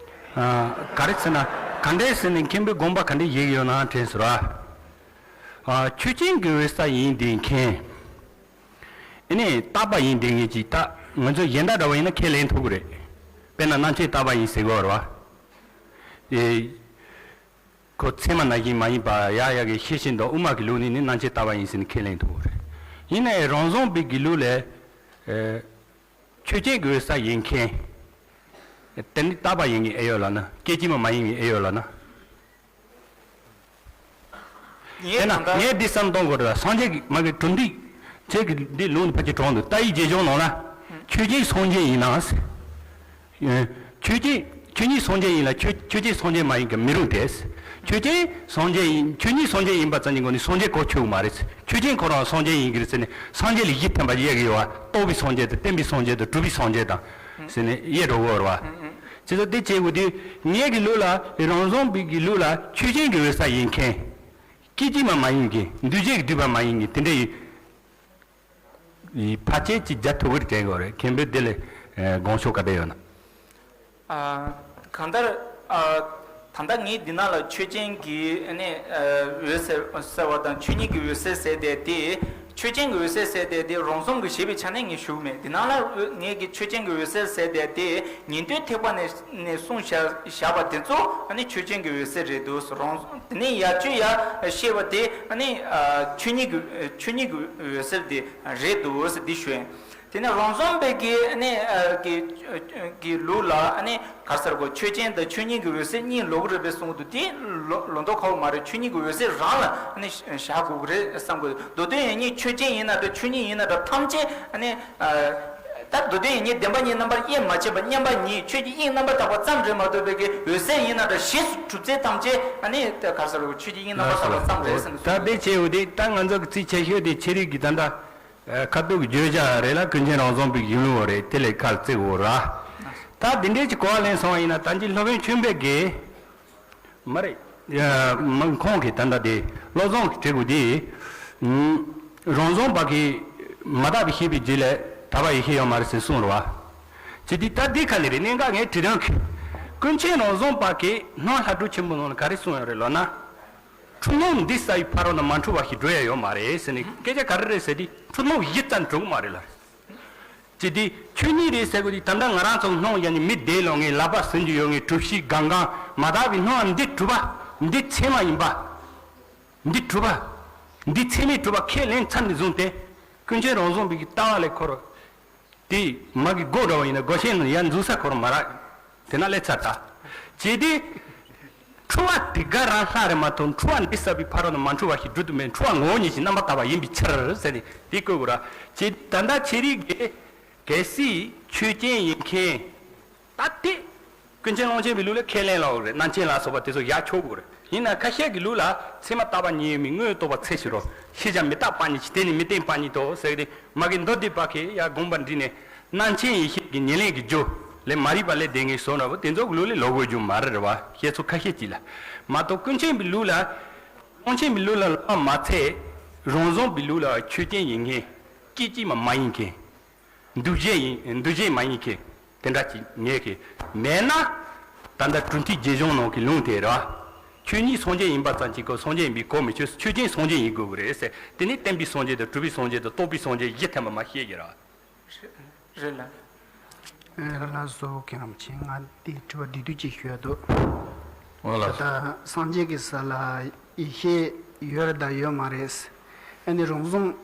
ཨ་ག་རེ་ཟེར་ན་ག་འདྲས་ཟེར་ནས་མཁན་པོའི་དགོངས་པ་ག་འདྲས་བཞེས་ཀྱི་ཡོད་ན་དྲན་སོང་ར། ཨ་ཆོས་ཅན་གྱི་འོད་གསལ་ཡིན་བསྡད་མཁན། ཨ་ནི་རྟག་པ་ཡིན་བསྡད་མཁན་ཅིག་ད་ང་ཚོ་གཞན་དག་འདྲ་བ་ཡིན་ན་ཁས་ལེན་ཐུབ་ཀྱི་རེད། དཔེར་ན་རྣམ་དཔྱོད་རྟག་པ་ཡིན་ཟེར་གྱི་ཡོད་རེད་བ། ཨེ། ཁོ་ཚད་མ་ནང་བཞིན་མ་ཡིན་པ་ཡག་ཡག་གི་ཤེས་བཞིན་དུ་དབུ་མ་གི་ལུགས་ནས་ནི་རྣམ་དཔྱོད་རྟག་པ་ཡིན་ཟེར་ནས་ཁས་ལེན་ཐུབ་ཀྱི་རེད། ཡིན་ནའི་རང་བྱུང་པའི་གི་ལུགས་ལས། ཨེ། ཆོས་ཅན་གྱི་འོད་གསལ་ཡིན་མཁན། དེ་ནི་རྟག་པ་ཡིན་མཁན་ཨེ་ཡོད་ལབ་ན། སྐད་ཅིག་མ་མ་ཡིན་མཁན་ཨེ་ཡོད་ལབ་ན། དེས་ན་ངས་འདི་བསམ་གཏོང་དགོས་རེད། སངས་རྒྱས་ཀྱི་མ་གི་གྲུབ་འབྲས་ཁྱེད་ཀྱི་འདི་ལུང་ཕལ་ཆེར་གྲོངས་འདུག་ཏཱ་ཡིག་རྗེས་འཇུག་ནང་ལ། ཆོས་ཅན་སངས་རྒྱས་ཡིན་ན། ཆོས་ཅན་ཆོས་ཉིད་སངས་རྒྱས་ཡིན་ལ་ཆོས་ཆོས་ཅན་སངས་རྒྱས་མ་ཡིན་གྱི་མི་རུང་སྟེ། ཆོས་ཅན་སངས་རྒྱས་ཡིན། ཆོས་ཉིད་སངས་རྒྱས་ཡིན་པ་ཙམ་གྱིས་ངོ་ནས་སངས་རྒྱས་གོ་ཆོད་ཀྱི་མ་རེད། ཆོས་ཅན་ཁོ་རང་སངས་རྒྱས་ཡིན་གྱི་རེད་ཟེར་ནས་སངས་རྒྱས་ལ་བཞི་ཐམ་པ་དབྱེ་གི་ཡོད་བ། རྟོགས་པའི་སངས་རྒྱས་དང་བརྟན་པའི་སངས་རྒྱས་དང་གྲུབ་པའི་སངས་རྒྱས་དང་། ཟེར་ནས་དབྱེ་འགྲོ་གི་ཡོད་རེད་བ། བྱས་ཙང་དེ་བྱེད་དགོས་དུས་ངེད་ཀྱི་ལུགས་ལ་རང་བྱུང་པའི་གི་ལུགས་ལ་ཆོས་ཅན་གྱི་འོད་གསལ་ཡིན་མཁན། སྐད་ཅིག་མ་མ་ཡིན་མཁན། འདུས་བྱས་ཀྱིས་བསྡུས་པ་མ་ཡིན་མཁན་དེ་འདྲ་ཡི་ཕལ་ཆེར་ཅིག་རྒྱ་ཐུག་གི་དྲན་གྱི་ཡོད་རེད། མཁན་པོས་དེ་ལ་དགོངས་ཞུ་ག་འདྲ་ཡོད་ན། ཨ། གང་ལྟར་ཨ། ད་ལྟ་ངས་འདི་ནང་ལ་ཆོས་ཅན་གྱི་ཨ་ནི་ཨ་འོད་ཟེར་ཟེར་བ་དང་ཆོས་ཉིད་ཀྱི་འོད་གསལ་ཟེར་དེ་དེ། ཆོས་ཅན་གྱི་འོད་གསལ་ཟེར་དེ་དེ་རང་བྱུང་གི་ཞེས་པའི་ཆ་ནས་ངས་ཞུ་གི་མེད། འདི་ནང་ལ་ངས་ཀྱི་ཆོས་ཅན་གྱི་འོད་གསལ་ཟེར་དེ་དེ་ཉན་ཐོས་ཐེག་པ་ནས་ནས་གསུངས་བཞག་བཞག་པ་དེ་ཚོ་ཨ་ནི་ཆོས་ཅན་གྱི་འོད་གསལ་རེད་འདུག་རང་དེ་ནས་ཡར་ཆོས་ཡར་བཤད་པ་དེ་ཨ་ནི་ཨ་ཆོས་ཉིད་ཀྱི་ཆོས་ཉིད་ཀྱི་འོད་གསལ་དེ་རེད་འདུག་འདི་ཞུ་ཡིན། དེ་ནས་རང་བྱུང་པའི་གི་ཨ་ནི་ཨ་གི་གི་ལུགས་ལ་ཨ་ནི་ག་རེ་ཟེར་དགོས། ཆོས་ཅན་དང་ཆོས་ཉིད་ཀྱི་འོད་གསལ་གཉིས་ལོགས་རེད་པས་གསུངས་འདུག་དེ་ལོ་ལོ་མདོག་ཁ་པོ་མ་རེད། ཆོས་ཉིད་ཀྱི་འོད་གསལ་རང་ལ་ཨ་ནི་བཞག་དགོས་ཀྱི་རེད་བསམ་དགོས། མདོ་དོན་ཡང་སྙིང་ཆོས་ཅན་ཡིན་ན་འདྲ་ཆོས་ཉིད་ཡིན་ན་འདྲ་ཐམས་ཅད་ཨ་ནི་ཨ་ད་མདོ་དོན་ཡང་སྙིང་བདེན་པ་གཉིས་རྣམ་པར་དབྱེ་མ་ཕྱེད་པ་མཉམ་པ་ཉིད་ཆོས་ཀྱི་དབྱིངས་རྣམ་པར་དག་པ་ཙམ་རེད་མ་གཏོགས་པའི་གི་འོད་གསལ་ཡིན་ན་འདྲ་གཞི་གྲུབ་ཚད་ཐམས་ཅད་ཨ་ནི་ག་རེ་ཟེར་ཆོས་ཀྱི་དབྱིངས་རྣམ་པར་དག་པ་ཙམ་རེད་བསམ་ད་དེ་བྱས་འོ་དེ་ད་ང་ཚོ་གི་རྩིས་ཆེ་ཤོས་དེ་ཆོས་རིག་གི་ད་ལྟ། ཁ་ཐུག་གི་བརྗོད་བྱ་རེད་ལ་ཀུན་མཁྱེན་རང་བྱུང་པའི་གཞུང་ལུགས་རེད། དེ་ལས་ཁ་བརྩི་དགོས་ར། ད་འདི་འདྲའི་ཅིག་གོ་བ་ལེན་སོང་བ་ཡིན་ན་ད་འདི་སློབ་དཔོན་ཆོས་འཕེལ་གྱིས་མ་རེད། མ་ཁོང་གིས་ད་ལྟ་དེ་བློ་བཟང་གིས་བྲིས་དགོས་དེ། རང་བྱུང་བ་གིས་མ་དག་པའི་ཤེས་པའི་རྗེས་ལས་དག་པ་ཡེ་ཤེས་ཡོད་མ་རེད་ཟེར་གསུངས་རེད་བ། ཅི་སྟེ་ད་འདི་ཁ་ནས་རེད། གནད་འགག་ངས་དྲི་རང་གི་ ཀུན་མཁྱེན་རང་བྱུང་པ་གིས་སྣང་ལྷ་སྒྲུབ་ཆེན་པོ་ནང་ལ་ག་རེ་གསུངས་ཡོད་རེད་ལབ་ན། འཁྲུལ་སྣང་འདི་བསལ་བའི་ཕ་རོལ་ཏུ་མ་འཁྲུལ་བ་ཞིག་འགྲོ་ཡ་ཡོད་མ་རེད་ཟེར་ནས་སྐད་ཆ་ག་རེ་རེད་ཟེར་དུས་འཁྲུལ་སྣང་ཡིད་ཙམ་འགྲོ་གི་མ་རེད་ལ། ཅི་སྟེ་ཆོས་ཉིད་རེད་ཟེར་དགོས་དུས་ད་ལྟ་ང་རང་ཚོ་སྣང་ཡ་ནི་མི་བདེ་ལོང་ངེ་ལག་པ་ཟིན་རྒྱུ་ཡོད་ངེ་གྲུ་བཞི་གང་གང་མ་དག་པའི་སྣང་བ་འདི་གྲུབ་པ་འདི་ཚད་མ་ཡིན་པ། འདི་གྲུབ་པ། འདི་ཚད་མས་གྲུབ་པ་ཁས་ལེན་ཚར་ནས་བཟུང་སྟེ། ཀུན་མཁྱེན་རང་བྱུང་པའི་ལྟ་བ་ལས་འཁོར། དེ་མ་གི་སྒོ་འདྲ་བ་ཡིན་ན་སྒོ་ཤེས་ནས་ཡར་འཛུལ་ས་འཁོར་མ་རག་དེ་ན་ལས་ཚར་ད། བྱས་ཏེ། འཁྲུལ་བ་དེ་ག་རང་ལྷག་རེད་མ་གཏོགས་འཁྲུལ་བ་འདི་བསལ་བའི་ཕ་རོལ་ཏུ་མ་འཁྲུལ་བ་ཞིག་སྒྲུབ་ཏུ་མེད། འཁྲུལ་བ་ངོ་བོ་ཉིད་ཀྱི་རྣམ་པར་དག་པ་ཡིན་པའི་ཕྱིར་ཟེར་ནས་དེ་བཀོད་དགོས་ར། བྱས་ད་ལྟ་ཁྱེད་རིགས་ཀྱིས་གལ་སྲིད་ཆོས་ཅན་ཡིན་མཁན། ད་དེ། ཀུན་མཁྱེན་ཀློང་ཆེན་པའི་ལུགས་ལ་ཁས་ལེན་ལ་འོག་རེད། རྣམ་མཁྱེན་ལ་སོགས་པ་དེ་ཚོ་ཡག་ཆོག་གི་རེད། ཡིན་ན་ཁ་ཤས་ཀྱི་ལུགས་ལ་ཚད་མ་རྟག་པ་ཉིད་ཡོད་མིན་དངོས་རྟོགས་པ་ཚེ་ཕྱི་རོ། ཤེས་བྱ་མི་རྟག་པ་ཉིད་ཀྱི་དེ་ནི་མི་བརྟན་པ་ཉིད་དོ་ཟེར་ཏེ་མ་གི་མདོ་སྡེ་པ་ཁས་ཡ་དགོངས་པ་འདྲི་ནས་རྣམ་མཁྱེན་ཡེ་ཤེས་ཀྱི་ཉེར་ལེན་གྱི་རྒྱུ་ལས་མ་རིག་པ་ལས་འདས་ངེས་བཟོ་འདྲ་བོ་དེ་ཚོ་གི་ལུགས་ལས་ལོག་དགོས་རྒྱུ་མ་རེད་རེད་བ། བཤད་ཚུལ་ཁ་ཤས་ཅིག་ལ་མ་གཏོགས་ཀུན་མཁྱེན་པའི་ལུགས་ལ། ཀློང་ཆེན་པའི་ལུགས་ལ་ལོག་པ་མ་ཚད། རང་བྱུང་པའི་ལུགས་ལ་ཆོས་ཅན་ཡིན་མཁན། སྐད་ཅིག་མ་མ་ཡིན་མཁན། འདུ་བྱེད་ཡིན་འདུ་བྱེད་མ་ཡིན་མཁན། དེ་འདྲ་ཅིག་ངེས་ཀྱི་མེད་ན། ད་ལྟ་གྲུབ་མཐའི་རྗེས་གཞུང་ནང་གི་ལུང་དེ་རེད་བ། ཆོས་ཉིད་སངས་རྒྱས་ཡིན་པ་ཙམ་གྱིས་གོ། སངས་རྒྱས་ཡིན་པའི་གོ་མི་ཆོད། ཆོས་ཅན་སངས་རྒྱས་ཡིན་དགོས་ཀྱི་རེད་ཟེར། དེ་ནི་བསྟན་པའི་སངས་རྒྱས་དང་གྲུབ་པའི་སངས་རྒྱས་དང་རྟོགས་པའི་སངས་རྒྱས་བཞི་ཐེམ་པ་མ་བཤད་ཀྱི་རེད་བ། རེད་ལ། ལགས་སོ་མཁན་རིན་པོ་ཆེ། ང་དེ་དྲི་བ་བསྡུས་བསྡུས་ཅིག་ཞུ་ཡ་འདུག་ཨོ་ལགས་སོ། ད་ལྟ་སངས་རྒྱས་ཀྱི་ས་ལ་ཡེ་ཤེས་ཡོད་རེད་དང་ཡོད་མ་རེད། ཨ་ནི་རང་བྱུང་།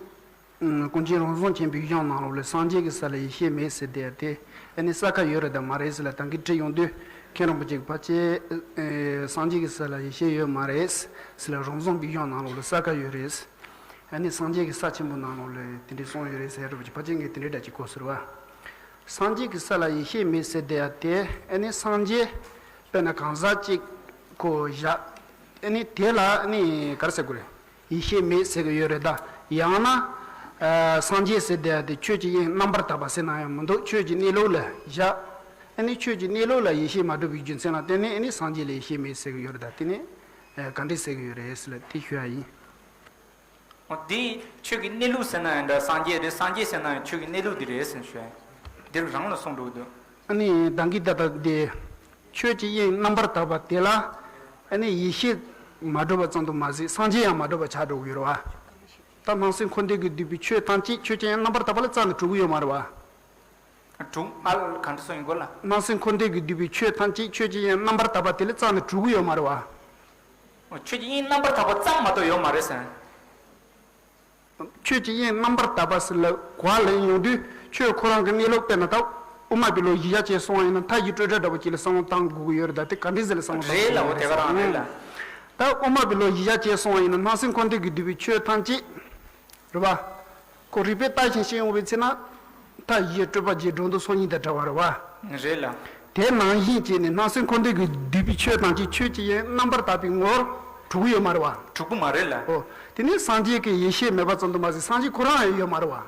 ཀུན་མཁྱེན་རང་བྱུང་ཆེན་པོའི་གཞུང་ནང་ལོགས་ལ་སངས་རྒྱས་ཀྱི་ས་ལ་ཡེ་ཤེས་མེད་ཟེར་དེ་ཡ་དེ་ཨ་ནི་ས་ཁ་ཡོད་རེད་དང་མ་རེད་ཟེར་ལ་ད་གིན་དྲི་ཡོང་དུས་མཁན་རིན་པོ་ཆེ་གི་ཕལ་ཆེར་སངས་རྒྱས་ཀྱི་ས་ལ་ཡེ་ཤེས་ཡོད་མ་རེད་ཟེར་ལ་རང་བྱུང་པའི་གཞུང་ནང་ལོགས་ལ་ས་ཁ་ཡོད་རེད། ཨ་ནི་སངས་རྒྱས་ཀྱི་ས་ཆེན་པོ་ནང་ལོགས་ལ་དེ་འདྲའི་གསུངས་ཡོད་རེད་ཟེར་རེད་པ་ཅིག་ཕལ་ཆེར་ངས་དེ་འདྲའི་འདྲ་ཅིག་གོ་ཟེར་བ། སངས་རྒྱས་ཀྱི་ས་ལ་ཡེ་ཤེས་མེད་ཟེར་དེ་ཡ་དེ་ཨ་ནི་སངས་རྒྱས་དཔེར་ན་གང་ཟག་ཅིག་གོ་བཞག་ཨ་ནི་དེ་ལ་ཨ་ནི་ག་རེ་ཟེར་དགོས་རེད། ཡེ་ཤེས་མེད་ཟེར་གི་ཡོད་རེད་ད། ཡང་ན། ཨ་སངས་རྒྱས་ཟེར་དེ་དེ་ཆོས་ཀྱི་དབྱིངས་རྣམ་པར་དག་པ་ཟེར་ན་ཡང་མི་འདུག་ཆོས་ཀྱི་གནས་ལུགས་ལ་བཞག་ཨ་ནི་ཆོས་ཀྱི་གནས་ལུགས་ལ་ཡེ་ཤེས་མ་གྲུབ་པའི་རྒྱུ་མཚན་ལ་བརྟེན་ནས་ཨ་ནི་སངས་རྒྱས་ལ་ཡེ་ཤེས་མེད་ཟེར་གི་ཡོད་རེད་ད། དེ་ནི་ཨ་ག་འདྲས་ཟེར་གི་ཡོད་རེད་ཟེར་ལ་དེ་ཞུ་ཡ་ཡིན། འོ་དེ་ཆོས་ཀྱི་གནས་ལུགས་ཟེར་ན་ཡང་འདྲ་སངས་རྒྱས་རེད། སངས་རྒྱས་ཟེར་ན་ཡང་ཆོས་ཀྱི་གནས་ལུགས་དེ་རེད་ཟེར་ཞུ་ཡ་ཡིན། འདིར་རང་ལ་གསུངས་འགྲོ་གི་འདུག་ཨ་ནི་ད་གིན་ད་ལྟ་དེ། ཆོས་ཀྱི་དབྱིངས་རྣམ་པར་དག་པ་དེ་ལ་ཨ་ནི་ཡེ་ཤེས་མ་གྲུབ་པ་ཙམ་དུ་མ་ཟད་སངས་རྒྱས་ཡང་མ་གྲུབ་པ་ཆགས་འགྲོ་གི་ཡོད་རེད་བ། ད་སྣང་སེམས་འཁོར་འདས་ཀྱིས་བསྡུས་པའི་ཆོས་ཐམས་ཅད་ཆོས་ཀྱི་དབྱིངས་རྣམ་པར་དག་པ་ལ་རྩ་ནས་གྲུབ་ཀྱི་ཡོད་མ་རེད་བ། གྲུབ་ཨ་ག་འདྲ་སོང་ཡིན་གོ་ལ། སྣང་སེམས་འཁོར་འདས་ཀྱིས་བསྡུས་པའི་ཆོས་ཐམས་ཅད་ཆོས་ཀྱི་དབྱིངས་རྣམ་པར་དག་པ་དེ་ལ་རྩ་ནས་གྲུབ་ཀྱི་ཡོད་མ་རེད་བ། ཆོས་ཀྱི་དབྱིངས་རྣམ་པར་དག་པ་ཙམ་མ་གཏོགས་ཡོད་མ་རེད་ཟེར། ཆོས་ཀྱི་དབྱིངས་རྣམ་པར་དག་པ་ཟེར་ལ་གོ་བ་ལེན་ཡོང་དུས་ཆོས་ཁོ་རང་གི་གནས་ལུགས་དཔེར་ན་ད་དབུ་མ་པའི་ལུགས་གཞི་བཞག་བྱས་སོང་བ་ཡིན་ན་མཐའ་བཞི་སྤྲོས་བྲལ་འདྲ་བོ་ཅིག་ལ་བསམ་བློ་བཏང་དགོས་ཀྱི་ཡོད་རེད་ད་དེ་ག་འདྲས་ཟེར་ལ་བསམ་བློ་བཏང་རེད་ལ། འོ་དེ་ག་རང་རེད་ལ། ད་དབུ་མ་པའི་ལུགས་གཞི་བཞག་བྱས་སོང་བ་ཡིན་ན་སྣང་སེམས་འཁོར་འདས་ཀྱིས་བསྡུས་པའི་ཆོས་ཐམས་ཅད་རེད་བ། ཁོ་རིགས་པས་བརྟག་ཅིང་དཔྱད་ཡོང་བའི་ཚེ་ན་མཐའ་བཞི་སྤྲོས་པ་བརྒྱད་སྒྲོ་འདོགས་སོ་གཉིས་དང་བྲལ་བ་རེད་བ། རེད་ལ། དེ་ནང་བཞིན་བྱས་ནས་སྣང་སེམས་འཁོར་འདས་ཀྱིས་བསྡུས་པའི་ཆོས་ཐམས་ཅད་ཆོས་ཀྱི་དབྱིངས་རྣམ་པར་དག་པའི་ངོར་གྲུབ་ཀྱི་ཡོད་མ་རེད་བ། གྲུབ་ཀྱི་མ་རེད་ལ། ཨོ། དེ་ནི་སངས་རྒྱས་ཀྱི་ཡེ་ཤེས་མེད་པ་ཙམ་དུ་མ་ཟད་སངས་རྒྱས་ཁོ་རང་ཡང་ཡོད་མ་རེད་བ།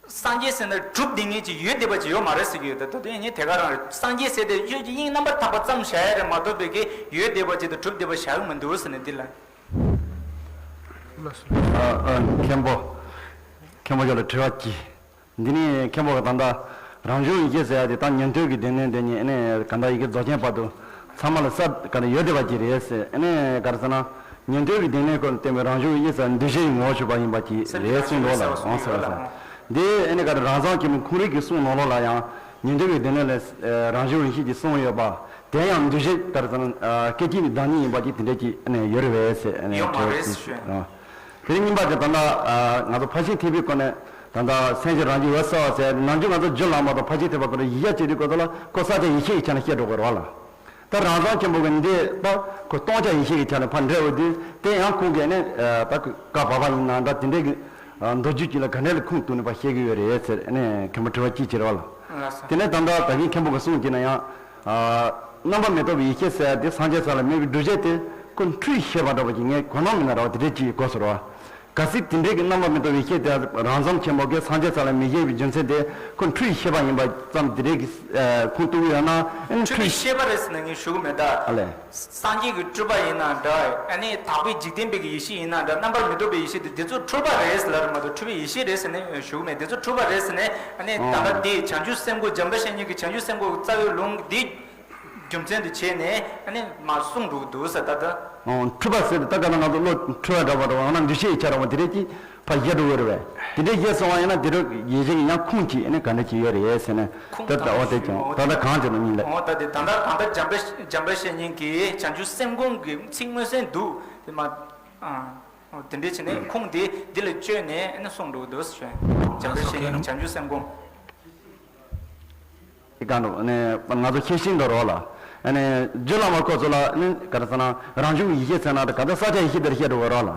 སངས་རྒྱས་ཟེར་ན་གྲུབ་བསྡད་མཁན་ཅིག་ཡོད་བསྡད་པ་ཅིག་ཡོད་མ་རེད་ཟེར་གྱི་ཡོད་ད། ད་དུང་ཡིན་ནའི་དེ་ག་རང་རེད། སངས་རྒྱས་ཟེར་དེ་ཆོས་ཀྱི་དབྱིངས་རྣམ་པར་དག་པ་ཙམ་བཞག་ཡ་རེད་མ་གཏོགས་པའི་གི་ཡོད་བསྡད་པ་ཅིག་དང་གྲུབ་བསྡད་པ་བཞག་གི་མི་འདུག་ཟེར་ནས་འདི་ལ། ཨ་ཨ་མཁན་པོ། མཁན་པོ་ཁྱོད་ལ་དྲི་བ་གཅིག་འདི་ནི་མཁན་པོ་གི་ད་ལྟ་རང་བྱུང་ཡེ་ཤེས་ཟེར་ཡ་དེ་ད་ཉན་ཐོས་ཀྱི་སྡེ་སྣོད་དེ་ཉིད་ཨ་ནི་ག་ད་ཡི་གེ་རྫོགས་ཆེན་བར་དུ་ཚང་མ་ལ་ས་ག་ནས་ཡོད་བསྡད་པ་ཅིག་རེད་ཟེར། ཨ་ནི་ག་རེ་ཟེར་ན་ཉན་ཐོས་ཀྱི་སྡེ་སྣོད་ཀུན་བསྟན་པའི་རང་བྱུང་ཡེ་ཤེས་འདུ་བྱེད་ཀྱི་ངོ་བོ་ཞུགས་པ་ཡིན་པ་ཅིག་རེད་གསུངས་འདུག་ལ་འོང་ཟེར་བ་ཟེར། འདི་ཨ་ནི་ག་རེ་རང་བྱུང་ཆེན་པོ་ཁོང་རང་གི་གསུང་ནང་ལོགས་ལ་ཡང་ཉན་ཐོས་ཀྱི་སྡེ་སྣོད་ལ་རང་བྱུང་ཡེ་ཤེས་ཀྱི་གསུང་ཡོད་པ་དེ་ཡང་འདུ་བྱེད་ག་རེ་ཟེར་ན་སྐད་ཅིག་ནི་བདག་ཉིད་ཡིན་པ་ཅིག་དེ་འདྲ་ཅིག་ཨ་ནི་ཡོད་རེད་བས་ཟེར། ཨ་ནི་ཡོད་མ་རེད་ཟེར། དེ་རིང་རྙིང་པ་དེ་ད་ལྟ་ང་ཚོ་ཕར་ཕྱིན་ཐེག་པའི་སྐོར་ནས་ད་ལྟ་སེམས་ཅན་རང་བཞིན་འོད་གསལ་བ་ཟེར་ནམ་རྒྱུན་ང་ཚོ་རྒྱུད་བླ་མ་དང་ཕར་ཕྱིན་ཐེག་པ་སྐོར་ཡིག་ཡ་བྱེད་དུས་སྐོར་ལ་ཁོ་ས་ཆ་ཡེ་ཤེས་ཀྱི་ཆ་ནས་བཤད་འགྲོ་དགོས་རེད་བ་ལ། ད་རང་བྱུང་ཆེན་པོ་གི་འདི་ད་ཁོ་སྟོང་ཆ་ཡེ་ཤེས་ཀྱི་ཆ་ནས་ཕར་འགྲེལ་བ་དུས་དེ་ཡང་ཁོང་གིས་ནི་ད་བཀའ་བབས་པ་ཡིན་ན་འདྲ་དེ་འདྲའི་གི་མདོ་རྒྱུད་ཅིག་ལ་ག་འདྲ་ལ་ཁུངས་གཏུགས་ནས་ཕར་བཤད་ཀྱི་ཡོད་རེད་ཟེར་ནས་མཁན་པོ་དྲི་བ་གཅིག་བྱེད་རེད་བ་ལ། དེ་ནས་ད་ལྟ་ད་གིན་མཁན་པོ་གི་གསུང་བྱས་ན་ཡང་རྣམ་པ་མི་རྟོག་པའི་ཡེ་ཤེས་ཟེར་ཡ་དེ་སངས་རྒྱས་ས་ལ་མེད་པའི་སྒྲུབ་བྱེད་དེ་ཁོ་འཁྲུལ་ཤེས་པ་འདྲ་བ་ཅིག་ངས་གོ་སྣང་མེད་ན་ར་བ་དེ་འདྲས་ཅིག་གོ་ཟེར་བ། གལ་སྲིད་དེ་འདྲས་ཀྱི་རྣམ་པ་མི་རྟོག་པའི་ཤེས་དེ་རང་བྱུང་ཆེན་པོ་གིས་སངས་རྒྱས་ས་ལ་མི་བཞེད་པའི་རྒྱུ་མཚན་དེ་ཁོ་འཁྲུལ་ཤེས་པ་ཡིན་པ་ཙམ་དེ་འདྲས་ཀྱི་ཁུངས་གཏུགས་ཡོད་ན་ཨ་ནི་འཁྲུལ་ཤེས་པ་རེད་ཟེར་ན་ངས་ཞུ་གི་མེད་ད། ཨ་ལས། སངས་རྒྱས་ཀྱི་སྤྲུལ་པ་ཡིན་ན་འདྲ་ཨ་ནི་དག་པའི་འཇིག་རྟེན་པའི་གི་ཡེ་ཤེས་ཡིན་ན་འདྲ་རྣམ་པར་མི་རྟོག་པའི་ཡེ་ཤེས་དེ་འདི་ཚོ་འཁྲུལ་པ་རེད་ཟེར་ལབ་རེད་མ་གཏོགས་འཁྲུལ་པའི་ཡེ་ཤེས་རེད་ཟེར་ནས་ཞུ་གི་མེད། འདི་ཚོ་འཁྲུལ་པ་རེད་ཟེར་ནས་ཨ་ནི་ད་ལྟ་འདི་བྱང་ཆུབ་སེམས་འགུགས་འཇམ་དཔལ་བཤེས་གཉེན་གྱི་བྱང་ཆུབ་སེམས་འགུགས་རྩ་བའི་ལུང་འདི། རྒྱུ་མཚན་དུ་བྱས་ནས་ཨ་ནི་མར་གསུངས་འགྲོ་གི་འདུག་ཟེར། ད་ལྟ། ཨོ། འཁྲུལ་པ་ཟེར་ཏེ་ད་ག་ན་ང་ཚོ་བློ་འཁྲུལ་བ་འདྲ་བ་འདྲ་བ་ཡང་ན་འདུ་ཤེས་ཡི་ཆ་ར་བ་དེ་རེད་ཀྱི་ཕར་བཞག་འགྲོ་གི་རེད་པས། དེ་འདྲའི་བཞག་སོང་བ་ཡིན་ན་དེ་རུ་ཡིད་བཞིན་གྱི་ཡང་ཁུངས་ཀྱིས་ཨ་ནི་ག་འདྲ་ཅིག་ཡོད་རེད་ཟེར་ནས། ཁུངས་ད་ལྟ་དང་འོ་དེ་ཀྱང་ད་ལྟ་གང་བྱས་ན་ཉིན་ལ། འོ་ད་དེ་ད་ལྟ་གང་ལྟར་འཇམ་དཔལ་འཇམ་དཔལ་བཤེས་གཉེན་གྱིས་བྱང་ཆུབ་སེམས་སྒོམ་གྱི་ཚིག་མངོན་གསལ་འདུག་དེ་མ། ཨ། འོ་དེ་འདྲའི་བྱས་ནས་ཁུངས་དེ་འདི་ལ་བཅོལ་ནས་ཨ་ནི་གསུངས་འགྲོ་གི་འདུག་ཟེར། འཇམ་དཔལ་བཤེས་གཉེན་བྱང་ཆུབ་སེམས་སྒོམ། དེ་གང་འགྲོ་ནས་ང་ཚོ་ཁྱེད་ཤིང་དུ་རོགས་ལ། ཨ་ནི་རྗེ་བླ་མ་ཁོ་ཚོ་ལ་ནི་ག་རེ་ཟེར་ན་རང་བྱུང་ཡེ་ཤེས་ཟེར་ན་ག་ཚོད་ས་ཆ་ཡེ་ཤེས་དེར་བཤད་འགྲོ་བ་རོགས་ལ།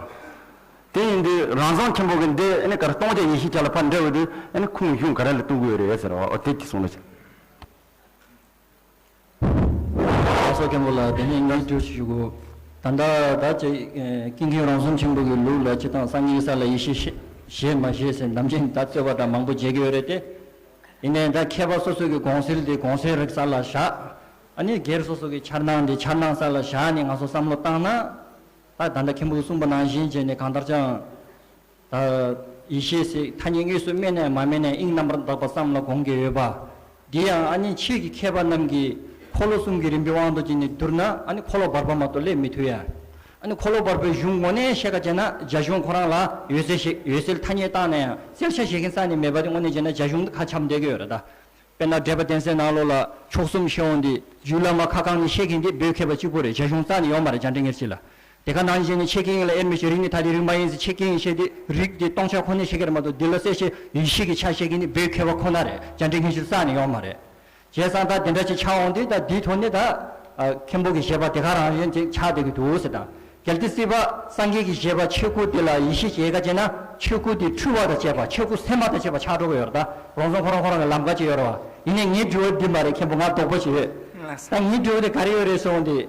དེ་ཡིན་དུས་རང་བྱུང་ཆེན་པོ་གི་འདི་ཨ་ནི་ག་རེ་སྟོང་ཆ་ཡེ་ཤེས་ཆ་ལ་ཕར་འདྲ་བ་དུས་ཨ་ནི་ཁུངས་གཞུང་ག་རེ་ལ་གཏུག་གི་ཡོད་རེད་ཟེར་བ། འོ་དེ་གྱིས་གསུངས་ལ་ཆ། ཨ་སོ་མཁན་པོ་ལ་དེ་ནས་ངས་འདྲི་ཞུ་གོ། ད་ལྟ་ད་ཅི་ཀུན་མཁྱེན་རང་བྱུང་ཆེན་པོ་གི་ལུགས་ལ་སྤྱིར་བཏང་སངས་རྒྱས་ས་ལ་ཡེ་ཤེས་ཤེས་ཤེས་མ་ཤེས་ཟེར་ནམ་རྒྱུན་ད་རྩོད་པ་དང་མང་པོ་བྱེད་ཀྱི་ཡོད་རེད་དེ། ཡིན་ནའི་ད་མཁས་པ་སོ་སོ་གི་དགོངས་གསལ་དེ་དགོངས་གསལ་རིགས་གསལ་ལ་བཞག་ཨ་ནི་སྒེར་སོ་སོ་གི་འཆར་སྣང་དེ་འཆར་སྣང་གསལ་ལ་བཞག་ནས་ང་ཚོ་བསམ་བློ་བཏང་ན། ད་ད་ལྟ་མཁན་པོ་གིས་གསུངས་པ་ནང་བཞིན་བྱས་ནས་གང་ལྟར་ཀྱང་། ད་ཡེ་ཤེས་ཟེར་ཐ་སྙད་དངོས་སུ་སྨྲས་ནས་མ་སྨྲས་ནས་དབྱིངས་རྣམ་པར་དག་པ་ཙམ་ལ་དགོངས་ཀྱི་ཡོད་པ། འདི་ཡང་ཨ་ནི་ཕྱིས་ཀྱི་མཁས་པ་རྣམས་ཀྱིས་འཁོར་ལོ་གསུམ་གྱི་རིམ་པའི་དབང་དུ་བྱས་ནས་བསྡུར་ན་ཨ་ནི་འཁོར་ལོ་བར་པ་མ་གཏོགས་སླེབས་མི་ཐུབ་ཡ། ཨ་ནི་འཁོར་ལོ་བར་པའི་གཞུང་ངོས་ནས་བཤད་ཀ་བྱས་ན་རྒྱ་གཞུང་ཁོ་རང་ལ་འོད་གསལ་ཞིག་འོད་གསལ་ཐ་སྙད་བཏགས་ནའང་གསལ་ཆ་བཞག་མཁན་རྩ་ནས་མེད་པ་དེ་དངོས་གནས་བྱས་ན་རྒྱ་གཞུང་དེ་ཁ་འཆམ་བསྡད་ཀྱི་ཡོད་རེད་ད། དཔེར་ན་འགྲེལ་པ་གདན་སའི་ནང་ལོགས་ལ་མཆོག་གསུམ་ཞེས་འོང་དུས་རྒྱུད་བླ་མ་ཁ་བསྐང་ནས་བཤད་མཁན་དེ་བོད་མཁས་པ་གཅིག་པུ་རེད། རྒྱ་གཞུང་རྩ་ནས་ཡོད་མ་རེད། རྒྱ་འགྲེལ་དངོས་གཞི་ལ། དེ་ག་ནང་བཞིན་ནི་ཕྱེད་ཀྱི་དབྱིངས་ལ་དབྱེར་མི་ཕྱེད། རིག་ནི་ཐ་དད་རིག་མ་ཡིན་ཟེར་ཕྱེད་ཀྱི་དབྱིངས་བཤད་དེ་རིགས་དེ་སྟོང་ཆ་ཁོ་ནས་བཤད་ཀྱི་རེད་མ་གཏོགས་འདི་ལ་གསལ་བཤད་ཡེ་ཤེས་ཀྱི་ཆ་བཤད་མཁན་དེ་བོད་མཁས་པ་ཁོ་ན་རེད། རྒྱ་འགྲེལ་དངོས་གཞི་རྩ་ནས་ཡོད་མ་རེད། བྱས་ཙང་ད་དེ་འདྲ་ཅིག་ཆགས་འོང་དུས་ད་འདིའི་ཐོག་ནས་ད་ཨ་མཁན་པོ་གི་བཞེད་པ་དེ་ག་རང་བཞིན་ཅིག་ཆགས་བསྡད་ཀྱི་འདུག་ཟེར། ད་གལ་ཏེ་སྲིད་པ་སངས་རྒྱས་ཀྱི་བཞེད་པ་ཆོས་སྐུ་དེ་ལ་ཡེ་ཤེས་ཞེས་ག་བྱས་ན་ཆོས་སྐུ་དེ་འཁྲུལ་བ་དང་བཅས་པ་ཆོས་སྐུ་སེམས་མ་དང་བཅས་པ་ཆགས་འགྲོ་གི་ཡོད་རེད། ད་རང་བྱུང་ཁོ་རང་ཁོ་རང་གི་ལམ་ཁ་ཅིག་ཡོད་རེད་བ། ཡིན་ནའི་ངའི་དྲི་བ་འདི་མ་རེད། མཁན་པོ་ང་དོགས་པ་ཞིག་ཡོད། ད་ངའི་དྲི་བ་དེ་ག་རེ་ཡོད་རེད་ཟེར་འོང་དུས།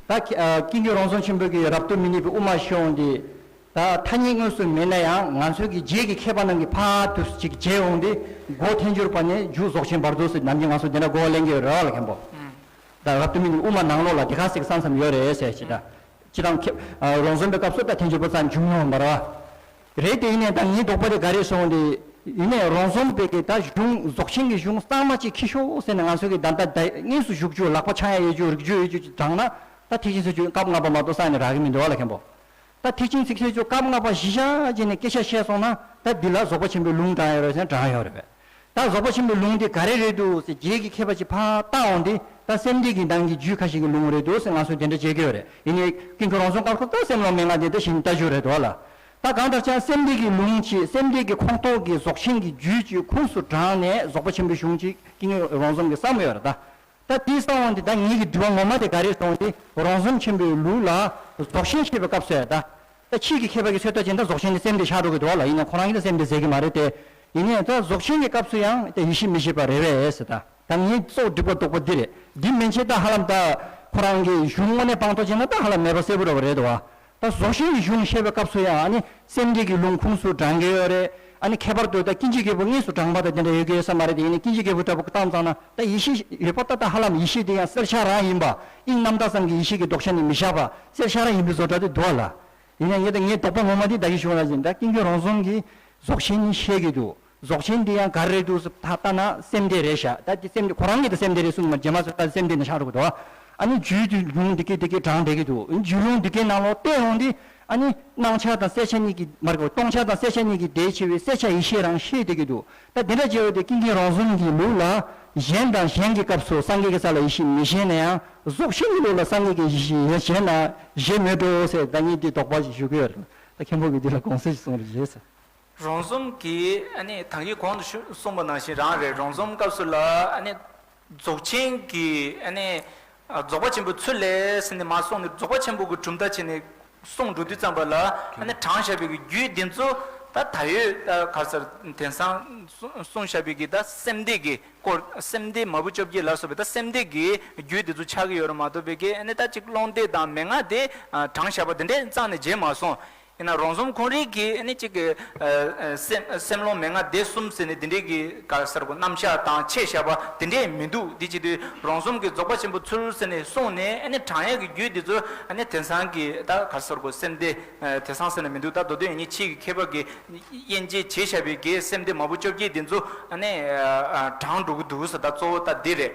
ད་ཨ་ཀུན་མཁྱེན་རང་བྱུང་ཆེན་པོ་གི་རབ་ཏུ་མི་གནས་པའི་དབུ་མ་ཞེས་འོང་དུས། ད་ཐ་སྙད་དངོས་སུ་མེད་ན་ཡང་ང་ཚོའི་གི་རྗེས་ཀྱི་མཁས་པ་རྣམས་ཀྱིས་ཕར་དུ་ཅིག་བྱས་འོང་དུས་སྒོ་ཐལ་འགྱུར་བ་ནས་མཇུག་རྫོགས་ཆེན་བར་དུ་ཟེར་ནམ་རྒྱུན་ང་ཚོ་འདི་འདྲ་གོ་བ་ལེན་གྱི་ཡོད་རེད་བ་ལ་མཁན་པོ། ད་རབ་ཏུ་མི་གནས་དབུ་མ་ནང་ལོགས་ལ་དེ་ག་ཟེར་གི་ས་མཚམས་ཡོད་རེད་ཟེར་ཅིག་ད། སྤྱིར་བཏང་མཁས་ཨ་རང་བྱུང་པའི་སྐབས་སུ་ད་ཐལ་འགྱུར་བ་རྩ་འཇུག་མྱོང་མ་རེད་བ། རེད་དེ་ཡིན་ནའི་ད་ངའི་དོགས་པ་དེ་ག་རེ་སོང་དེ། ཡིན་ནའི་རང་བྱུང་པའི་གི་ད་གཞུང་རྫོགས་ཆེན་གྱི་གཞུང་གཙང་མ་གཅིག་ཁྱི་ཤོག་ཟེར་ནས་ང་ཚོ་གི་ད་ལྟ་ད་དངོས་སུ་བཞུགས་རྒྱུ་ལག་པ་འཆང་ཡ་ཡོད་རྒྱུ་རིག་རྒྱུ་ཡོད་རྒྱུ་ཅིག་དྲངས་ན་ད་ཐེག་ཆེན་ཆོས་སྤྱོད་སྐབས་ལྔ་པ་མ་གཏོགས་ས་ནས་རག་གི་མི་འདུག་བ་ལ་མཁན་པོ། ད་ཐེག་ཆེན་ཚིག་གསལ་ཆོས་སྐབས་ལྔ་པ་གཞི་བཞག་བྱས་ནས་སྐད་ཆ་བཤད་སོང་ན་ད་འདི་ལ་རྫོགས་པ་ཆེན་པོའི་ལུང་དྲངས་ཡོད་རེད་ཟེར་དྲངས་ཡོད་རེད་པས། ད་རྫོགས་པ་ཆེན་པོའི་ལུང་འདི་ག་རེ་རེད་འདུག་ཟེར་རྗེས་ཀྱི་མཁས་པ་ཅིག་ཕར་བལྟ་འོང་དུས་ད་སེམས་སྡེ་གི་ནང་གི་རྒྱུད་ཁ་ཤས་ཀྱི་ལུང་རེད་འདུག་ཟེར་ང་ཚོས་དེ་འདྲ་བྱེད་ཀྱི་ཡོད་རེད། ཡིན་ནའི་ཀུན་མཁྱེན་རང་བྱུང་སྐབས་སུ་ད་སེམས་ལ་མན་ངག་འདི་ད་གཞི་ནས་ལྟ་རྒྱུ་རེད་འདུག་བ་ལ། ད་གང་ལྟར་ཀྱང་སེམས་སྡེ་གི་ལུང་ཅིག་སེམས་སྡེ་གི་ཁོངས་གཏོགས་ཀྱི་རྫོགས་ཆེན་གྱི་རྒྱུད་ཅིག་ཁུངས་སུ་དྲངས་ནས་རྫོགས་པ་ཆེན་པོའི་གཞུང་ཅིག་ཀུན་མཁྱེན་རང་བྱུང་གིས་བརྩམས་ཡོད་རེད་ད། ད་དེའི་གསང་བ་འདི་ད་ངེད་ཀྱི་དྲི་བ་ངོ་མ་དེ་ག་རེ་སོང་སྟེ་རང་བྱུང་ཆེན་པོའི་ལུགས་ལ་རྫོགས་ཆེན་བཤད་པའི་སྐབས་སུ་ཡང་ད། ད་ཕྱིས་ཀྱི་མཁས་པ་གི་ཚོད་ལྟ་བྱས་ན་ད་རྫོགས་ཆེན་དེ་སེམས་སྡེ་ཆགས་འགྲོ་གི་འདུག་བ་ལ། ཡིན་ནའི་ཁོ་རང་གིས་ད་སེམས་སྡེ་ཟེར་གི་མ་རེད་དེ། ཡིན་ནའི་ད་རྫོགས་ཆེན་གྱི་སྐབས་སུ་ཡང་ད་ཡེ་ཤེས་མི་བཞེད་པ་རེད་པས་ཟེར་ད། ད་ངའི་གཙོ་བོ་འགྲིག་པ་འདོགས་པ་འདི་རེད། འདི་མན་ཆད་ད་ཧ་ལམ་ད་ཁོ་རང་གི་གཞུང་དངོས་གནས་སྤང་ཐོག་བྱས་ན་ད་ཧ་ལམ་མེད་པ་གསལ་པོ་འདྲ་བ་རེད་དོ། ད་རྫོགས་ཆེན་གྱི་གཞུང་བཤད་པའི་སྐབས་སུ་ཡང་ཨ་ནི་སེམས་སྡེ་གི་ལུང་ཁུངས་སུ་དྲངས་ཀྱི་ཡོད་རེད། ཨ་ནི་ཁྱད་པར་དུ་ད་ཀུན་མཁྱེན་རྒྱལ་པོ་དངོས་སུ་དྲངས་པ་ད་དེ་འདྲ་ཡོད་ཀྱི་ཡོད་ས་མ་རེད་དེ། ཡིན་ནའི་ཀུན་མཁྱེན་རྒྱལ་པོ་འདྲ་པོ་བཏང་ཙང་ན་ད་ཡེ་ཤེས་ཡོད་པ་ད་ད་ཧ་ལམ་ཡེ་ཤེས་དེ་ཡང་གསལ་ཆ་རང་ཡིན་པ། དབྱིངས་རྣམ་དག་ཙམ་གྱི་ཡེ་ཤེས་ཀྱི་ལྡོག་ཆ་ནི་མི་བཞག་པ་གསལ་ཆ་རང་ཡིན་པའི་བཟོ་འདྲ་དེ་འདུག་བ་ལ། ཡིན་ན་ངས་ད་ངའི་དོགས་པ་ངོ་མ་འདི་ད་གིན་ཞུས་པ་ནང་བཞིན་ད་ཀུན་མཁྱེན་རང་བྱུང་གིས་རྫོགས་ཆེན་ནི་བཤད་ཀྱི་འདུག་རྫོགས་ཆེན་འདི་ཡང་ག་རེ་རེད་འདུག་ཟེར་ད་ལྟ་ན་སེམས་སྡེ་རེད་ཤག་ད་འདི་སེམས་སྡེ་ཁོ་རང་གིས་ད་སེམས་སྡེ་རེད་གསུངས་མ་རྗེས་མ་ཚོ་ད་སེམས་སྡེ་ནས་ཆགས་འགྲོ་གི་འདུག་ཨ་ནི་རྒྱུད་ཀྱི་ལུང་འདི་སྐད་འདི་སྐད་དྲངས་བསྡད་ཀྱི་འདུག་རྒྱུད་ལུང་འདི་སྐད་ནང་ལོགས་བལྟས་ཡོང་དུས་ཨ་ནི་སྣང་ཆ་དང་གསལ་ཆ་གཉིས་ཀྱི་མ་རེད་གོ། སྟོང་ཆ་དང་གསལ་ཆ་གཉིས་ཀྱི་ལྡེ་ཆེ་བའི་གསལ་ཆ་ཡེ་ཤེས་རང་ཤེས་བསྡད་ཀྱི་འདུག་ད་དེ་འདྲ་བྱས་པ་དེ་ཀུན་མཁྱེན་རང་བྱུང་གི་ལུགས་ལ་གཞན་དང་གཞན་གྱི་སྐབས་སུ་སངས་རྒྱས་ཀྱི་ས་ལ་ཡེ་ཤེས་མི་བཞེད་ན་ཡང་རྫོགས་ཆེན་གྱི་ལུགས་ལ་སངས་རྒྱས་ཀྱི་ཡེ་ཤེས་ཡོད་བཞེད་ན་བཞེད་མེད་འགྲོ་ཟེར་ད་ངས་འདི་དོགས་པ་ཞིག་ཞུ་གི་ཡོད་རེད། ད་མཁན་པོ་གིས་འདི་ལ་དགོངས་སེལ་ཞིག་གསུང་རོགས་བྱས་ཟེར། རང་བྱུང་གི་ཨ་ནི་ད་གིན་གོང་དུ་ཞུ་གསུངས་པ་ནང་བཞིན་རང་རེད། རང་བྱུང་སྐབས་སུ་ལ་ཨ་ནི་རྫོགས་ཆེན་གྱི་ཨ་ནི་ཨ་རྫོགས་པ་ཆེན་པོའི་ཚུལ་ལས་ཟེར་ནས་མར་གསུངས་ནས་རྫོགས་པ་ཆེན་པོ་གི་གྲུབ་མཐའ་བྱས་ནས་གསུངས་འགྲོ་དུས་ཙམ་པ་ལ་ཨ་ནི་དྲངས་བཞག་པའི་གི་རྒྱུད་འདི་ཚོ་ད་ད་ཡོད་ད་ག་རེ་ཟེར་དེང་སང་གསུངས་བཞག་པའི་གི་ད་སེམས་སྡེ་གི་སྐོར་སེམས་སྡེ་མ་བུ་བཅོ་བརྒྱད་ལ་སོགས་པའི་ད་སེམས་སྡེ་གི་རྒྱུད་འདི་ཚོ་ཆགས་ཀྱི་ཡོད་རེད་མ་གཏོགས་པའི་གི་ཨ་ནི་ད་ཅིག་ཀློང་སྡེ་དང་མན་ངག་སྡེ་དྲངས་བཞག་པ་འདི་འདྲས་རྩ་ནས་བྱས་མ་སོང་། ཡིན་ན་རང་བྱུང་ཁོང་རང་གིས་ཨ་ནི་གཅིག་གི་ཨ་ཨ་སེམས་སེམས་ཀློང་མན་ངག་སྡེ་གསུམ་ཟེར་ནས་དེ་འདྲའི་གི་ག་རེ་ཟེར་དགོས་རྣམ་གཞག་དང་ཕྱེ་བཞག་པ་དེ་འདྲས་མི་འདུག་དེ་བྱེད་དུས་རང་བྱུང་གི་རྫོགས་པ་ཆེན་པོའི་ཚུལ་ཟེར་ནས་གསུངས་ནས་ཨ་ནི་དྲངས་ཡག་གི་རྒྱུད་འདི་ཚོ་ཨ་ནི་དེང་སང་གི་ད་ག་རེ་ཟེར་དགོས་སེམས་སྡེ་ཨ་དེང་སང་ཟེར་ན་མི་འདུག་ད་མདོ་དོན་ཡིན་ནི་ཕྱིས་ཀྱི་མཁས་པ་གིས་དབྱེ་འབྱེད་བྱས་བཞག་པའི་གི་སེམས་སྡེ་མ་བུ་བཅོ་བརྒྱད་འདི་ཚོ་ཨ་ནི་ཨ་ཨ་དྲངས་འགྲོ་གི་འདུག་ཟེར། ད་གཙོ་བོ་ད་འདི་རེད།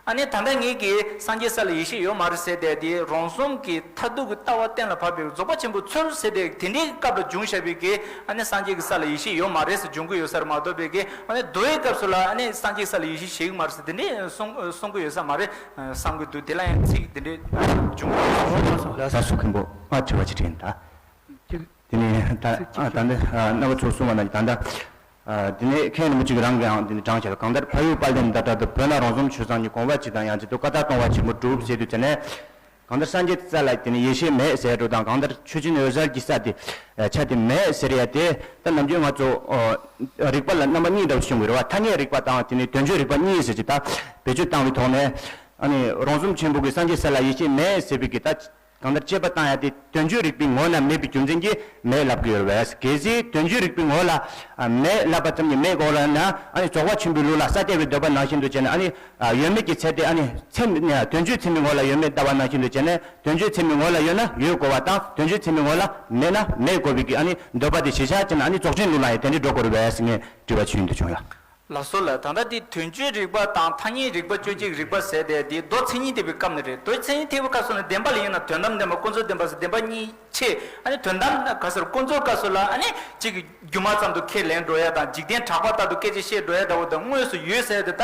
ཨ་ནི་ད་ལྟ་ངེད་ཀྱིས་སངས་རྒྱས་ས་ལ་ཡེ་ཤེས་ཡོད་མ་རེད་ཟེར་དེ་དེ་རང་གསུམ་གྱི་མཐར་ཐུག་གི་ལྟ་བ་གཏན་ལ་ཕབ་པའི་རྫོགས་པ་ཆེན་པོ་ཚུལ་ཟེར་དེ་དེ་འདྲའི་སྐབས་ལ་བྱུང་བཞག་པའི་གི་ཨ་ནི་སངས་རྒྱས་ཀྱི་ས་ལ་ཡེ་ཤེས་ཡོད་མ་རེད་ཟེར་འབྱུང་གི་ཡོད་ས་རེད་མ་གཏོགས་པའི་གི་ཨ་ནི་མདོའི་སྐབས་སུ་ལ་ཨ་ནི་སངས་རྒྱས་ས་ལ་ཡེ་ཤེས་ཞིག་མ་རེད་ཟེར་དེ་འདྲའི་གསུང་གསུང་གི་ཡོད་ས་མ་རེད་བསམ་གི་འདུག་དེ་ལ་ཡང་ཚིག་དེ་འདྲའི་འབྱུང་གི་ཡོད་ས་རེད། ལ་ས་སུ་མཁན་པོ་ཨ་དྲི་བ་ཅིག་དྲིས་ཡིན་ད། ཅིག་དེ་ནས་ད་ཚིག་ཨ་ཅིག་ད་ནི་ཨ་རྣམ་པ་ཚོ་གསུངས་པ་ན་ད་ལྟ་ཨ་དེ་ནས་མཁན་རིན་པོ་ཆེ་གིས་རང་གི་ཡང་དེ་ནས་དྲངས་བྱས་པ་གང་ལྟར་ཕ་ཡུལ་དཔལ་ལྡན་ཟླ་གྲགས་དང་བོད་ན་རང་གསུམ་ཆོས་བཟང་གཉིས་གོམས་པ་གཅིག་དང་ཡང་གཅིག་ཏུ་བཀའ་རྟགས་གཏོང་བ་ཆེན་པོ་གྲུབ་ཟེར་དུས་ཙ་ནས་གང་ལྟར་སངས་རྒྱས་ས་ལ་དེ་ནས་ཡེ་ཤེས་མེད་ཟེར་འགྲོ་དང་གང་ལྟར་ཆོས་ཅན་འོད་གསལ་གྱི་ས་དེ་ཆ་དེ་མེད་ཟེར་ཡ་དེ་ད་ནམ་རྒྱུན་ང་ཚོ་ཨ་རིགས་པ་ལ་རྣམ་པ་གཉིས་འདྲ་བོ་ཞིག་ཡོང་གི་རེད་བ། ཐ་སྙད་རིགས་པ་དང་དེ་ནས་དོན་བརྗོད་རིགས་པ་གཉིས་ཟེར་གྱི་ད་བེད་སྤྱོད་བཏང་བའི་ཐོག་ནས་ཨ་ནི་རང་གསུམ་ཆེན་པོ་གི་སངས་རྒྱས་ས་ལ་ཡེ་ཤེས་མེད་ཟེར་བའི་གི་ད། གང་ལྟར་དཔྱད་པ་བཏང་ཡ་དེ་དོན་བརྗོད་རིག་པའི་ངོ་ན་མེད་པའི་རྒྱུ་མཚན་གྱིས་མེད་ལབ་ཀྱི་ཡོད་རེད་པས། གལ་སྲིད་དོན་བརྗོད་རིག་པའི་ངོ་ལ་ཨ་མེད་ལབ་པ་ཙམ་གྱིས་མེད་དགོས་ལབ་ན་ཨ་ནི་རྫོགས་པ་ཆེན་པོའི་ལུགས་ལ་ས་བལྟ་བའི་འདོད་པ་ནང་བཞིན་དུ་བྱས་ན་ཨ་ནི་ཨ་ཡོད་མེད་ཀྱི་ཚད་དེ་ཨ་ནི་ཚད་མེད་དོན་བརྗོད་ཚད་མའི་ངོ་ལ་ཡོད་མེད་ལྟ་བ་ནང་བཞིན་དུ་བྱས་ན་དོན་བརྗོད་ཚད་མའི་ངོ་ལ་ཡོད་ན་ཡོད་དགོས་པ་དང་དོན་བརྗོད་ཚད་མའི་ངོ་ལ་མེད་ན་མེད་དགོས་པའི་གི་ཨ་ནི་འདོད་པ་དེ་གཞིར་བཞག་བྱས་ན་ཨ་ནི་རྫོགས་ཆེན་ལུགས་ལ་ཡང་དེ་འདྲའི་འགྲོ་དགོས་རེད་པས་ངས་དྲི་བ་ཞུ་ཡིན་དུ་བྱུང་ཡ། ལགས་སོ་ལགས། ད་ལྟ་འདི་དོན་བརྗོད་རིག་པ་དང་ཐ་སྙད་རིག་པ་དཔྱོད་བྱེད་ཀྱི་རིག་པ་ཟེར་དེ་འདི་མདོ་མཚན་ཉིད་བསྟན་པའི་སྐབས་ནས་རེད། མདོ་མཚན་ཉིད་བསྟན་པའི་སྐབས་སུ་ནི་བདེན་པ་ལ་དབྱེ་ན་དོན་དམ་བདེན་པ་ཀུན་རྫོབ་བདེན་པ་ཟེར་བདེན་པ་གཉིས་ཕྱེ། ཨ་ནི་དོན་དམ་ག་ཟེར་ཀུན་རྫོབ་སྐབས་སུ་ལ་ཨ་ནི་གཅིག་གི་སྒྱུ་མ་ཙམ་དུ་ཁས་ལེན་འགྲོ་ཡ་དང་འཇིག་རྟེན་གྲགས་པ་ལྟར་དུ་སྐད་ཆ་བཤད་འགྲོ་ཡ་འདྲ་བོ་དང་དངོས་སུ་ཡོད་ཟེར་དེ་ད་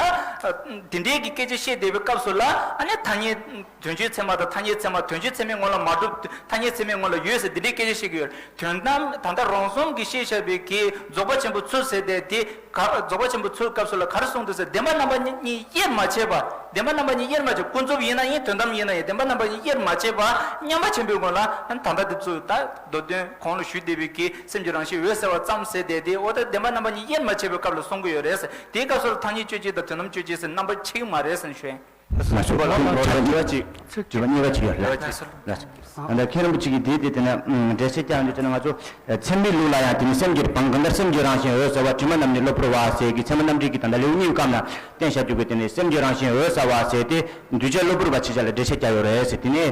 དེ་འདྲའི་གི་སྐད་ཆ་བཤད་བསྡད་པའི་སྐབས་སུ་ལ་ཨ་ནི་ཐ་སྙད། དོན་བརྗོད་ཚད་མ་དང་ཐ་སྙད་ཚད་མ་དོན་བརྗོད་ཚད་མའི་ངོ་ལ་མ་གྲུབ་ཐ་སྙད་ཚད་མའི་ངོ་ལ་ཡོད་ཟེར་འདི་འདྲའི་སྐད་ཆ་བཤད་ཀྱི་ཡོད་རེད། དོན་དམ་ད་ལྟ་རང་གསུམ་གྱིས་བཤད་བཞག་པའི་གི་རྫོགས་པ་ཆེན་པོའི་ཚུལ་ཟེར་དེ་དེ་ག་རྫོགས་པ་ཆེན་པོའི་ཚུལ་སྐབས་སུ་ལ་ག་རེ་གསུངས་འདུག་ཟེར་བདེན་པ་རྣམ་པ་གཉིས་དབྱེར་མ་ཕྱེ་བ། བདེན་པ་རྣམ་པ་གཉིས་དབྱེར་མ་ཕྱེ་ཀུན་རྫོབ་ཡིན་ན་ཡིན་དོན་དམ་ཡིན་ན་ཡིན་བདེན་པ་རྣམ་པ་གཉིས་དབྱེར་མ་ཕྱེ་བ་མཉམ་པ་ཆེན་པོའི་ངོ་ལ་ད་ལྟ་དེ་ཚོ་ད་མདོ་དོན་གོང་ལ་ཞུས་བསྡད་པའི་གི་སེམས་ཀྱི་རང་བཞིན་འོད་གསལ་བ་ཙམ་ཟེར་དེ་དེ་འོ་ད་བདེན་པ་རྣམ་པ་གཉིས་དབྱེར་མ་ཕྱེ་བའི་སྐབས་ལ་གསུང་གི་ཡོད་རེད་ཟེར་དེའི་སྐབས་སུ་ལ་ཐ་སྙད་དཔྱོད་བྱེད་དང་དོན་དམ་དཔྱོད་བྱེད་ཟེར་རྣམ་པ་ཕྱེ་གི་མ་རེད་ཟེར་ཞུ་ཡིན། ང་ཚོ་ལ་ལ་ལ་ལ་ཅིག་ཅིག་ཅིག་གཉིས་པ་ཅིག་ཡོད་ལ་ལ་ཅིག་ལ་ཅིག་ཨ་ད་མཁན་རིན་པོ་ཆེ་གིས་དེ་དེ་དེ་ན་འགྲེལ་བཤད་རྒྱག་འདོད་ཅེ་ན་ང་ཚོ་ཚད་མའི་ལུགས་ལ་ཡང་དེ་ནི་སེམས་ཀྱི་བང་གང་ལྟར་སེམས་ཀྱི་རང་བཞིན་འོད་གསལ་བ་དྲི་མ་རྣམས་ནི་གློ་བུར་བ་ཟེར་གྱི་ཚད་མ་རྣམ་འགྲེལ་གྱི་ད་ལྟ་ལེའུ་གཉིས་སྐབས་ན་བསྟན་བཞག་རྒྱུ་གི་དེ་ནི་སེམས་ཀྱི་རང་བཞིན་འོད་གསལ་བ་ཟེར་ཏེ་འདུས་བྱས་གློ་བུར་བ་ཕྱེ་བྱ་ལ་འགྲེལ་བཤད་རྒྱག་ཡོད་རེད་ཟེར་དེ་ནི་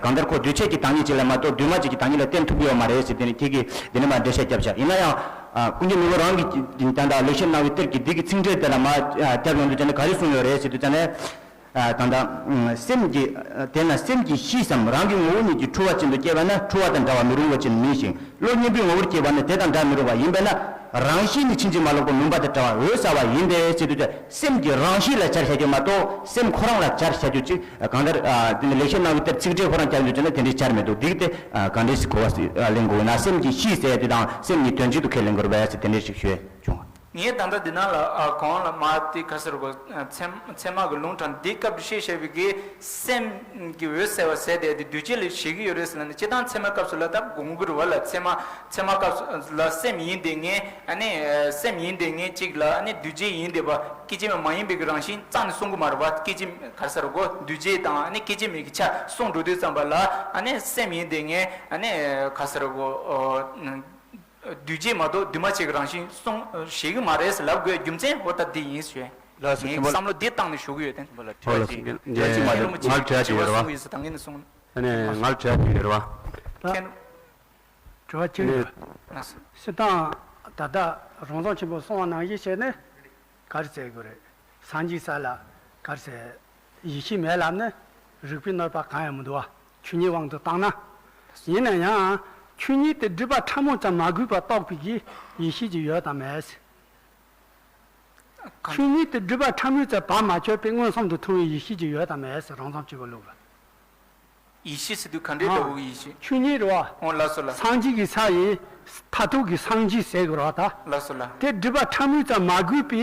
གང་ལྟར་ཁོ་འདུས་བྱས་ཀྱི་བདག་ཉིད་ཅིག་ལ་མ་གཏོགས་འདུས་མ་བྱས་ཀྱི་བདག་ཉིད་ལ་བསྟན་ཐུབ་ཀྱི་ཡོད་མ་རེད་ཟེར་དེ་ནི་ཁྱེད་ཀྱིས་དེ་ནི་མ་འགྲེལ་བཤད་རྒྱབ་བཞག་ཡིན་ན་ཡང་ཀུན་མཁྱེན་ནོར་བུ་རང་གིས་ད་ལྟ་ལེགས་བཤད་སྣང་བའི་གཏེར་གྱི་འདི་གི་ཚིག་འགྲེལ་དེ་ལ་མ་རྒྱབ་ཡོང་དུས་ཙ་ནི་ག་རེ་གསུངས་ཡོད་རེད་ཟེར་དུས་ཙ་ནི། ད་ལྟ་སེམས་ཀྱི་དེས་ན་སེམས་ཀྱི་གཤིས་སམ་རང་གི་ངོ་བོ་ཉིད་ཀྱིས་འཁྲུལ་བ་ཅན་དུ་སྐྱེས་པ་ན་འཁྲུལ་བ་དང་འདྲ་བར་མི་རུང་བ་ཅན་མིན་ཞིང་བློ་གཉེན་པོའི་ངོ་བོར་སྐྱེས་པ་ན་དེ་དང་འདྲ་མི་རུང་བ་ཡིན་པས་ན་རང་གཤིས་ནི་ཕྱིན་ཅི་མ་ལོག་པ་མུན་པ་དང་བྲལ་བ་འོད་གསལ་བ་ཡིན་པས་ཟེར་དུས་ཙ་སེམས་ཀྱི་རང་གཤིས་ལ་སྦྱར་བྱ་རྒྱུ་མ་གཏོགས་སེམས་ཁོ་རང་ལ་སྦྱར་བྱ་རྒྱུ་ཅིག་གང་ལྟར་དེ་ནི་ལེགས་བཤད་སྣང་བའི་གཏེར་ཚིག་འགྲེལ་ཁོ་རང་སྦྱར་འདུག་ཅེ་ན་དེ་འདྲའི་སྦྱར་མི་འདུག་འདི་གི་དེ་ག་འདྲས་ཞིག་གོ་བ་ལེན་དགོས་ན་སེམས་ཀྱི་གཤིས་ཟེར་ཡ་དེ་དང་སེམས་ཉིད་དོན་གཅིག་ཏུ་ཁས་ལེན་དགོས་རེད་པས་ཟེར་དེ་འདྲས་ཞིག་ཞུས་བྱུང་། ངས་ད་ལྟ་འདི་ནང་ལ་ཨ་གོང་ལ་མ་དེ་ག་ཟེར་གོ་ཚད་ཚད་མ་གི་ལུང་དྲངས་འདི་སྐབས་བཤད་བཞག་པའི་གི་སེམས་ཀྱི་འོད་གསལ་བ་ཟེར་དེ་དེ་འདུས་བྱས་ལ་བཞེད་ཀྱི་ཡོད་རེད་ཟེར་ན་ནི་སྤྱིར་བཏང་ཚད་མ་སྐབས་སུ་ལ་ད་དགོངས་ཀྱི་རེད་བ་ལ་ཚད་མ་ཚད་མ་སྐབས་སུ་ལ་སེམས་ཡིན་དེ་ངས་ཨ་ནི་སེམས་ཡིན་དེ་ངས་གཅིག་ལ་ཨ་ནི་འདུས་བྱས་ཡིན་དེ་བ་སྐད་ཅིག་མ་མ་ཡིན་པའི་གི་རང་བཞིན་རྩ་ནས་གསུང་གི་མ་རེད་བ་སྐད་ཅིག་ག་ཟེར་གོ་འདུས་བྱས་དང་ཨ་ནི་སྐད་ཅིག་མའི་གི་ཆ་གསུང་འགྲོ་དུས་ཙམ་པ་ལ་ཨ་ནི་སེམས་ཡིན་དེ་ངས་ཨ་ནི་ག་ཟེར་གོ་འདུས་བྱས་མ་གཏོགས་འདུས་མ་བྱས་ཀྱི་རང་བཞིན་གསུང་ཞེས་ཀྱི་མ་རེད་ཟེར་ལབ་དགོས་རྒྱུ་མཚན་འོ་ད་འདི་ཡིན་ཞུས། ལགས་སོ་ངས་མཁན་པོ་བསམ་བློ་འདི་བཏང་ནས་ཞུ་གི་ཡོད་དེ། ལགས་སོ་མཁན་པོ་ལགས་ཅིག་ཅིག་ཅིག་ང་ལ་དྲི་བ་ཅིག་ཡོད་རེད་བ། གསུང་གི་ཡིན་ཟེར་ད་ངས་ནས་གསུང་། ཨ་ནི་ང་ལ་དྲི་བ་ཅིག་ཡོད་རེད་བ། མཁན། དྲི་བ་ཅིག་ཡོད། ལགས་སོ། སྤྱིར་བཏང་ད་ལྟ་རང་བྱུང་ཆེན་པོ་གསུང་བ་ནང་བཞིན་བྱས་ནས། ག་རེ་ཟེར་དགོས་རེད། སངས་རྒྱས་ས་ལ་ག་རེ་ཟེར། ཡེ་ཤེས་མེད་ལབ་ན་རིགས་པའི་གནོད་པ་གང་ཡང་མི་འདུག་བ། ཆོས་ཉིད་དབང་དུ་བཏང་ན། ཡིན་ན་ཡང་ཆོས་ཉིད་དེ་སྒྲིབ་པ་ཕྲ་མོ་ཙམ་མ་གོས་པར་རྟོགས་པའི་གི་ཡེ་ཤེས་ཅིག་ཡོད་དམ་མེད། ཆོས་ཉིད་དེ་སྒྲིབ་པ་ཕྲ་མོ་ཙམ་བག་མ་ཆགས་པའི་མངོན་སུམ་དུ་མཐོང་བའི་ཡེ་ཤེས་ཅིག་ཡོད་དམ་མེད་ཟེར་རང་བྱུང་ཆེན་པོའི་ལུགས་ལ། ཡེ་ཤེས་ཟེར་དུས་ག་འདྲའི་འདྲ་བོ་གི་ཡེ་ཤེས། ཆོས་ཉིད་རེད་བ། འོ་ལགས་སོ་ལགས། སངས་རྒྱས་ཀྱི་ས་ཡི་མཐར་ཐུག་གི་སངས་རྒྱས་ཟེར་གི་རེད་བ་ད། ལགས་སོ་ལགས། དེ་སྒྲིབ་པ་ཕྲ་མོ་ཙམ་མ་གོས་པའི་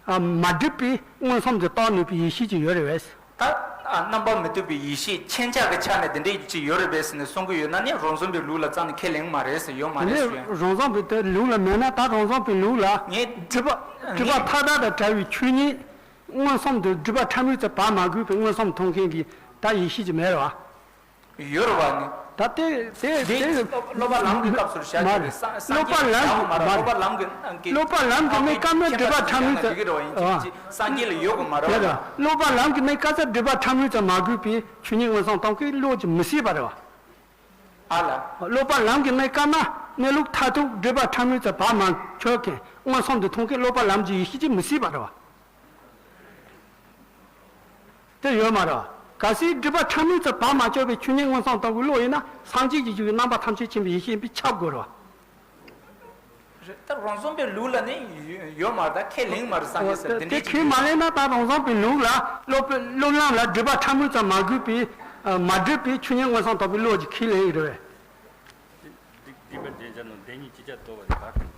ཨ་མ་བསྒྲིབས་པའི་མངོན་སུམ་དུ་རྟོགས་ནུས་པའི་ཡེ་ཤེས་ཅིག་ཡོད་རེད་བས། ད་ཨ་རྣམ་པ་མི་རྟོག་པའི་ཡེ་ཤེས་མཁྱེན་ཆ་གི་ཆ་ནས་དེ་འདྲའི་ཅིག་ཡོད་རེད་བས་ཟེར་ནས་གསུང་གི་ཡོད་ན་ནི་རང་བྱུང་པའི་ལུགས་ལ་རྩ་ནས་ཁས་ལེན་གི་མ་རེད་ཟེར་ཡོད་མ་རེད་ཟེར། རང་བྱུང་པའི་དེ་ལུགས་ལ་མེད་ན་ད་རང་བྱུང་པའི་ལུགས་ལ་ངས་སྒྲིབ་པ་སྒྲིབ་པ་ངས་མཐའ་དག་དང་བྲལ་བའི་ཆོས་ཉིད། མངོན་སུམ་དུ་སྒྲིབ་པ་ཕྲ་མོའི་ཚེ་བག་མ་གོས་པའི་མངོན་སུམ་མཐོང་མཁན་གྱི་ད་ཡེ་ཤེས་ཀྱི་མེད་རེད་བ། ཡོད་རེད་བ་ནི། ད་དེ་དེ་འདི་དེ་སློབ་པ་ལམ་གྱི་སྐབས་སུ་བཤད་མ་ཀྱི་རེད། རེད། སངས་སངས་སློབ་པ་རྒྱས་ལམ་བྱ་བ་མ་རེད། མ་སློབ་པ་ལམ་གྱི་ཀྱི་སློབ་པ་ལམ་གྱི་གནས་སྐབས་ན་སྒྲིབ་པ་ཕྲ་མོའི་ཚེ་ཨ་སངས་རྒྱས་ལ་ཡོད་དགོས་མ་རེད་བ། སློབ་པ་ལམ་གྱི་གནས་སྐབས་སུ་སྒྲིབ་པ་ཕྲ་མོའི་ཚེ་མ་གོས་པའི་ཆོས་ཉིད་མངོན་སུམ་མཐོང་མཁན་བློ་ཅིག་མི་སྲིད་པ་རེད་བ། ཨ་ལ། སློབ་པ་ལམ་གྱི་གནས་སྐབས་ན་གནས་ལུགས་མཐར་ཐུག་སྒྲིབ་པ་ཕྲ་མོའི་ཚེ་བག་མ་ཆགས་མཁན་མངོན་སུམ་དུ་མཐོང་མཁན་སློབ་པ་ལམ་གྱི་ཡེ་ཤེས་ཅིག་མི་སྲིད་པ་རེད་བ། དེ་ཡོད་མ་རེད། གལ་སྲིད་སྒྲིབ་པ་ཕྲ་མོའི་ཚུལ་བག་མ་བཅོས་པའི་ཆོས་ཉིད་མངོན་སུམ་རྟོགས་པའི་བློ་ཡིན་ན། སངས་རྒྱས་ཀྱི་རྒྱུད་ཀྱི་རྣམ་པ་ཐམས་ཅད་མཁྱེན་པའི་ཡེ་ཤེས་ཡིན་པས་ཁྱབ་དགོས་རེད་བ། རེད། ད་རང་བཟུང་པའི་ལུགས་ལ་ནི་ཡོད་མ་རེད། ད་ཁས་ལེན་མ་རེད། སངས་རྒྱས་ཟེར་དེ་འདྲའི་ཁས་མ་ལེན་ན། ད་རང་བཟུང་པའི་ལུགས་ལ་སློབ་སློབ་ལམ་ལ་སྒྲིབ་པ་ཕྲ་མོའི་ཚུལ་མ་གོས་པའི། མ་གྲུབ་པའི་ཆོས་ཉིད་མངོན་སུམ་རྟོགས་པའི་བློ་ཅིག་ཁས་ལེན་ཡི་རེད་བས། སྒྲིབ་པ་རྗེན་ཅན་ནོ། བདེན་གཉིས་ཅི་བྱ་དོར་བ་རེད།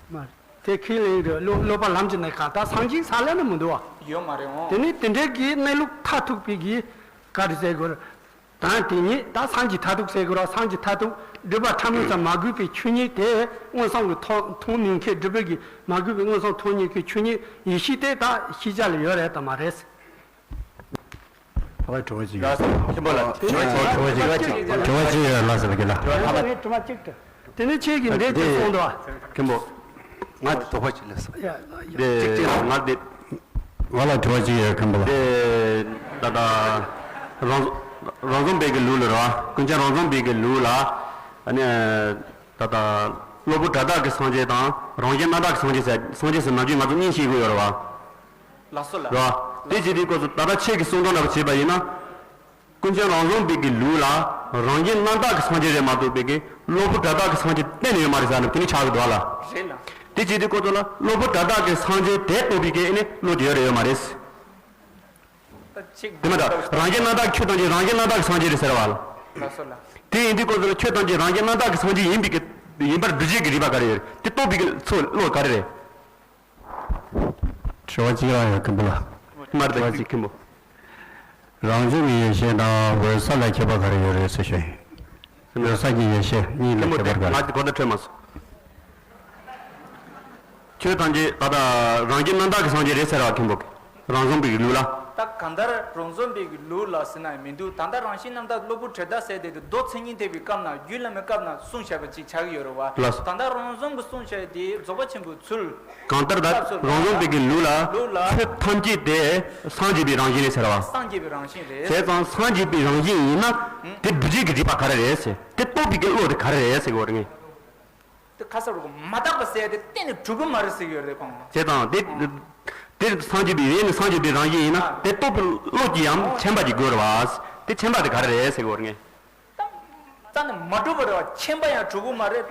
མ་རེད། དེ་ཁས་ལེན་རེད། སློབ་སློབ་པ་ལམ་གྱི་གནས་སྐབས་ད་སངས་རྒྱས་ས་ལ་ནི་མི་འདུག་བ། ཡོད་མ་རེད་འོང་། དེ་ནི་དེ་འདྲའི་གི་གནས་ལུགས་མཐར་ཐུག་པའི་གི་ག་རེ་ཟེར་དགོས་རེད། དོན་དེ་ཉིད་ད་སངས་རྒྱས་མཐར་ཐུག་ཟེར་དགོས་རེད། སངས་རྒྱས་མཐར་ཐུག་སྒྲིབ་པ་ཕྲ་མོའི་ཚུལ་མ་གོས་པའི་ཆོས་ཉིད་དེ་མངོན་སུམ་གྱིས་མཐོང་མཐོང་མི་མཁན། སྒྲིབ་པའི་གི་མ་གོས་པའི་མངོན་སུམ་མཐོང་མི་མཁན་ཆོས་ཉིད་ཡེ་ཤེས་དེ་ད་ཤེས་བྱ་ལ་ཡོད་རེད་དམ་མ་རེད། ད་དྲི་བ་ཅིག་ཡོད། ལགས་སོ། མཁན་པོ་ལགས། དྲི་བ་ཅིག་དྲི་བ་ཅིག་དྲི་བ་ཅིག་ཡོད། ལགས་སོ། ལགས་ལགས། དྲི་བ་ཅིག་དྲི་བ་ཅིག་དྲི། དེ་ནས་ཁྱེད་ཀྱིས་འདི་ཅིག་གསུངས་འདུག་བ། མཁན་པོ། ང་དོགས་པ་ཅིག་ལས་སོང་། ཡ་ཡ། དེ་ཅིག་ཅིག་ང་དེ། ང་ལ་དྲི་བ་ཅིག་ཡོད། མཁན་པོ་ལགས། དེ་ད་ལྟ་རང་རང་བཟུང་པའི་གི་ལུགས་ལ་རེད་བ། ཀུན་མཁྱེན་རང་བཟུང་པའི་གི་ལུགས་ལ། ཨ་ནི་ད་ལྟ་གློ་བུར་སྒྲ་དག་གི་སངས་རྒྱས་དང་རང་བཞིན་རྣམ་དག་གི་སངས་རྒྱས་ཟེར་སངས་རྒྱས་ཟེར་ནམ་རྒྱུན་ང་ཚོ་གཉིས་ཤེས་དགོས་ཡོད་རེད་བ། ལགས་སོ་ལགས། རེད་བ། དེ་བྱེད་དུས་སྐབས་སུ་ད་ལྟ་ཁྱེད་ཀྱིས་གསུང་སྟངས་འདྲ་པོ་བྱས་པ་ཡིན་ན། ཀུན་མཁྱེན་རང་བཟུང་པའི་གི་ལུགས་ལ་རང་བཞིན་རྣམ་དག་གི་སངས་རྒྱས་རེད་མ་གཏོགས་པའི་གི་གློ་བུར་སྒྲ་དག་གི་སངས་རྒྱས་གཏན་ནས་ཡོད་མ་རེད་ཟེར་ན་དེ་ནི་ཆགས་ཀྱི་འདུག་བ་ལ། རེད་ལགས། དེ་བྱེད་དུས་སྐབས་སུ་ལ་གློ་བུར་སྒྲ་དག་གི་སངས་རྒྱས་དེ་རྟོགས་པའི་གི་ཨེ་ནི་བློ་དེ་ཡོད་རེད་ཡོད་མ་རེད། ད་ཅིག་དེ་མ་ད་རང་བཞིན་རྣམ་དག་ཁྱོད་ཐམས་ཅད་རང་བཞིན་རྣམ་དག་གི་སངས་རྒྱས་རེད་ཟེར་བ་ལ། ལགས་སོ་ལགས། དེ་ཡིན་དུས་སྐབས་སུ་ལ་ཁྱོད་ཐམས་ཅད་རང་བཞིན་རྣམ་དག་གི་སངས་རྒྱས་ཡིན་པའི་གི་ཡིན་པར་འདུ་བྱེད་ཀྱི་རིགས་པ་ག་རེ་ཡོད་རེད། དེ་རྟོགས་པའི་གི་ཚུལ་བློ་ག་རེ་རེད། དྲི་བ་གཅིག་རང་ཡོད། མཁན་པོ་ལགས། མར་དྲི་བ་གཅིག་མཁན་པོ། རང་བྱུང་གི་ཡེ་ཤེས་དང་འོད་གསལ་ལ་ཁྱད་པར་ག་རེ་ཡོད་རེད་ཟེར་ཞུ་ཡིན། འོད་གསལ་གྱི་ཡེ་ཤེས་གཉིས་ལ་མཁན་པོ་ཁྱད་པར་ག་རེ། ང་གོ་བརྡ་འཕྲོད་མ་སོང་། ཁྱོད་ཐམས་ཅད་ད་ལྟ་རང་བཞིན་རྣམ་དག་གི་སངས་རྒྱས་རེད་ཟེར་བ། མཁན་པོ་རང་བཟུང་པའི་ལུགས་ལ། ད་གང་ལྟར་རང་བཟུང་པའི་ལུགས་ལ་ཟེར་ན་མི་འདུག་ད་ལྟ་རང་བཞིན་རྣམ་དག་གློ་བུར་བྲལ་དག་ཟེར་དེ་དེ་མདོ་མཚན་ཉིད་ཐེག་པའི་སྐབས་ན་རྒྱུད་བླ་མའི་སྐབས་ན་གསུངས་བཞག་པ་ཅིག་ཆགས་ཀྱི་ཡོད་རེད་བ། ལགས་སོ། ད་ལྟ་རང་བཟུང་གི་གསུངས་བཞག་དེ་རྫོགས་པ་ཆེན་པོའི་ཚུལ། གང་ལྟར་ད་རང་བཟུང་པའི་གི་ལུགས་ལ་ལུགས་ལ་ཆོས་ཐམས་ཅད་དེ་སངས་རྒྱས་པའི་རང་བཞིན་རེད་ཟེར་བ། སངས་རྒྱས་པའི་རང་བཞིན་རེད། བྱས་ཙང་སངས་རྒྱས་པའི་རང་བཞིན་ཡིན་ན་དེ་འདུ་བྱེད་ཀྱི་རིགས་པ་ག་རེ་རེད་ཟེར། དེ་རྟོགས་པའི་གི་བློ་དེ་ག་རེ་རེད་ཟེར་གི་ཡོད་རེད། དེ་ཁ་ས་རུ་མ་དག་པ་ཟེར་དེ་གཏན་ནས་གྲུབ་ཀྱི་མ་རེད་ཟེར་གི་ཡོད་རེད་ཁོང་། བྱས་ཙང་དེ་དེ་སངས་རྒྱས་པའི་ཡིན་ན་སངས་རྒྱས་པའི་རང་བཞིན་ཡིན་ན་དེ་རྟོགས་པའི་བློ་གྱི་ཡང་མཁྱེན་པ་ཅིག་དགོས་རེད་བ། དེ་མཁྱེན་པ་དེ་ག་རེ་རེད་ཟེར་གི་ཡོད་རེད། རྩ་ནས་མ་གྲུབ་པ་རེད་བ། མཁྱེན་པ་ཡང་གྲུབ་ཀྱི་མ་རེད།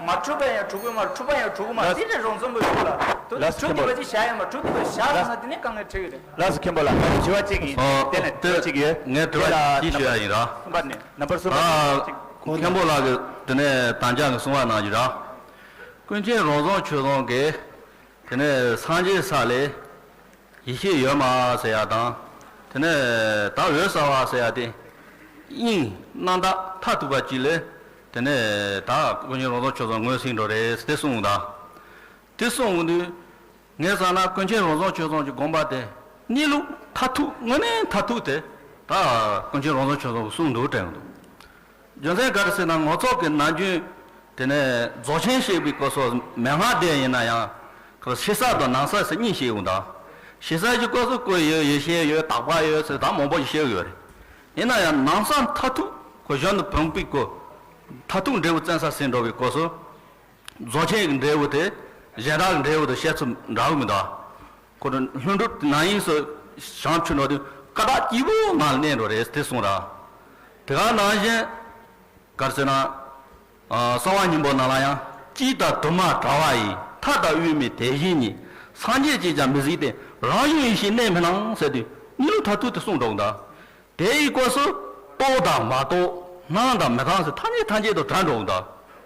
མ་གྲུབ་པ་ཡང་གྲུབ་ཀྱི་མ་རེད། གྲུབ་པ་ཡང་གྲུབ་ཀྱི་མ་རེད། དེ་ནས་རང་བཟུང་པའི་ལུགས་ལ་དོ་ལགས་སོ། གྲུབ་མཁན་པོ་བསྡད་པ་ཅིག་བཞག་ཡོད་མ། གྲུབ་མཁན་པོ་བཞག་སོང་ན་དེ་ནས་དཀའ་ངལ་འཕྲད་ཀྱི་རེད། ལགས་སོ། མཁན་པོ་ལགས། ང་དྲི་བ་གཅིག་ཡིན། ཨོ། དེ་ནས་དྲི་བ་གཅིག་ཡོད། ངས་དྲི་བ་གཅིག་ཞུ་ཡ་ཡིན་ར། གསུམ་པ་ནས་ནམ་བར་གསུམ་པ་ནས་གཅིག་ཁོ་ན། མཁན་པོ་ལགས་ཀྱིས་དེ་ནས་དམ་བཅའ་གི་གསུང་བ་གནང་རྒྱུ་ར། ཀུན་མཁྱེན་རང་བཟུང་ཆོས་བཟང་གིས་དེ་ནས་སངས་རྒྱས་ས་ལས་ཡེ་ཤེས་ཡོད་མ་ཟེར་ཡ་དང་། དེ་ནས་ད་འོད་གསལ་བ་ཟེར་ཡ་དེ་དབྱིངས་རྣམ་དག་མཐར་ཐུག་པ་ཅིག་ལས། དེ་ནས་ད་ཀུན་མཁྱེན་རང་བཟུང་ཆོས་བཟང་ངོས་ཟིན་འགྲོ་རེད་དེ་གསུངས་ད། དེ་གསུངས་དུས་ངས་བསམ་ན་ཀུན་མཁྱེན་རང་བཟུང་ཆོས་བཟང་གི་དགོངས་པ་དེ་གནས་ལུགས་མཐར་ཐུག་དངོས་གནས་མཐར་ཐུག་དེ་ད་ཀུན་མཁྱེན་རང་བཟུང་ཆོས་བཟང་གིས་གསུངས་འདུག་དྲན་འདུག་རྒྱུ་མཚན་ག་རེ་ཟེར་ན་ང་ཚོ་གི་ནམ་རྒྱུན་དེ་ནས་རྫོགས་ཆེན་བཤད་པའི་སྐབས་སུ་མན་ངག་དེ་ཡིན་ན་ཡང་ཕྱི་གསལ་དང་ནང་གསལ་ཟེར་གཉིས་བཤད་ཡོང་ད། ཕྱི་གསལ་གྱི་སྐབས་སུ་སྐུ་ཡོད། ཡེ་ཤེས་ཡོད། དག་པ་ཡོད་ཟེར་ད་མང་པོ་ཞིག་བཤད་ཡོད་རེད། ཡིན་ན་ཡང་ནང་གསལ་མཐར་ཐུག་གོ་གཞོན་དུ་བུམ་པའི་སྐུ་མཐར་ཐུག་འབྲས་བུ་བཙན་ས་ཟིན་འགྲོ་བའི་སྐབས་སུ། རྫོགས་ཆེན་གྱི་འབྲས་བུ་དེ་གཞན་དག་གི་འབྲས་བུ་དང་བཤད་ཚུལ་འདྲ་བོ་མི་འདུག་ཁོ་ཚོ་ལྷུན་གྲུབ་ནང་དབྱིངས་སུ་བྱང་ཆུབ་འགྲོ་དུས་ཀ་དག་སྐྱེས་བུ་ངང་ལ་གནས་འགྲོ་རེད་དེ་གསུངས་ར། དེ་ག་ནང་བཞིན་ག་རེ་ཟེར་ན། གསང་བ་སྙིང་པོ་ནང་ལ་ཡང་། གཅིག་དང་དུ་མ་བྲལ་བ་ཡི། མཐའ་དང་དབུས་མེད་དེ་བཞིན་ཉིད། སངས་རྒྱས་ཀྱིས་ཀྱང་མི་གཟིགས་ཏེ། རང་བྱུང་ཡེ་ཤེས་གནས་མི་སྣང་ཟེར་དུས་གནས་ལུགས་མཐར་ཐུག་དེ་གསུངས་འགྲོ་གི་འདུག་དེ་ཡི་སྐབས་སུ་རྟོགས་དང་མ་རྟོགས་སྣང་དང་མི་སྣང་ཟེར་ཐ་སྙད་ཐམས་ཅད་དུ་བྲལ་འགྲོ་གི་འདུག་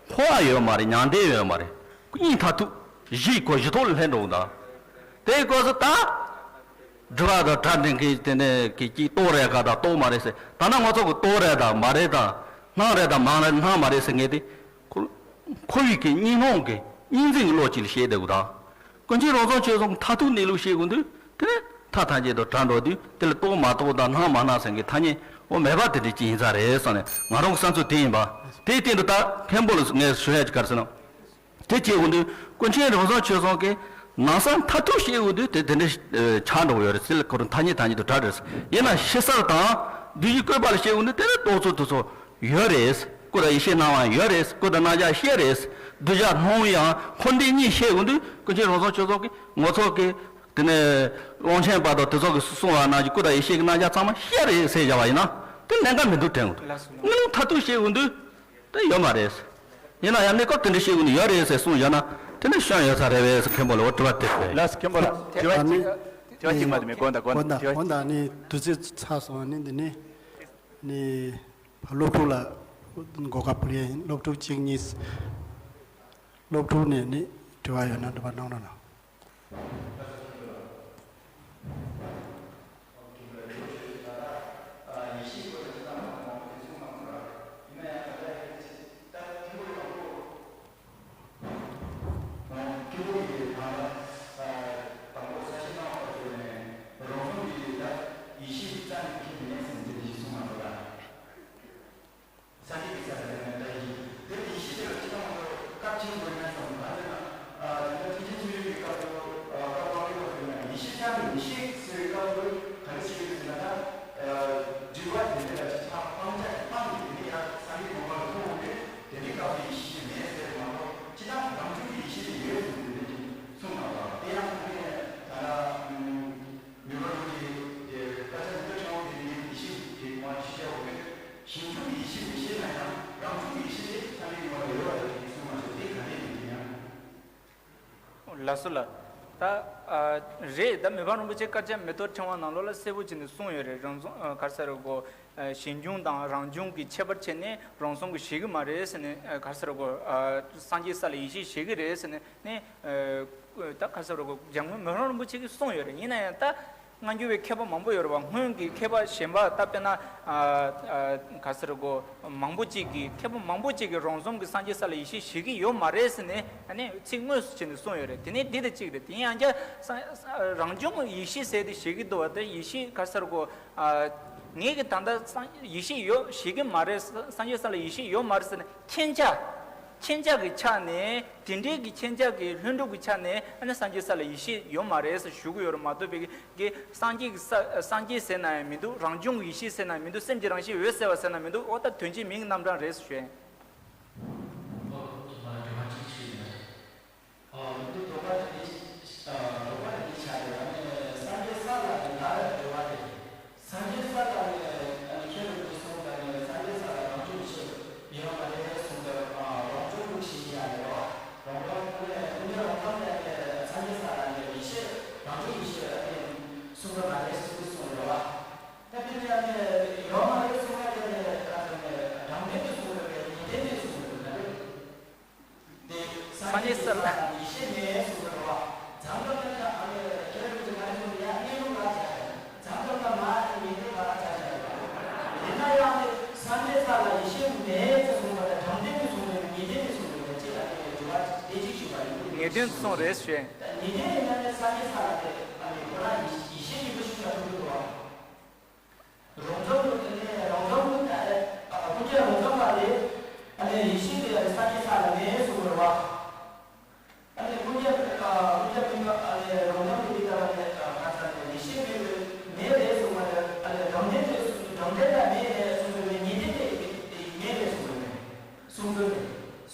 འཁོར་བ་ཡོད་མ་རེད། མྱང་འདས་ཡོད་མ་རེད། དབྱིངས་མཐར་ཐུག་གཞི་ཁོ་གཞི་ཐོག་ལ་ལྷན་འགྲོ་གི་འདུག་དེའི་སྐབས་སུ་ད་སྒྲིབ་པ་དང་བྲལ་འདྲེན་མཁན་དེ་ནས་ཀྱི་ཀྱི་རྟོགས་རེད་ག་དང་རྟོགས་མ་རེད་ཟེར། ད་ནི་ང་ཚོ་གི་རྟོགས་རེད་དང་མ་རེད་དང་སྣང་རེད་དང་མ་རེད་སྣང་མ་རེད་ཟེར་མཁན་དེ་ཁོ་ཁོ་བོའི་གི་གཉིས་སྣང་གི་གཉིས་འཛིན་གྱི་བློ་གཅིག་ལ་བཤད་བསྡད་དགོས་དང་། ཀུན་མཁྱེན་རང་བྱུང་ཆོས་བཟང་གི་མཐར་ཐུག་གནས་ལུགས་བཤད་དགོས་དུས་དེ་ནས་མཐའ་ཐམས་ཅད་དུ་བྲལ་འགྲོ་དུས་དེ་ལ་རྟོགས་མ་རྟོགས་དང་སྣང་མ་སྣང་ཟེར་མཁན་ཐ་སྙད་འོ་མེད་པ་དེ་འདྲ་ཅིག་ཡིན་ས་རེད་བསམ་ནས་ང་རང་གི་བསམ་ཚུལ་དེ་ཡིན་པ། དེའི་སྟེང་དུ་ད་མཁན་པོ་ལ་ངས་ཞུ་ཡ་ཅིག་ག་རེ་ཟེར་ན། དེ་བྱེད་དགོས་དུས་ཀུན་མཁྱེན་རང་བྱུང་ཆོས་བཟང་གིས་ནང་གསལ་མཐར་ཐུག་བཤད་དགོས་དུས་དེ་དེ་འདྲ་ཆགས་འགྲོ་གི་ཡོད་རེད་ཟེར། ཁོ་རང་ཐ་སྙད་ཐ་སྙད་དུ་གྲགས་རེད། ཡིན་ན་ཕྱི་གསལ་དང་བདུད་བཞིའི་བཀོད་པ་ལ་བཤད་དགོས་དུས་དེ་ནི་རྟོགས་ཚུལ་དེ་ཚོ་ཡོད་རེད། སྐུ་དང་ཡེ་ཤེས་སྣང་བའང་ཡོད་རེད། སྐུ་དང་རྣམ་གཞག་བཤད་རེད། གདུལ་བྱ་སྣང་བའང་འཁོར་འདས་གཉིས་བཤད་དགོས་དུས་ཀུན་མཁྱེན་རང་བྱུང་ཆོས་བཟང་གིས་ང་ཚོ་གི་དེ་ནས་ཀློང་ཆེན་པ་དང་དེ་ཚོ་གི་གསུང་བ་ནང་གི་སྐུ་དང་ཡེ་ཤེས་ཀྱི་རྣམ་གཞག་ཚང་མ་བཤད་རེད་ཟེར་བཞག་པ་ཡིན་ན་དེ་ལན་ཀ་མི་འདུག་དྲན་གི་འདུག་ལགས་སོ། དངོས་གནས་མཐར་ཐུག་བཤད་དགོས་འདུག་དེ་ཡོད་མ་རེད། ཡིན་ན་ཡང་གནས་སྐབས་དེ་འདྲ་བཤད་དགོས་ནི་ཡོད་རེད་ཟེར་གསུངས་བཞག་ན་དེ་ནི་སྐྱོན་ཡོད་ས་རེད་པས་ཟེར་མཁན་པོ་ལ་འོ་དྲི་བ་དེ་རེད། ལགས་སོ། མཁན་པོ་ལགས། དྲི་བ་གཅིག་དྲི་བ་གཅིག་མ་གཏོགས་མེད། དགོངས་དག་དགོངས་དག་དྲི་བ་གཅིག་མ་གཏོགས་མེད། དགོངས་དག་དགོངས་དག་ཨ་ནི་དུས་ཚོད་ཚར་སོང་། ཨ་ནི་འདི་ནས་ནི་སློབ་ཕྲུག་ལ་གོ་སྐབས་ཕུལ་ཡ་ཡིན། སློབ་ཕྲུག་གཅིག་གཉིས། སློབ་ཕྲུག་ནས་ནི་དྲི་བ་ཡོད་ན་འདྲི་བ་གནང་རོགས་གནང་། སངས་རྒྱས་ཀྱི་ས་ལ་ཡང་ད་ཡིན། དེ་ནི་ཡེ་ཤེས་དེ་ལ་ཅི་ལྟར་མ་གཏོགས་སྐབས་ཆེན་པོ་ཡིན་ན་བསམ། གང་ཟེར་ན། ཨ་དེ་འདྲ་ཐེག་ཆེན་ཚུལ་ཁྲིམས་ཀྱི་སྐབས་སུ་ཨ་སྐབས་དབང་གི་སྐབས་སུ་ཡིན་ན་ཡེ་ཤེས་ཀྱང་མི་ཤེས་ཟེར་བའི་སྐབས་སུ་ག་རེ་བྱེད་ཀྱི་ཡོད་ཟེར་ན། ད་ཨ་སྒྲིབ་པ་དེ་འདྲ་ལ་ཅི་ཕར་སྤང་བྱ་སྤངས་ཏེ་དེ་ནི་ཡང་སངས་རྒྱས་གོ་འཕང་ལ་མཐོང་འོང་དུས་དེ་འདྲའི་སྐབས་སུ་ཡེ་ཤེས་མེད་ཟེར་མ་གཏོགས་ཅི་ལྟར་རང་བྱུང་གི་ཡེ་ཤེས་དེ་ཡོད་ཟེར་དེ་འདྲ་ཅིག་གསུངས་གནང་བ། དེ་ཡང་ཁོང་གིས་ད་ལྟ་ཨ། མི་དབང་རིན་པོ་ཆེ་དེ་དཀར་ཆག་མི་ལོ་ཆུང་བ་དེ་ནི་ཡེ་ཤེས་ཀྱི་ངོ་བོ་ཤེས་བྱ་འོ་མེད། ཞིང་ཆུང་གི་ཡེ་ཤེས་མི་ཤེས་ན་ཡང་རང་བྱུང་གི་ཡེ་ཤེས་དེ་ཚང་མའི་ངོ་བོ་ཡོད་པ་རེད་ཅེས་གསུངས་པ་ཞིག་དེ་ག་འདྲས་ཡིན་ཡང་། ལགས་སོ་ལགས། ད་ཨ་རེད། ད་མི་ཕམ་རིན་པོ་ཆེ་དཀར་ཆག་མེ་ཏོག་ཕྲེང་བ་ནང་ལོགས་ལ་གསལ་པོ་བྱས་ནས་གསུངས་ཡོད་རེད། རང་བྱུང་ཨ་ག་རེ་ཟེར་དགོས། ཨ་ཞིང་ཆུང་དང་རང་བྱུང་གི་ཁྱད་པར་བྱས་ནས་རང་བྱུང་གི་ཤེས་ཀྱི་མ་རེད་ཟེར་ནས་ཨ་ག་རེ་ཟེར་དགོས། ཨ་སངས་རྒྱས་ས་ལ་ཡེ་ཤེས་བཞེད་ཀྱི་རེད་ཟེར་ནས་ནས། ཨ་ད་ག་རེ་ཟེར་དགོས། འཇམ་མགོན་མི་ཕམ་རིན་པོ་ཆེ་གིས་གསུངས་ཡོད་རེད། ཡིན་ན་ཡང་ད་སྔ་འགྱུར་བའི་མཁས་པ་མང་པོ་ཡོད་རེད་བ། སྔོན་གྱི་མཁས་པ་གཞན་པ་ད་དཔེར་ན་ཨ་ཨ་ག་རེ་ཟེར་དགོས། མང་པོ་ཅིག་གིས་མཁས་པ་མང་པོ་ཅིག་གིས་རང་བྱུང་གི་སངས་རྒྱས་ས་ལ་ཡེ་ཤེས་བཞེད་ཀྱི་ཡོད་མ་རེད་ཟེར་ནས་ཨ་ནི་ཚིག་དངོས་སུ་བྱས་ནས་གསུངས་ཡོད་རེད། དེ་ནས་འདི་དང་གཅིག་རེད། དེ་ཡིན་ཡང་ཀྱང་རང་བྱུང་ཡེ་ཤེས་ཟེར་དེ་བཞེད་ཀྱི་འདུག་བ། དེ་ཡེ་ཤེས་ག་རེ་ཟེར་དགོས། ཨ་ངེད་ཀྱིས་ད་ལྟ་སངས་ཡེ་ཤེས་ཡོད་བཞེད་ཀྱི་མ་རེད། སངས་རྒྱས་ས་ལ་ཡེ་ཤེས་ཡོད་མ་རེད་ཟེར་ནས་མཁྱེན་ཆ། མཁྱེན་ཆ་གི་ཆ་ནས་དེ་འདྲའི་གི་མཁྱེན་ཆ་གི་ལྷུན་གྲུབ་ཀྱི་ཆ་ནས་ཨ་ནི་སངས་རྒྱས་ས་ལ་ཡེ་ཤེས་ཡོད་མ་རེད་ཟེར་ཞུ་གི་ཡོད་རེད་མ་གཏོགས་པའི་གི་སངས་རྒྱས་ཀྱི་ས་སངས་རྒྱས་ཟེར་ན་ཡང་མི་འདུག་རང་བྱུང་གི་ཡེ་ཤེས་ཟེར་ན་ཡང་མི་འདུག་སེམས་ཀྱི་རང་བཞིན་འོད་གསལ་བ་ཟེར་ན་མི་འདུག་འོ་ད་དོན་གཅིག་མིང་གི་རྣམ་གྲངས་རེད་ཟེར་ཞུ་ཡིན། ཨོ། ཐོག་མར་དྲི་བ་གཅིག་ཞུས་ཡིན་པ་རེད། ཨོ། འདི་དོགས་པ་དེ་འདྲ་ཞིག་ཨ་དོགས་པ་དེ་འདྲ་ཆགས་ཡོད། ཨ་ནི་སངས་རྒྱས་ས་ལ་ནི་ང་ལ་འབྲེལ་བ་རེད། སངས་རྒྱས་ས་ལ་ནི་ཨ་ནི་མཁན་རིན་པོ་ཆེ་གསུངས་པ་ནི་སངས་རྒྱས་ས་ལ་རང་བྱུང་ཡེ་ཤེས་ཡོད་མ་རེད་གསུངས་པས། ཨ་རང་བྱུང་གི་ཡེ་ཤེས་ཡང་ཡོད། རང་རང་ཨ་ནི་ཀུན་མཁྱེན་རོང་ཚང་ནས་ཨ་ནི་སངས་རྒྱས་ས་ལ་ནི་ཡེ་ཤེས་རང་བྱུང་ཡེ་ཤེས་ཨ་ནི་གསུངས་པ་མ་རེད་གསུངས་གསུངས་ཡོད་པ། ད་དེ་ནི་ཨ་ནི་ཡོད་མ་རེད་གསུངས་པ་དེ་ནི་ག་ཚོད་ནི་དྲང་བདེན་དུ་གསུངས་ཡོད་པས་ངེས་གཏན་དུ་གསུངས་ཡོད་པ་རེད། སངས་རྒྱས་ས་ལ། ངེས་གཏན་གསུངས་རེད་ཞུ། རོང་ཚོ་ལུགས་དེ་ནས་རོང་ཚོ་ལུགས་དེ་ཨ་ནི་ཀུན་མཁྱེན་རོང་ཚོ་པ་དེ་ཨ་ནི་ཡེ་ཤེས་དེ་ཨ་ནི་སངས་རྒྱས་ས་ལ་མེད་གསུངས་པ་རེད་བ། ཨ་ནི་ཀུན་མཁྱེན་ཨ་ཀུན་མཁྱེན་མི་ཨ་ནི་རོང་ཚོ་ལུགས་དེ་ལྟ་བ་ནི་ཨ་ག་ས་ནས་ཡེ་ཤེས་མེད་པའི་མེད་རེད་གསུངས་པ་རེད། ཨ་ནི་རང་སྟེང་དེ་རང་སྟེང་ལ་མེད་རེད་གསུངས་པའི་ངེས་གཏན་དེ་མེད་རེད་གསུངས་པ་རེད། གསུངས་ཚུལ་རེད།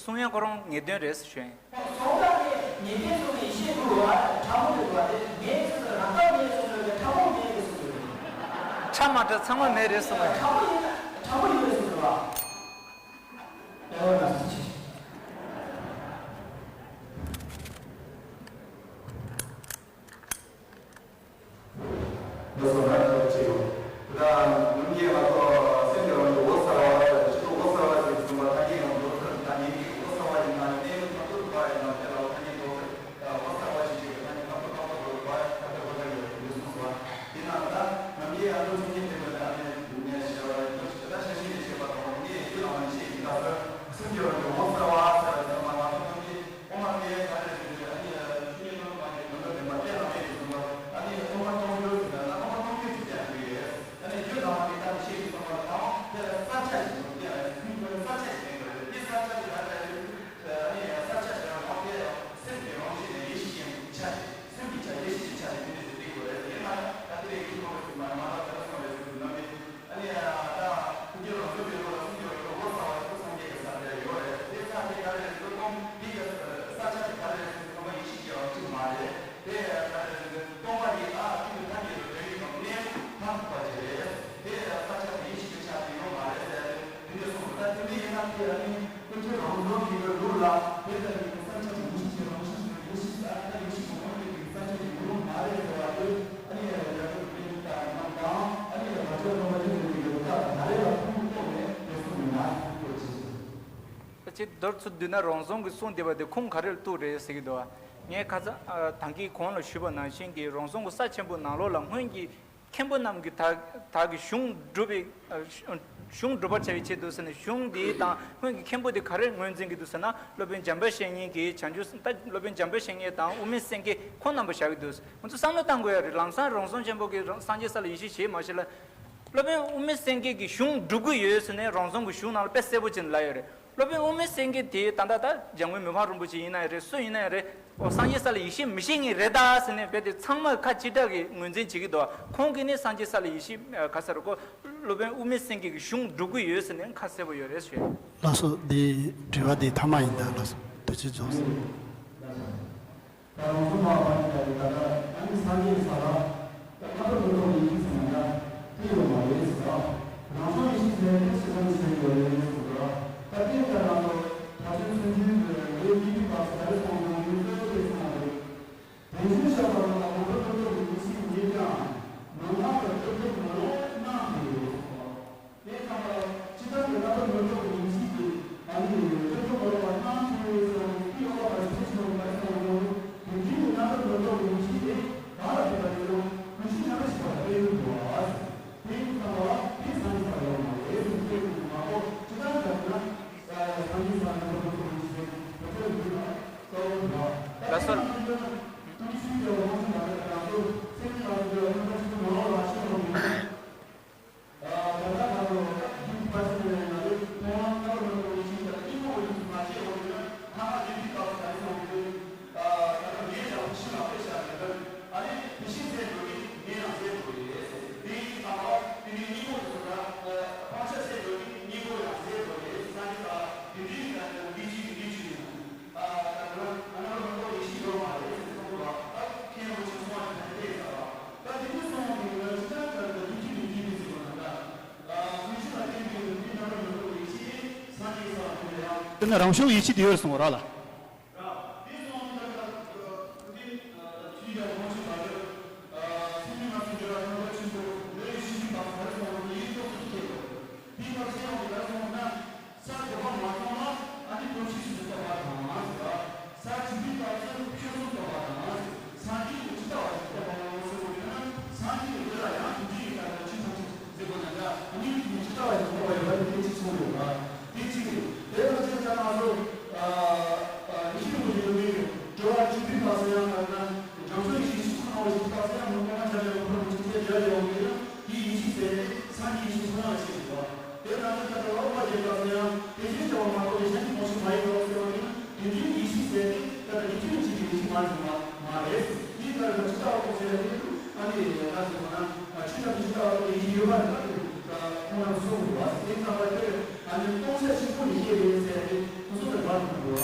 གསུང་ཡང་ཁོ་རང་ངེས་དོན་རེད་ཟེར་ཞུ་ཡིན། སོང་ཙང་ངས་ངེས་གཏན་སོང་ནས་ཤེས་དགོས་པ་ཕྲ་མོ་རེད་པ། དེ་ངས་ཟེར་ན་རང་རྟགས་མེད་སོང་ནས་ཕྲ་མོ་མེད་རེད་གསུངས་ཡོད་རེད། ཕྲ་མ་ཕྲ་ཚང་མ་མེད་རེད་གསུངས་པ། ཕྲ་མོ་ཡིན་ན་ཕྲ་མོ་ཡིན་རེད་གསུངས་ཡོད་པ། ཡ་ལ་ན་སུ་ཆེ། ལགས་སོ། ང་ཚོ་བྱེད་ཡོང་། དེ་དག་ནམ་རྒྱུན་ང་ཚོ་སེམས་ཀྱི་རང་བཞིན་འོད་གསལ་བ་ལ་ཕྱི་དྲོ་འོད་གསལ་བ་ཞེས་གསུངས་པ་ཐ་སྙད་ཡང་འདུག་ད་ངེད་ཀྱིས་འོད་གསལ་བ་ཡིན་ན་གནས་ལུགས་མཐར་ཐུག་པ་ཡིན་ན་དེ་ལ་ཐ་སྙད་འདུག་འོད་གསལ་བ་ཞེས་བྱ་བའི་ཐ་སྙད་མཐར་ཐུག་པ་འདུག་པ་ཐ་སྙད་འདུག་ཡོད་འདུག་གསུངས་སོ། དེ་ན་ད་ནམ་རྒྱུན་ང་ཚོ་ཚིག་ངན་དེ་ལ་ད་ནས་ནས་ཞེས་པ་ཡིན་ན་ད་ཤ་ཤི་ནས་བཤད་པ་དང་ནི། ད་ཅིག་མདོར་ཚུར་བསྡུས་ན་རང་བྱུང་གི་གསུང་བདེ་བ་དེ་ཁུངས་ག་རེ་ལ་གཏུགས་རེད་ཟེར་གྱི་འདུག་ངས་ཁ་ས་ཨ་ད་གིན་གོང་ལ་ཞུས་པ་ནང་བཞིན་གྱི་རང་བྱུང་གི་ས་ཆེན་པོ་ནང་ལོགས་ལ་སྔོན་གྱི་མཁན་པོ་རྣམས་ཀྱིས་ད་ད་གི་གཞུང་སྒྲུབ་པའི་ཨ་གཞུང་སྒྲུབ་པར་བྱ་བའི་ཆེད་དུ་ཟེར་ནས་གཞུང་འདི་དང་སྔོན་གྱི་མཁན་པོ་འདི་ག་རེ་ངོས་འཛིན་གྱི་འདུག་ཟེར་ན། སློབ་དཔོན་འཇམ་དཔལ་བཤེས་གཉེན་གྱིས་བྱང་ཆུབ་ད་སློབ་དཔོན་འཇམ་དཔལ་བཤེས་གཉེན་དང་དབུ་མའི་སེང་གེ་ཁོང་རྣམ་པ་བཞག་གི་འདུག་ང་ཚོ་བསམ་བློ་བཏང་དགོས་ཡ་རེད། ལམ་སང་རང་བྱུང་ཆེན་པོ་གིས་རང་སངས་རྒྱས་ས་ལ་ཡེ་ཤེས་ཞེས་མ་བྱས་ལ། སློབ་དཔོན་དབུ་མའི་སེང་གེ་གིས་གཞུང་སྒྲུབ་ཀྱི་ཡོད་ཟེར་ནས་རང་བྱུང་གི་གཞུང་ནང་ལ་དཔེ་གསལ་པོ་བྱས་ནས་ལབ་ཡོད་རེད། སློབ་དཔོན་དབུ་མའི་སེང་གེ་དེ་ད་ལྟ་ད་འཇམ་མགོན་མི་ཕམ་རིན་པོ་ཆེ་ཡིན་ན་ཡང་རེད། སུ་ཡིན་ན་ཡང་རེད། འོ་སངས་རྒྱས་ས་ལ་ཡེ་ཤེས་མི་ཤེས་མཁན་རེད་ད་ཟེར་ནས་རྦད་དེ་ཚང་མ་ཁ་ཅི་དྲག་གིས་ངོས་འཛིན་བྱེད་ཀྱི་འདུག་ཁོང་གིས་ནི་སངས་རྒྱས་ས་ལ་ཡེ་ཤེས་ཨ་ག་ས་རུ་ཁོ་སློབ་དཔོན་དབུ་མའི་སེང་གེ་གིས་གཞུང་སྒྲུབ་ཀྱི་ཡོད་ཟེར་ནས་ཁ་གསལ་པོ་ཡོད་རེད་ཞུས། ལགས་སོ། འདི་དྲི་བ་འདི་མཐའ་མ་ཡིན་ད། ལགས་སོ། དུས་ཚོད་རྫོགས་སོང་། ད་རང་གཟུགས་མ་བ་ནི་ད་རེས་ད་ལྟ་ཨ་ནི་སངས་རྒྱས་ས་ལ་ད་ཁ་དོག་མེ་ཏོག་ཡིན་གྱི་ཟེར་ན་ད་དེ་ཡོད་མ་རེད་ཟེར་བ། རང་བྱུང་ཡེ་ཤེས་ཟེར་དེ་ཕྱི་ལམ་ཟེར་ཡོད་རེད་ཟེར་བ། ད་དེ་ལྟར་ང་ཚོ་ད་ཚོད་ཚུན་ཆུང་གི་ལོའི་གཉིས་པའི་སྐབས་སུ་ད་རེས་སོང་ཙང་ཡུལ་གཙོ་བོ་དེ་ཚང་མ་རེད། དེ་བཞིན་གཤེགས་པ་རྣམས་ལ་ངོ་བོ་ཀུན་རྫོབ་ཀྱི་ཡེ་ཤེས་མེད་ཀྱང་། མུན་ནག་གི་སྟོབས་ཀྱིས་མི་ལོག་སྣང་དུ་ཡོད། དེ་ལྟ་བུ་ཇི་ལྟར་ཡོད་ན་ཀུན་རྫོབ་ཀྱི་ཡེ་ཤེས་ཀྱིས་ཨ་ནི་ཀུན་རྫོབ་མི་སློབ་པ་སྣང་དུ་ཡོད་ཟེར་བ་ནི་དེའི་འོག་པ་ཞིག་ཆེ་ཆུང་བར་གསུངས་འདུག་དེ་བཞིན་ཡོད་ན་ཀུན་རྫོབ་ཀྱི་ཡེ་ཤེས་དེ་གང་ལ་ཕན་པ་ཡིན་རུང་ཀུན་གཞི་རྣམ་པར་ཤེས་པ་ལ་ཕན་ཡོད་དོ། དེ་ཡིན་ཙང་བ་དེ་སངས་རྒྱས་ས་ལ་ཡོད་མ་རེད་ཟེར་ཏེ་མ་གཏོགས་ཇི་ལྟར་ཡོད་ན་སངས་རྒྱས་ས་ལ་ཀུན་རྫོབ་ཀྱི་ཡེ་ཤེས་དེ་ཕན་ཡོད་ན་གཙོ་བོ་འདུག་ལ་སོགས། ད་ལྟ་ང་ཚོ་སེམས་ལ་འདི་ལ་ཡང་ཁ་ཅིག་ཏུ་མ་འོངས་ལ་ཤེས་རོགས་གནང་། ད་ལྟ་ང་ཚོ་ད་ཅིག་པ་སེམས་ལ་ཡང་ང་ཚོ་མཐོང་ལམ་ལྟ་བུ་ལ་གཏོང་བའི་ཕྱིར་ད་གཉིས་པོ་ཡིན་ཙང་མ་ཤེས་རོགས་གནང་། ཐ་མ་དེ་དུས་སྐབས་སུ་ག་རེ་གསུངས་ཡོད། ད་ལྟ་ངས་ཀྱང་ཕྱི་ལ་དཔེ་བཞག་ནས་ད་ཨ་ནི་དེ་བཞིན་ཟེར་འགྲོ་གི་ངས་ཡང་ཟེར་འགྲོ་གི་རེད། དེ་ཡིན་ཙང་ད་དེ་ནི་གཉིས་པོ་ཡིན་ཙང་ད་སྤང་བྱ་ཟེར་འགྲོ་གི་གཉིས་པོ་ཡང་ཟེར་འགྲོ་གི་རེད། ས་ནི་ད་དེ་འདྲའི་ད་འདི་གཅིག་གི་འདི་གཅིག་ཡིན། ཨ་ད་དུང་ཨ་ནི་ལོ་མང་པོ་ཡེ་ཤེས་ཡོད་མ་རེད་ཟེར་གསུངས་འདུག་ད་མཁན་རིན་པོ་ཆེ་གསུང་བ་དེ་ལྟར་ཟེར་བ། ད་དེ་འདྲ་གསུངས་པའི་ངོས་ཇི་ལྟར་ལྟར་དུ་ཡིད་ཀྱི་མི་བསྐྱེད་པའི་ཚིག་པ་ན་ད། ཨ་ཀུན་གཞི་ལ་བརྟེན་པའི་ལུགས་ཀྱི་རྣམ་པར་མི་རྟོག་པའི་ཡེ་ཤེས་སངས་རྒྱས་ས་ལ་ཐུག་ཡང་། དེ་ནི་རང་བྱུང་ཡེ་ཤེས་དེ་ཡོད་གསུངས་པ་ར་ལ། ར། དེ་གསུངས་ནི་ད་ལྟ་འདི་ཐུགས་རྒྱ་གོང་ཆེ་བ་རེད། ཨ་སེམས་ཉིད་ང་ཚོ་འགྱུར་བ་རྣམ་པ་ཆེན་པོ་ལོས་ཤེས་ཀྱི་བ་ག་རེ་གསུངས་པ་ཡིད་རྟོག་ཚུལ་སྐྱེས་པ། དེའི་སྐབས་སུ་ཡང་ག་རེ་གསུངས་ན། ས་བདེ་བ་མ་སོང་ན་ཨ་ནི་སྟོབས་ཤིག་ཤིག་ཏུ་རྟོགས་པ་དང་ཟེར་བ། ས་བྱིས་པའི་སྐབས་སུ་ཆོས་གསུམ་རྟོགས་པ་དང་ཟེར། སངས་རྒྱས་ཀྱི་ཇི་ལྟ་བ་ཞིག་རྟོགས་པ་ཡང་ཟེར་བ་ཡིན་ན་སངས་རྒྱས་ཀྱི་འདི་ལ་ཡང་དེ་འདྲའི་ཡི་དྭགས་ལ་ཆོས་ཐམས་ཅད་ཟེར་བ་ན་འདྲ་ཨ་ནི་ཇི་ལྟ་བ་ཞིག་རྟོགས་པ་ཡོད་པ་དེ་སྐད་ཅིག་གསུངས་ཡོད་པ་དེ་གཅིག་རེད། དེ་ལ་ཅིག་ཀྱང་ང་ཚོ་ཨ་ཨ་ཡེ་ཤེས་རིན་པོ་ཆེ་ཡོད་མེད་ཀྱི་དྲི་བ་དྲིས་པའི་སྐབས་སུ་ཡང་ད་ན་རང་བྱུང་ཡེ་ཤེས་ཤིན་ཏུ་སྣང་བ་ཞིག་སྐབས་སུ་ཡང་མི་རྟོག་པ་འཆར་ཡང་མི་རྟོག་པ་ཅིག་ཅེས་བརྗོད་ཡོང་གི་ཡོད། དེའི་ཡེ་ཤེས་ཟེར་ཏེ་སངས་རྒྱས་ཡེ་ཤེས་ཆུང་བ་ལ་བཤད་འདུག་པ། དེ་ན་ཚོད་ལྟར་དུ་ལོག་པ་ཞེས་པ་ཡང་དེ་བཞིན་གཤེགས་པ་མ་གཏོགས་པའི་གཞན་གྱི་དོན་ཞིག་མ་ཡིན་པར་ཟེར་བ་ཡིན་ན་དེ་འདྲའི་ཡེ་ཤེས་ཟེར་ཏེ་ད་ལྟ་ཉིད་ཀྱི་ཡེ་ཤེས་ཟེར་ཏེ་ཉིད་ཀྱི་ཡེ་ཤེས་མ་རེད་མ་མ་རེད་ཟེར་བ་དེ་ལྟར་དུ་ཇི་ལྟ་བ་ཁོ་ཟེར་ཡ་དེ་ཨ་ནི་ད་ཟེར་བ་ན་ཆོས་ལྟར་དུ་ཇི་ལྟ་བ་ཁོ་ཡེ་ཤེས་ཡོད་པ་རེད་ན་དེ་ཁོང་རྣམས་གསུངས་འདུག་པ། དེ་ཙམ་པ་དེ་ཨ་ནི་སྟོང་ཆ་གཅིག་པུ་ཡེ་ཤེས་རེད་ཟེར་ཡ་དེ་ཁོ་ཚོ་ལ་མ་གཏོགས་འདུག་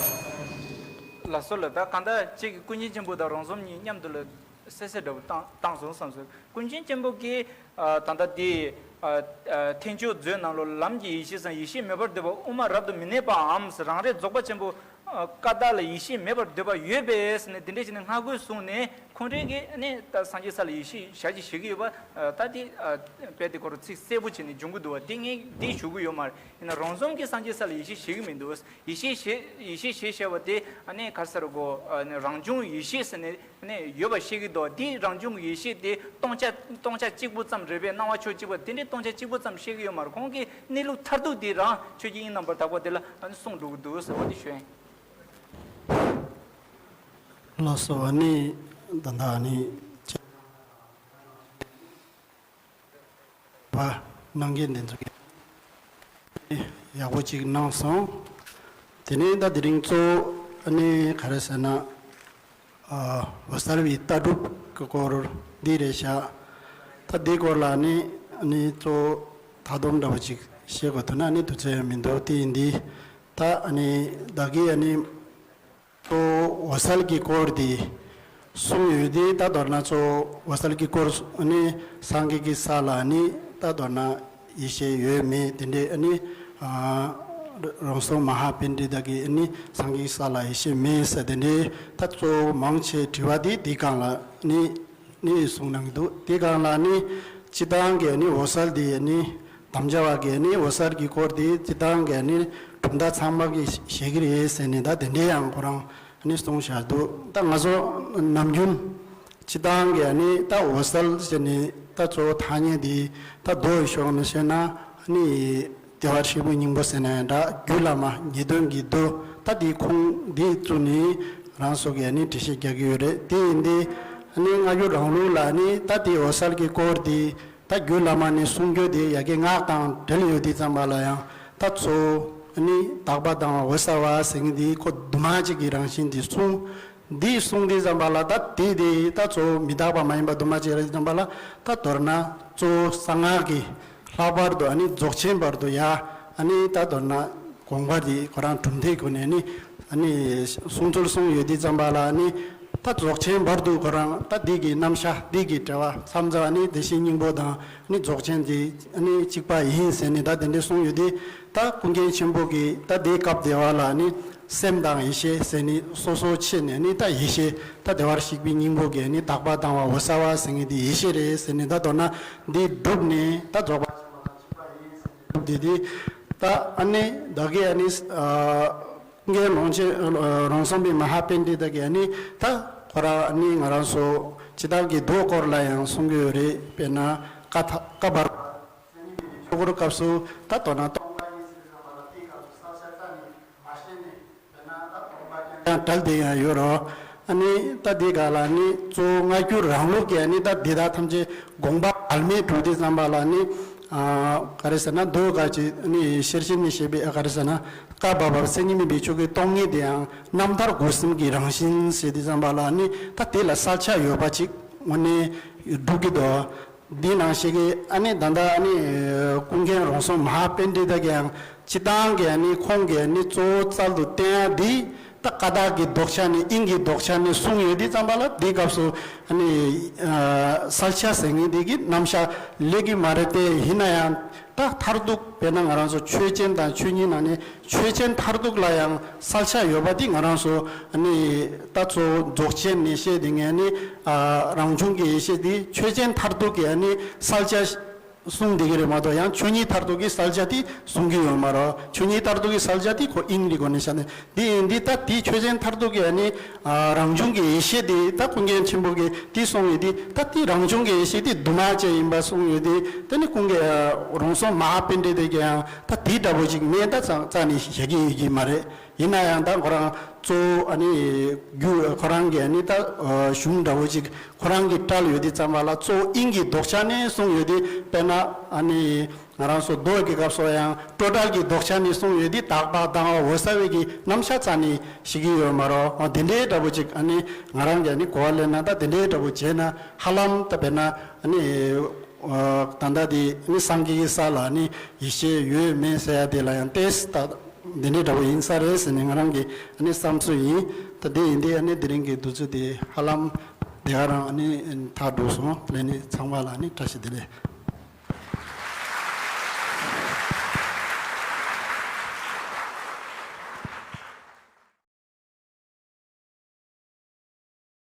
པ། ལགས་སོ་ལགས། ད་གང་ལྟར་གཅིག་གི་ཀུན་མཁྱེན་ཆེན་པོ་དང་རོང་ཟོམ་གཉིས་མཉམ་དུ་ལ། སད་སེ་འདྲ་པོ་བཏང་བཏང་སོང་བསམ་སོང་། ཀུན་མཁྱེན་ཆེན་པོ་གིས་ཨ་ད་ལྟ་དེ་ཨ་ཨ་ཐེག་མཆོག་མཛོད་ནང་ལོགས་ལམ་གྱི་ཡེ་ཤེས་སམ་ཡེ་ཤེས་མེད་པར་འདོད་པ་དབུ་མ་རབ་ཏུ་མི་གནས་པའམ་རང་རེ་རྫོགས་པ་ཆེན་པོ་ཨ་ཀ་དག་ལ་ཡེ་ཤེས་མེད་པར་འདོད་པ་ཡོད་པས་ཟེར་ནས་དེ་འདྲས་བྱས་ནས་སྔ་རྒོལ་བཟུང་ནས་ཁོང་རང་གིས་ནི་ད་སངས་རྒྱས་ས་ལ་ཡེ་ཤེས་ཞལ་གྱིས་བཞེས་ཀྱི་ཡོད་པ་ཨ་ད་དེ་ཨ་དཔེ་དེ་སྐོར་ཚིག་གསལ་པོ་བྱས་ནས་འབྱུང་གི་འདུག་པ། དེ་ངས་འདི་ཞུ་གི་ཡོད་མ་རེད། ཡིན་ན་རོང་ཟོམ་གྱིས་སངས་རྒྱས་ས་ལ་ཡེ་ཤེས་བཞེས་ཀྱི་མི་འདུག་ཡེ་ཤེས་བཞེས་ཡེ་ཤེས་བཞེས་བྱས་པ་དེ་ཨ་ནི་ག་རེ་ཟེར་དགོས། ཨ་ནི་རང་བྱུང་ཡེ་ཤེས་ཟེར་ནས་ནས་ཡོད་པ་ཤེས་ཀྱི་འདུག་དེའི་རང་བྱུང་གི་ཡེ་ཤེས་དེ་སྟོང་ཆ་སྟོང་ཆ་གཅིག་པུ་ཙམ་རེད་པས། སྣང་བ་ཕྱོགས་གཅིག་པ་དེ་འདྲའི་སྟོང་ཆ་གཅིག་པུ་ཙམ་ཤེས་ཀྱི་ཡོད་མ་རེད། ཁོང་གིས་གནས་ལུགས་མཐར་ཐུག་དེ་རང་ཆོས་ཀྱི་དབྱིངས་རྣམ་པར་དག་པ་དེ་ལ་ཨ་ནི་གསུངས་འགྲོ་གི་འདུག་ཟེར་བ་དེ་ཞུ་ཡིན། ལགས་སོ། ཨ་ནི་ད་ལྟ་ཨ་ནི་བ་གནང་མཁན་དེ་ཚོ་གིས་ཡག་པོ་ཅིག་གནང་སོང་། དེ་ནས་ད་དེ་རིང་གཙོ་བོ་ཨ་ནི་ག་རེ་ཟེར་ན། ཨ་འོད་གསལ་བའི་ལྟ་གྲུབ་ཀྱི་སྐོར་འདི་རེད་ཤག་ད་འདིའི་སྐོར་ལ་ནི་ནི་གཙོ་བོ་མཐའ་སྡོམ་འདྲ་བོ་ཅིག་བཤད་དགོས་ཐུག་ན་ནི་དུས་ཚོད་མི་འདུག་དེ་ཡིན་དུས་ད་ནི་བདག་གིས་ནི་གཙོ་བོ་འོད་གསལ་གྱི་སྐོར་འདི་གསུངས་ཡོད་དེ། ད་མདོར་ན་གཙོ་བོ་འོད་གསལ་གྱི་སྐོར་ནི་སངས་རྒྱས་ཀྱི་ས་ལ་ནི་ད་མདོར་ན་ཡེ་ཤེས་ཡོད་མེད་དེ་འདྲའི་ནི་ཨ་ རང་སྲོག་མ་ཧཱ་པཎྜི་ཏ་གིས་ནི་སངས་རྒྱས་ས་ལ་ཡེ་ཤེས་མེད་ཟེར་དེ་འདྲའི་ད་གཙོ་བོ་མང་ཆེ་དྲི་བ་དེ་དེའི་སྒང་ལ་ནི་ནི་གསུང་གནང་གི་འདུག་དེའི་སྒང་ལ་ནི་སྤྱིར་བཏང་གི་ནི་འོད་གསལ་དེ་ནི་དམ་བཅའ་བ་གི་ནི་འོད་གསལ་གྱི་སྐོར་དེ་སྤྱིར་བཏང་གི་ནི་གྲུབ་མཐའ་ཚང་མ་གིས་བཞེད་ཀྱི་རེད་ཟེར་ནས་ད་དེ་འདྲའི་ཡང་ཁོ་རང་ནི་གསུངས་བཞག་འདུག་ད་ང་ཚོ་ནམ་རྒྱུན་སྤྱིར་བཏང་གི་ནི་ད་འོད་གསལ་ཟེར་ནས་ད་གཙོ་བོ་ཐ་སྙད་དེ་ད་མདོ་ཕྱོགས་ནས་བཤད་ན་ནི། བདེ་བར་གཤེགས་པའི་སྙིང་པོ་ཟེར་ན་ཡང་འདྲ། རྒྱུད་བླ་མ་ངེས་དོན་གྱི་མདོ་ད་འདི་ཁུངས་འདི་བཙུགས་ནས་རང་སོ་གས་ནི་འགྲེལ་བཤད་རྒྱག་གི་ཡོད་རེད། དེ་ཡིན་དེ་ནི་སྔ་འགྱུར་རང་ལུགས་ལ་ནི་ད་དེ་འོད་གསལ་གྱི་སྐོར་དེ་ད་རྒྱུད་བླ་མ་ནས་གསུང་རྒྱུ་དེ་ཡ་གི་སྔགས་དང་འབྲེལ་ཡོད་དེ་ཙམ་པ་ལ་ཡང་ད་གཙོ་བོ་ནི་དག་པ་དང་འོད་གསལ་བ་ཟེར་མཁན་དེ་ཁོ་འདུས་མ་བྱས་ཀྱི་རང་བཞིན་དེ་གསུངས། འདི་གསུངས་དུས་ཙམ་པ་ལ་ད་དེ་དེ་ད་གཙོ་བོ་མི་རྟག་པ་མ་ཡིན་པ་འདུས་མ་བྱས་རེད་ཙམ་པ་ལ་ད་མདོར་ན་གཙོ་བོ་གསང་སྔགས་ཀྱི་ལྷག་པར་དུ་ཨ་ནི་རྫོགས་ཆེན་བར་དུ་ཡ་ཨ་ནི་ད་མདོར་ན་དགོངས་པ་དེ་ཁོ་རང་གྲུབ་མཐའི་སྒོ་ནས་ནི་ཨ་ནི་གསུང་ཚུལ་གསུངས་ཡོད་དུས་ཙམ་པ་ལ་ཨ་ནི་ད་རྫོགས་ཆེན་བར་དུ་ཁོ་རང་ད་འདི་གི་རྣམ་གཞག་འདི་གི་འགྲེལ་བ་མཚམས་མཚམས་ཨ་ནི་བདེ་གཤེགས་སྙིང་པོ་དང་ཨ་ནི་རྫོགས་ཆེན་དེ་ཨ་ནི་གཅིག་པ་ཡིན་ཟེར་ནས་ད་དེ་འདྲ་གསུངས་ཡོད་དུས། ད་ཀུན་མཁྱེན་ཆེན་པོ་གིས་ད་དེའི་སྐབས་དེ་བ་ལ་ནི་སེམས་དང་ཡེ་ཤེས་ཟེར་ནི་སོ་སོ་ཕྱེ་ནས་ནི་ད་ཡེ་ཤེས་ད་བདེ་བར་གཤེགས་པའི་སྙིང་པོ་གིས་ནི་དག་པ་དང་བ་འོད་གསལ་བ་ཟེར་ནི་དེ་ཡེ་ཤེས་རེད་ཟེར་ནི་ད་མདོར་ན་འདི་བསྒྲུབས་ནས་ད་རྫོགས་པ་ཆེན་པོ་དང་གཅིག་པ་ཡིན་ཟེར་ནི་བསྒྲུབས་དེ་དེ་ད་ཨ་ནི་བདག་གིས་ཨ་ནི་ཀུན་མཁྱེན་རང་ཆེན་རང་སངས་པའི་མ་ཧཱ་པཎྜི་ཏ་གིས་ཨ་ནི་ད་ཁོ་རང་ཨ་ནི་ང་རང་ཚོ་ཇི་ལྟར་གྱི་མདོ་སྐོར་ལ་ཡང་གསུང་གི་ཡོད་རེད། དཔེར་ན་ཀ་ཐ་ཀ་བར། ཆོས་སྐོར་སྐབས་སུ་ད་མདོར་ན་སྟོང་པ་ཉིད་ཟེར་བའི་སྐབས་ལ་དེའི་སྐབས་སུ་གསལ་ཆ་རྩ་ནས་མ་ཤེས་ནས་དཔེར་ན་ད་སྟོང་པ་ཉིད་ཀྱང་འགྲེལ་བསྡད་ཡང་ཡོད་རོ། ཨ་ནི་ད་དེའི་སྒང་ལ་ནི་གཙོ་བོ་སྔ་འགྱུར་རང་ལུགས་ཀྱི་ཨ་ནི་ད་འདི་དག་ཐམས་ཅད་དགོངས་པ་བར་མེད་གྲུབ་དུས་ཙམ་པ་ལ་ནི་ག་རེ་ཟེར་ན་མདོ་ག་ཅིག་ནི་ཤེར་ཕྱིན་ནས་བཤད་པའི་ཨ་ག་རེ་ཟེར་ན་བཀའ་བབས་པ་མཚན་ཉིད་མེད་པའི་ཆོས་སྐུའི་སྟོང་ཉིད་དེ་ཡང་རྣམ་ཐར་སྒོ་གསུམ་གྱི་རང་བཞིན་ཟེར་དུས་ཙམ་པ་ལ་ནི་ད་དེ་ལ་གསལ་ཆ་ཡོད་པ་ཅིག་དངོས་གནས་སྒྲུབ་ཀྱི་འདུག་འདི་ནང་བཞིན་གྱི་ཨ་ནི་ད་ལྟ་ཨ་ནི་ཀུན་མཁྱེན་རང་སངས་མ་ཧཱ་པཎྜི་ཏ་གིས་ཡང་སྤྱིར་བཏང་གི་ཨ་ནི་ཁོང་གིས་ཨ་ནི་གཙོ་བོ་རྩལ་དུ་བསྟན་ཡ་འདི་ད་ཀ་དག་གི་ལྡོག་ཆ་ནས་དབྱིངས་ཀྱི་ལྡོག་ཆ་ནས་གསུངས་ཡོད་དུས་ཙམ་པ་ལ་འདིའི་སྐབས་སུ་ཨ་ནི་གསལ་ཆ་ཟེར་མཁན་འདི་གི་རྣམ་གཞག་སླེབས་ཀྱི་མ་རེད་དེ། ཡིན་ན་ཡང་ད་མཐར་ཐུག་དཔེར་ན་ང་རང་ཚོ་ཆོས་ཅན་དང་ཆོས་ཉིད་ནང་ནས་ཆོས་ཅན་མཐར་ཐུག་ལ་ཡང་གསལ་ཆ་ཡོད་པ་འདི་ང་རང་ཚོ་ཨ་ནི་ད་གཙོ་བོ་རྫོགས་ཆེན་ནས་བཤད་དེ་ངས་ནི་རང་བྱུང་གི་ཡེ་ཤེས་འདི་ཆོས་ཅན་མཐར་ཐུག་གི་ཨ་ནི་གསལ་ཆ་གསུངས་བསྡད་ཀྱི་རེད་མ་གཏོགས་ཡང་ཆོས་ཉིད་མཐར་ཐུག་གི་གསལ་ཆ་དེ་གསུང་གི་ཡོད་མ་རེད། ཆོས་ཉིད་མཐར་ཐུག་གི་གསལ་ཆ་དེ་ཁོ་དབྱིངས་ཀྱི་སྒོ་ནས་བཤད་ནས་འདི་ཡིན། འདི་ད་དེ་ཆོས་ཅན་མཐར་ཐུག་གི་ཨ་ནི་རང་བྱུང་གི་ཡེ་ཤེས་དེ་ད་ཀུན་མཁྱེན་ཆེན་པོ་གིས་དེ་གསུངས་ཡོད་དེ། ད་དེ་རང་བྱུང་གི་ཡེ་ཤེས་དེ་འདུས་མ་བྱས་ཡིན་པ་གསུངས་ཡོད་དེ། དེ་ནི་ཀུན་མཁྱེན་རང་སངས་མ་ཧཱ་པཎྜི་ཏ་གིས་ཡང་ད་དེ་འདྲ་པོ་ཅིག་མེད་ད་རྩ་རྩ་ནས་བཤད་ཀྱི་ཡོད་ཀྱི་མ་རེད། ཡིན་ན་ཡང་ད་ཁོ་རང་གཙོ་བོ་ཨ་ནི་རྒྱུ་ཁོ་རང་གི་ཨ་ནི་ད་གཞུང་འདྲ་པོ་ཅིག་ཁོ་རང་གིས་བཀྲལ་ཡོད་དུས་ཙམ་པ་ལ་གཙོ་བོ་དབྱིངས་ཀྱི་ལྡོག་ཆ་ནས་གསུངས་ཡོད་དུས། དཔེར་ན་ཨ་ནི་ང་རང་ཚོ་མདོ་གི་སྐབས་སུ་ཡང་སྤྲོས་བྲལ་གྱི་ལྡོག་ཆ་ནས་གསུངས་ཡོད་དུས་དག་པ་དང་འོད་གསལ་བའི་གི་རྣམ་གཞག་རྩ་ནས་ཤེས་ཀྱི་ཡོད་མ་རེད། འོ་དེ་འདྲའི་འདྲ་པོ་ཅིག་ཨ་ནི་ང་རང་གིས་ཨ་ནི་གོ་བ་ལེན་ན་ད་དེ་འདྲའི་འདྲ་པོ་བྱས་ན་ཧ་ལམ་ད་དཔེར་ན་ཨ་ནི་ད་ལྟ་དེ་ཨ་ནི་སངས་རྒྱས་ཀྱི་ས་ལ་ཨ་ནི་ཡེ་ཤེས་ཡོད་མེད་ཟེར་ཡ་དེ་ལ་ཡང་ཏོག་ཙམ་ད། འདི་འདྲའི་འདྲ་པོ་ཡིན་ས་རེད་ཟེར་ནས་ང་རང་གི་ཨ་ནི་བསམ་ཚུལ་ཡིན། ད་དེ་ཡིན་དུས་ཨ་ནི་དེ་རིང་གི་འདུ་ཚོགས་དེ་ཧ་ལམ་དེ་ག་རང་ཨ་ནི་མཐར་འགྲོ་སོང་། ལས་ནི་ཚང་མ་ལ་ཨ་ནི་བཀྲ་ཤིས་བདེ་ལེགས།